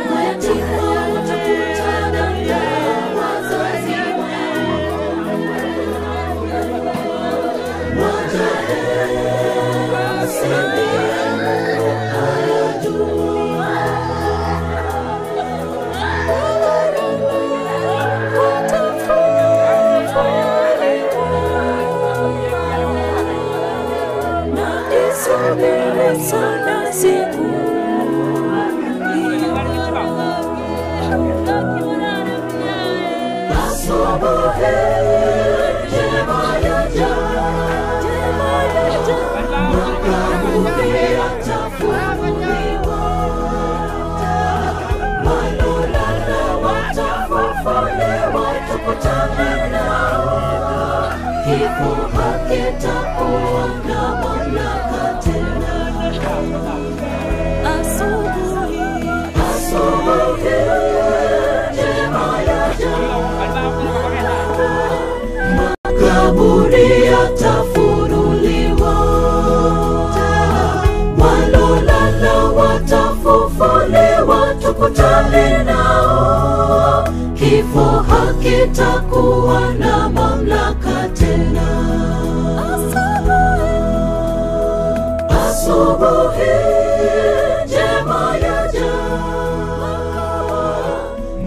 Mayatima watakutana na wazazi wao, wajane msilie, Mungu ayajua. Naisubiri sana siku Asubuhi njema yaja, makaburi yatafunuliwa, walolala watafufuliwa, tukutane nao. Kifo hakitakuwa na mamlaka tena. Asubuhi, asubuhi njema yaja, makaburi yatafunuliwa, walolala watafufuliwa, tukutane nao. Kifo hakitakuwa na mamlaka tena. Asubuhi njema yaja,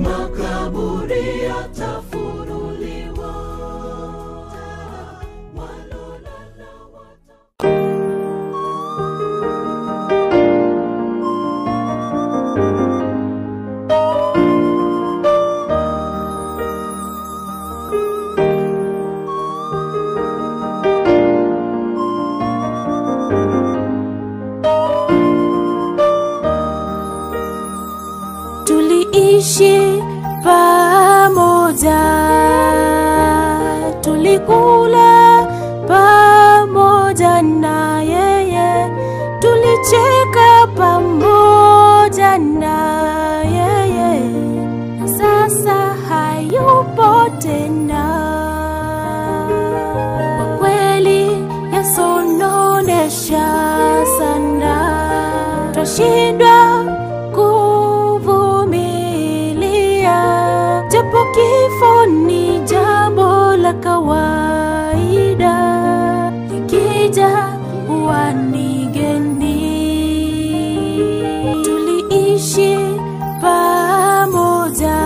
makaburi yatafunuliwa. Yasononesha sana, twashindwa kuvumilia, japo kifo ni jambo la kawaida, likija huwa ni geni. Tuliishi pamoja,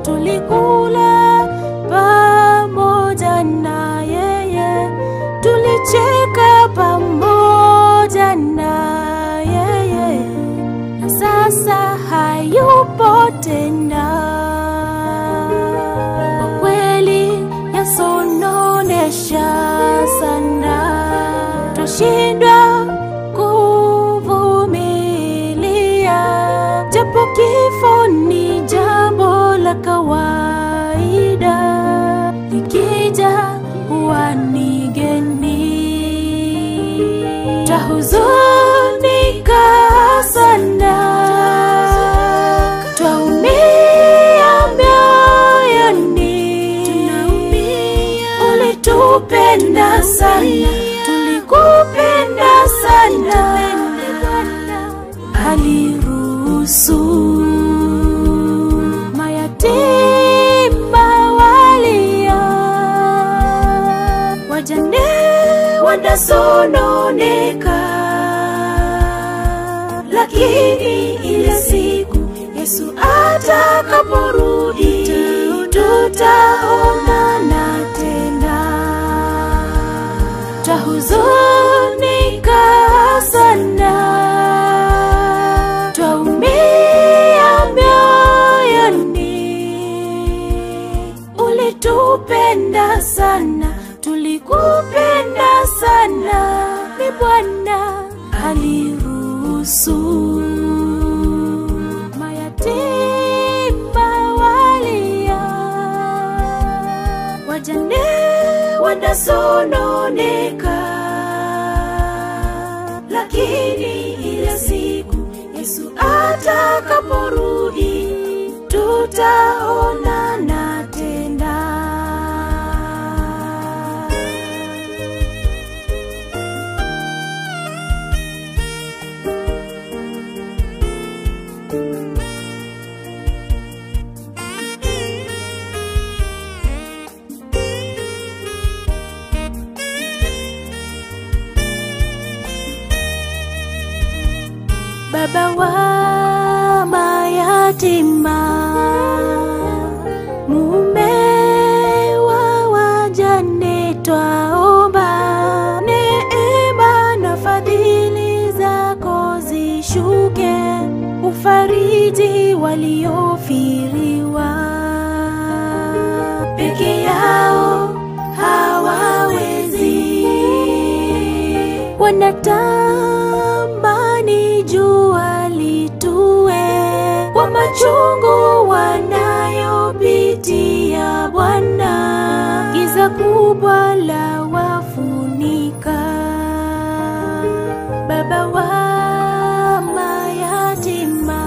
tulikula pamoja na yeye, tulicheka pamoja na yeye, na sasa hayupo tena. Kwa kweli yasononesha sana, twashindwa kuvumilia, japo kifo ni jambo la kawaida, likija huwa ni geni. Twahuzunika sana, twaumia mioyoni, ulitupenda sana, tulikupenda sana, aliruhusu mayatima walia, wajane wanasononeka, lakini ile siku Yesu atakaporudi tutaonana tena. Twahuzunika sana, twaumia mioyoni, ulitupenda sana, tulikupenda sana, ni Bwana aliruhusu mayatima walia, wajane wanasononeka, lakini ile siku Yesu atakaporudi tutaonana tena. Baba wa mayatima, mume wa wajane, twaomba neema na fadhili zako zishuke, ufariji waliofiriwa peke yao hawawezi, wanatamani jua litue kwa machungu wanayopitia Bwana, giza kubwa la wafunika. Baba wa mayatima,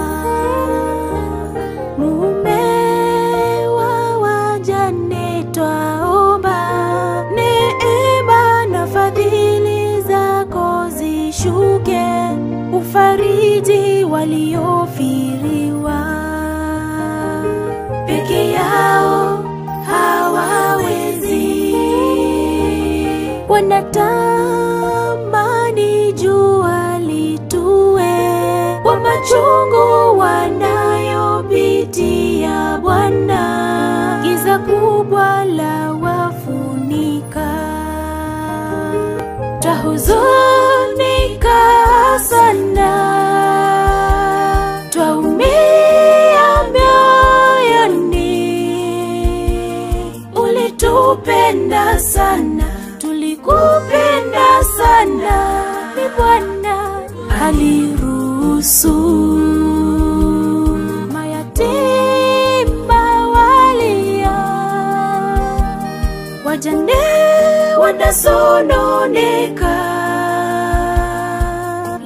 mume wa wajane, twaomba neema na fadhili zako zishuke, ufariji waliofiriwa peke yao hawawezi, wanatamani jua litue kwa machungu wanayopitia Bwana, giza kubwa la wafunika. Twahuzunika sana, twaumia mioyoni, ulitupenda sana, tulikupenda sana, ni Bwana aliruhusu mayatima walia, wajane wanasononeka,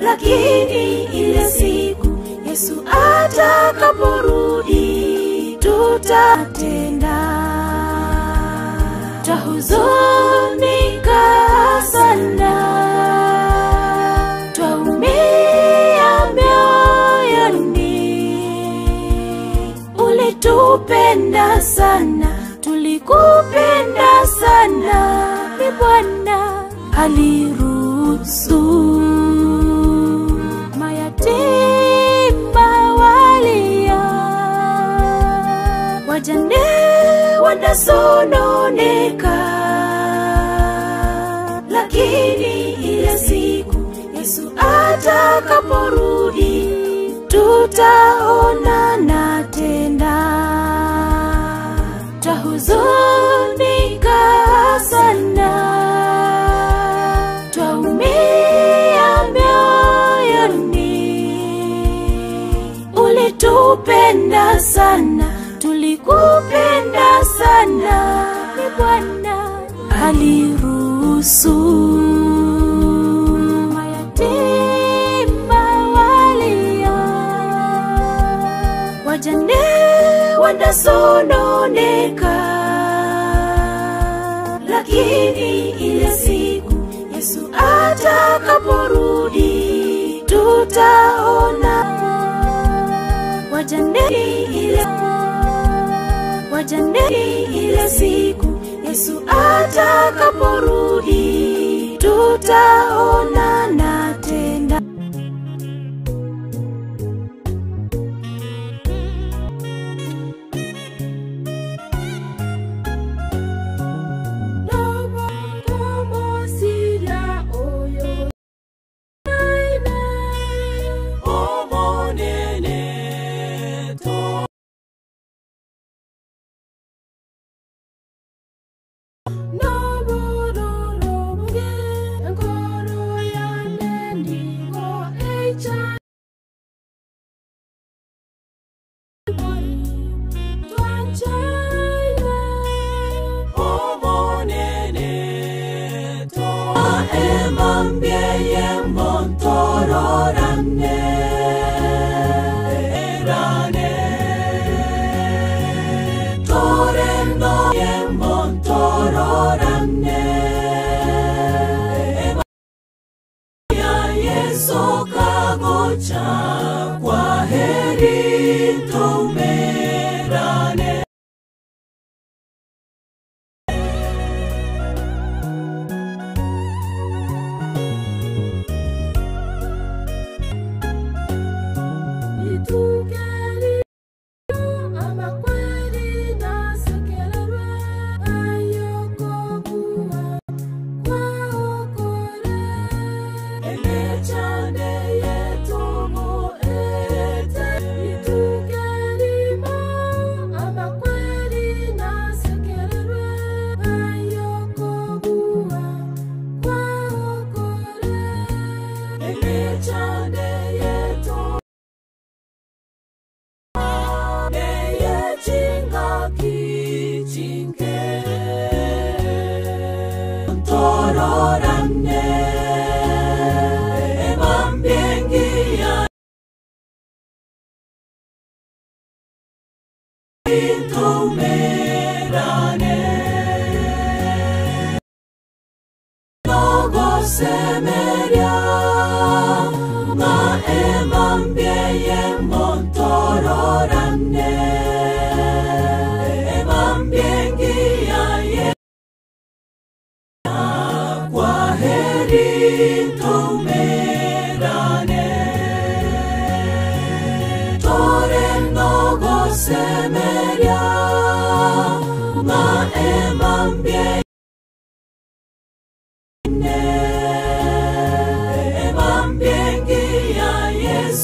lakini ile siku Yesu atakaporudi tutatenda. Twahuzunika sana. aliruhusu. Mayatima walia, wajane wanasononeka, lakini ile siku Yesu atakaporudi tutaonana tena. Twahuzunika sana, twaumia mioyoni. Ulitupenda sana, tulikupenda sana, ni Bwana aliruhusu. Mayatima walia, wajane wanasononeka, lakini ile siku Yesu atakaporudi tutaona wajane ile wajane ile siku Yesu atakaporudi tutaonana tena. Kwa heri tumerane. Semeria ma emambieye montororane emambiengiaye kwa heri tumerane torenogo semeria ma emambie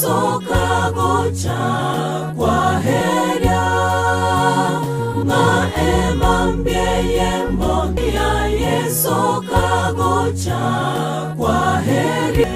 Sokagocha kwa heria ma emambieye mondia Yesu kagocha kwa heri.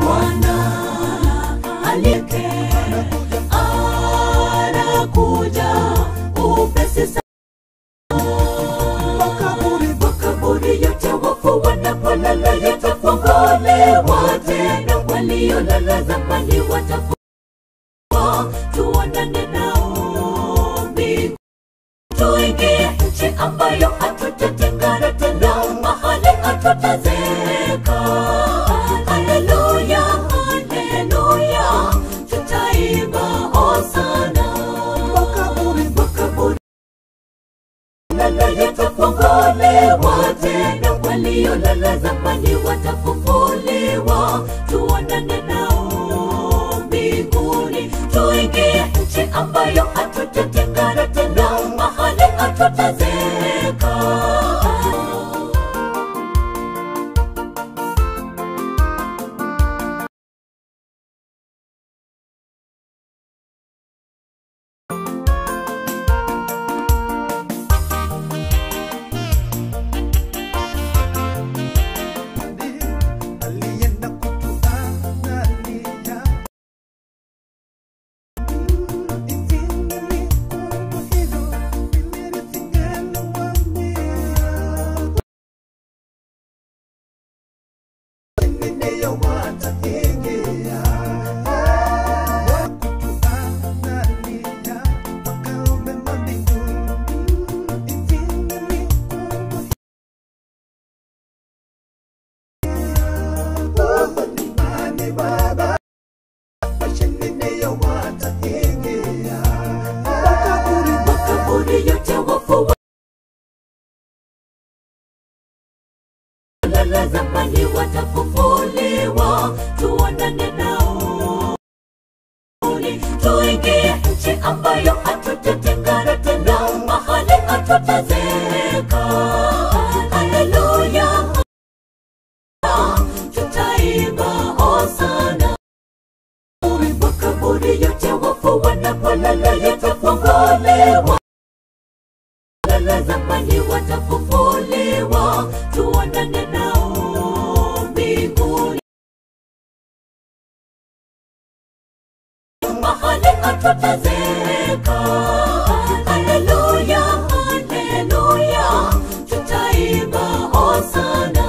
Bwana Waliolala zamani watafufuliwa, tuonane nao mbinguni. Tuingie nchi ambayo hatutatengana tena, mahali hatutazeeka. Haleluya, haleluya, tutaimba hosana. Makaburi, makaburi lala yatafunguliwa tena, waliolala zamani watafufuliwa, tuonane nao mbinguni, tuingie nchi ambayo hatutatengana tena, mahali hatutazeeka. Makaburi yote wafu walala zamani watafufuliwa, tuonane nao, tuingie nchi ambayo hatutatengana tena, mahali hatutazeeka. Haleluya, tutaimba hosana. Makaburi yote wafu wanapolala yatafunguliwa, lala zamani watafufuliwa, tuonane nao mbinguni, mahali hatutazeeka. Haleluya, haleluya, tutaimba hosana.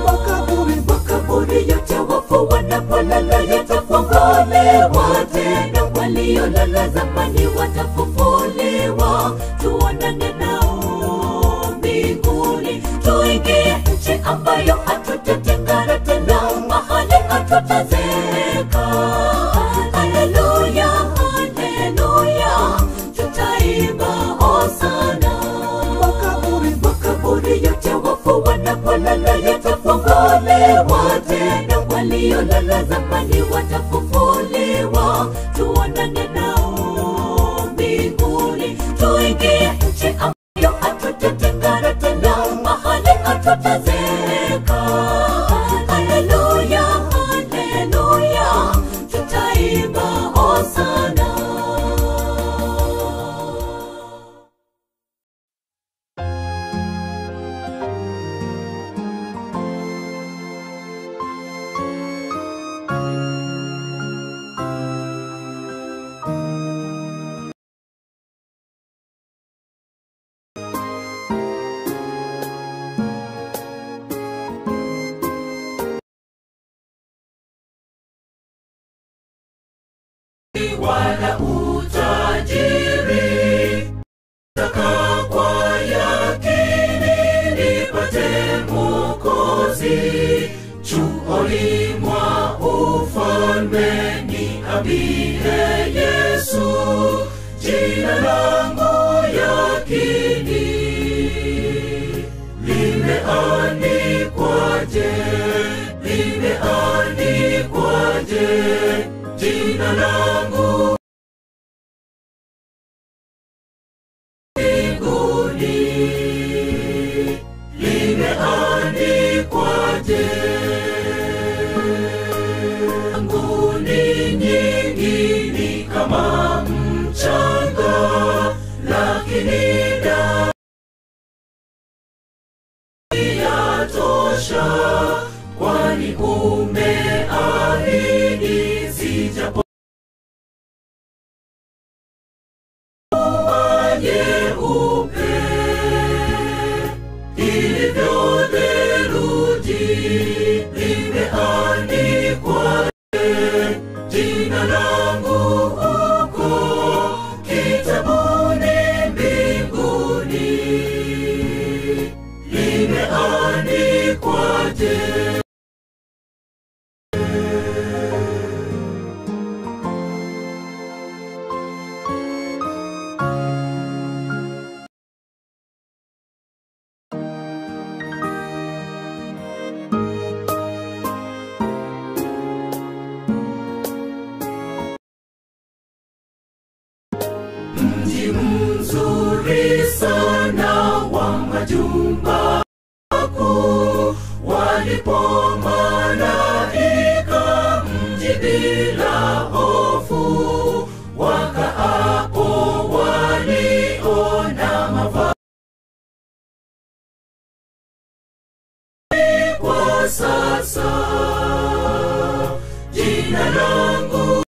Makaburi, makaburi yote wafu wanapolala yatafunguliwa tena, waliolala zamani watafufuliwa, tuonane nao mbinguni, tuingie nchi ambayo hatutatengana tena, mahali hatutazeeka. Haleluya, haleluya, tutaimba hosana. Makaburi, makaburi yote wafu wanapolala yatafunguliwa tena, waliolala zamani watafufuliwa, tuonane nao mbinguni, tuingie nchi ambayo hatutatengana tena, mahali hatutazeeka. Haleluya, haleluya, tutaimba hosana. Wala utajiri taka kwa yakini nipate Mwokozi chuoni mwa ufalme niambie Yesu jina langu yakini limeandikwaje limeandikwaje jina langu mbinguni limeandikwaje mbinguni nyingi ni kama mchanga lakini damu yatosha kwani umeahidi sijapo nyeupe ilivyo theluji limeandikwa. bila hofu, wakaapo waliona mavazi kwa sasa. Jina langu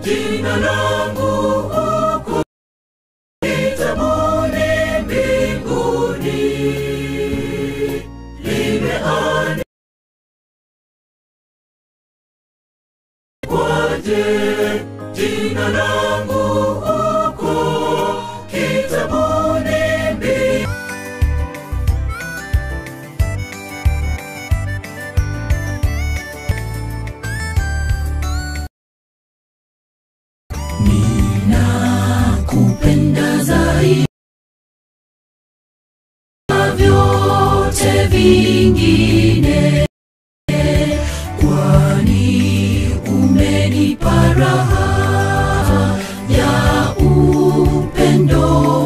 jina langu huko kitabuni mbinguni limeandikwaje? Jina langu huko kitabuni mbinguni. Nakupenda zaidi ya vyote vingine, kwani umenipa raha ya upendo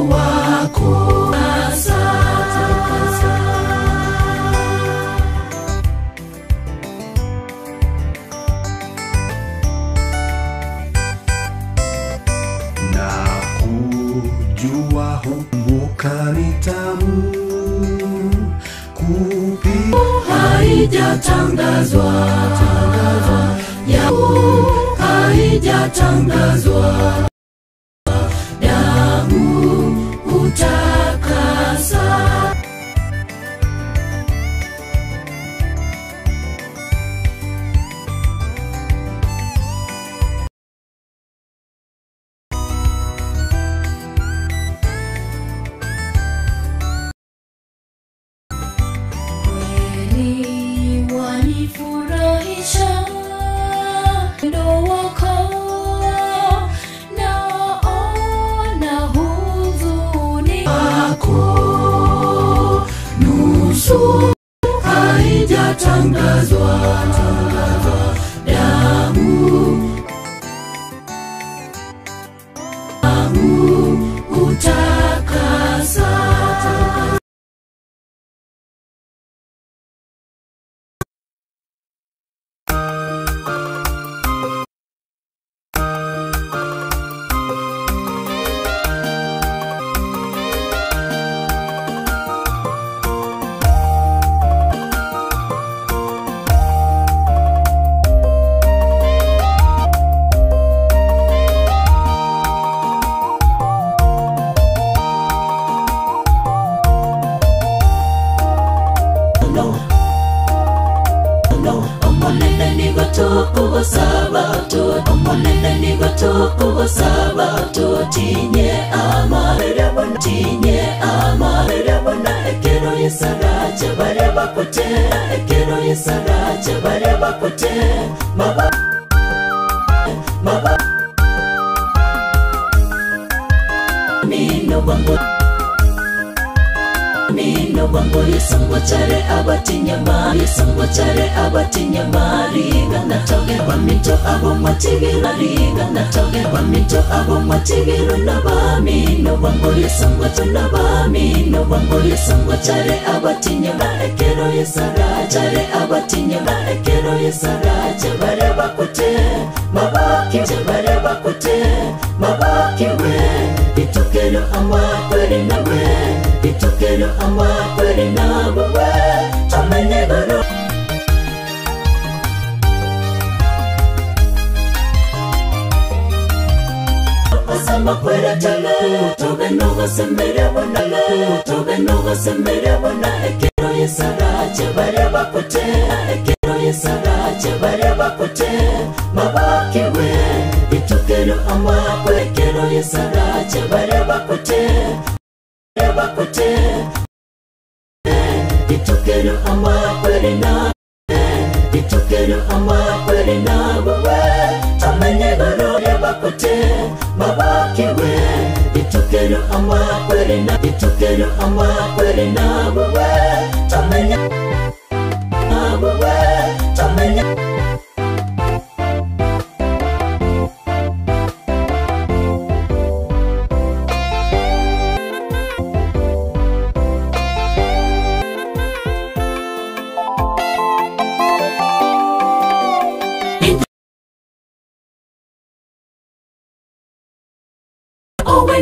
wako. Sasa na kujua humbuka ni tamu kupi haijatangazwa ya haijatangazwa damu hutakasa Kweli wanifurahisha upendo wako, naona huzuni wako nusu haijatangazwa damu damu hutakasa Omonene nigo tukugusaba tu omonene nigo tukugusaba tutinye amarere bona tinye amarere bona ekero yesarache bare bakute ekero yesarache bare bakute maba maba mino bwangu mino bwangu yesangwa chare abatinyama yesangwa chare abatinyama riga natoge bamito abo mwatigiro riga natoge bamito abo mwatigiro na bamino bwangu yesangwa tuna bamino bwangu yesangwa chare abatinyama ekero yesara chare abatinyama ekero yesara chebare bakute mabaki chebare bakute mabakiwe itukero amakwere nawe itukero amakwere nawe tomenegoro Osama kwera tala tobe no semere bona tobe no semere bona ekero yesara chebare bakute ekero yesara chebare bakute mabakiwe itukero amakwe ekero yesara chebare bakute bakute itukero amakwere na itukero amakwere nawe tomenegoro bakute mabakiwe itukero amakwere na itukero amakwere nawe tomenya nawe tomenya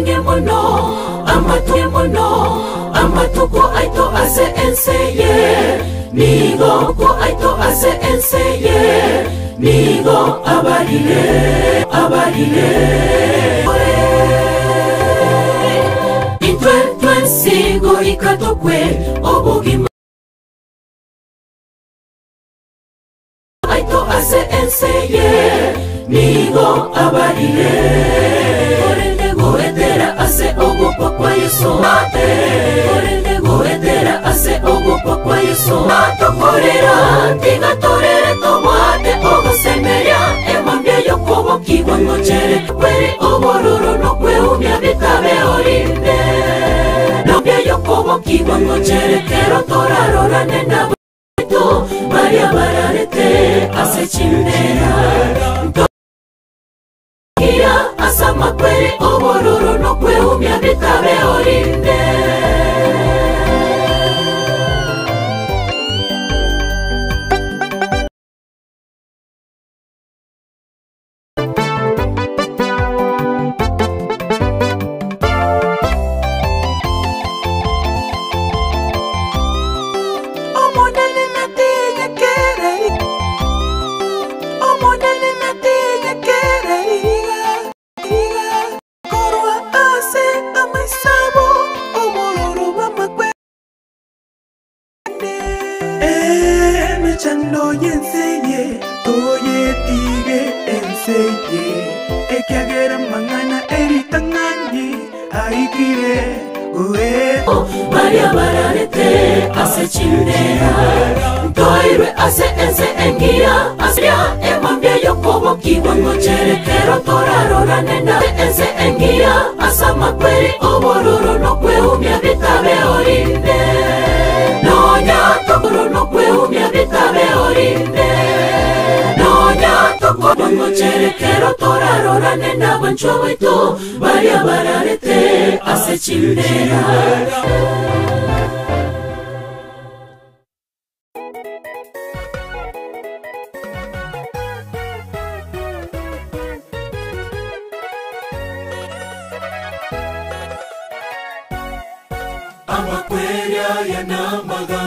Amaange mono, amatu mono, amatuko aito ase enseye. Nigo ko aito ase enseye. Nigo abarire, abarire. Intwe twensigo ikatokwe obogima. Aito ase enseye. Nigo abarire. Korende goetera ase ogokwa kwa Yesu. Korende goetera ase ogokwa kwa Yesu. Atokorera tigatorere tobwate ogosemeria emambia yokobokigwa ngochere kwere obororo nokweumia bitabe orinde. Nambia yokobokigwa ngochere kero torarorane nabo baria bararete ase chimbera. Ntokia asa makwere obororo nokweumia bitabe orinde. Emechando yenseye toyetige enseye ekiagera mang'ana eritang'ani aikire goe Baria bararete ase chimbera. Ntoirwe ase ense engiya asya emambia yokobokigwa ngochere kero torarorane na ense engiya asa makweri obororo nokweumia bitabe orinde. Nonya tokoro nokweumia bitabe orinde. Nonya tokoro ngochere kero torarorane na banchwa baitu baria bararete ase chimbera. Amakweria ya namaga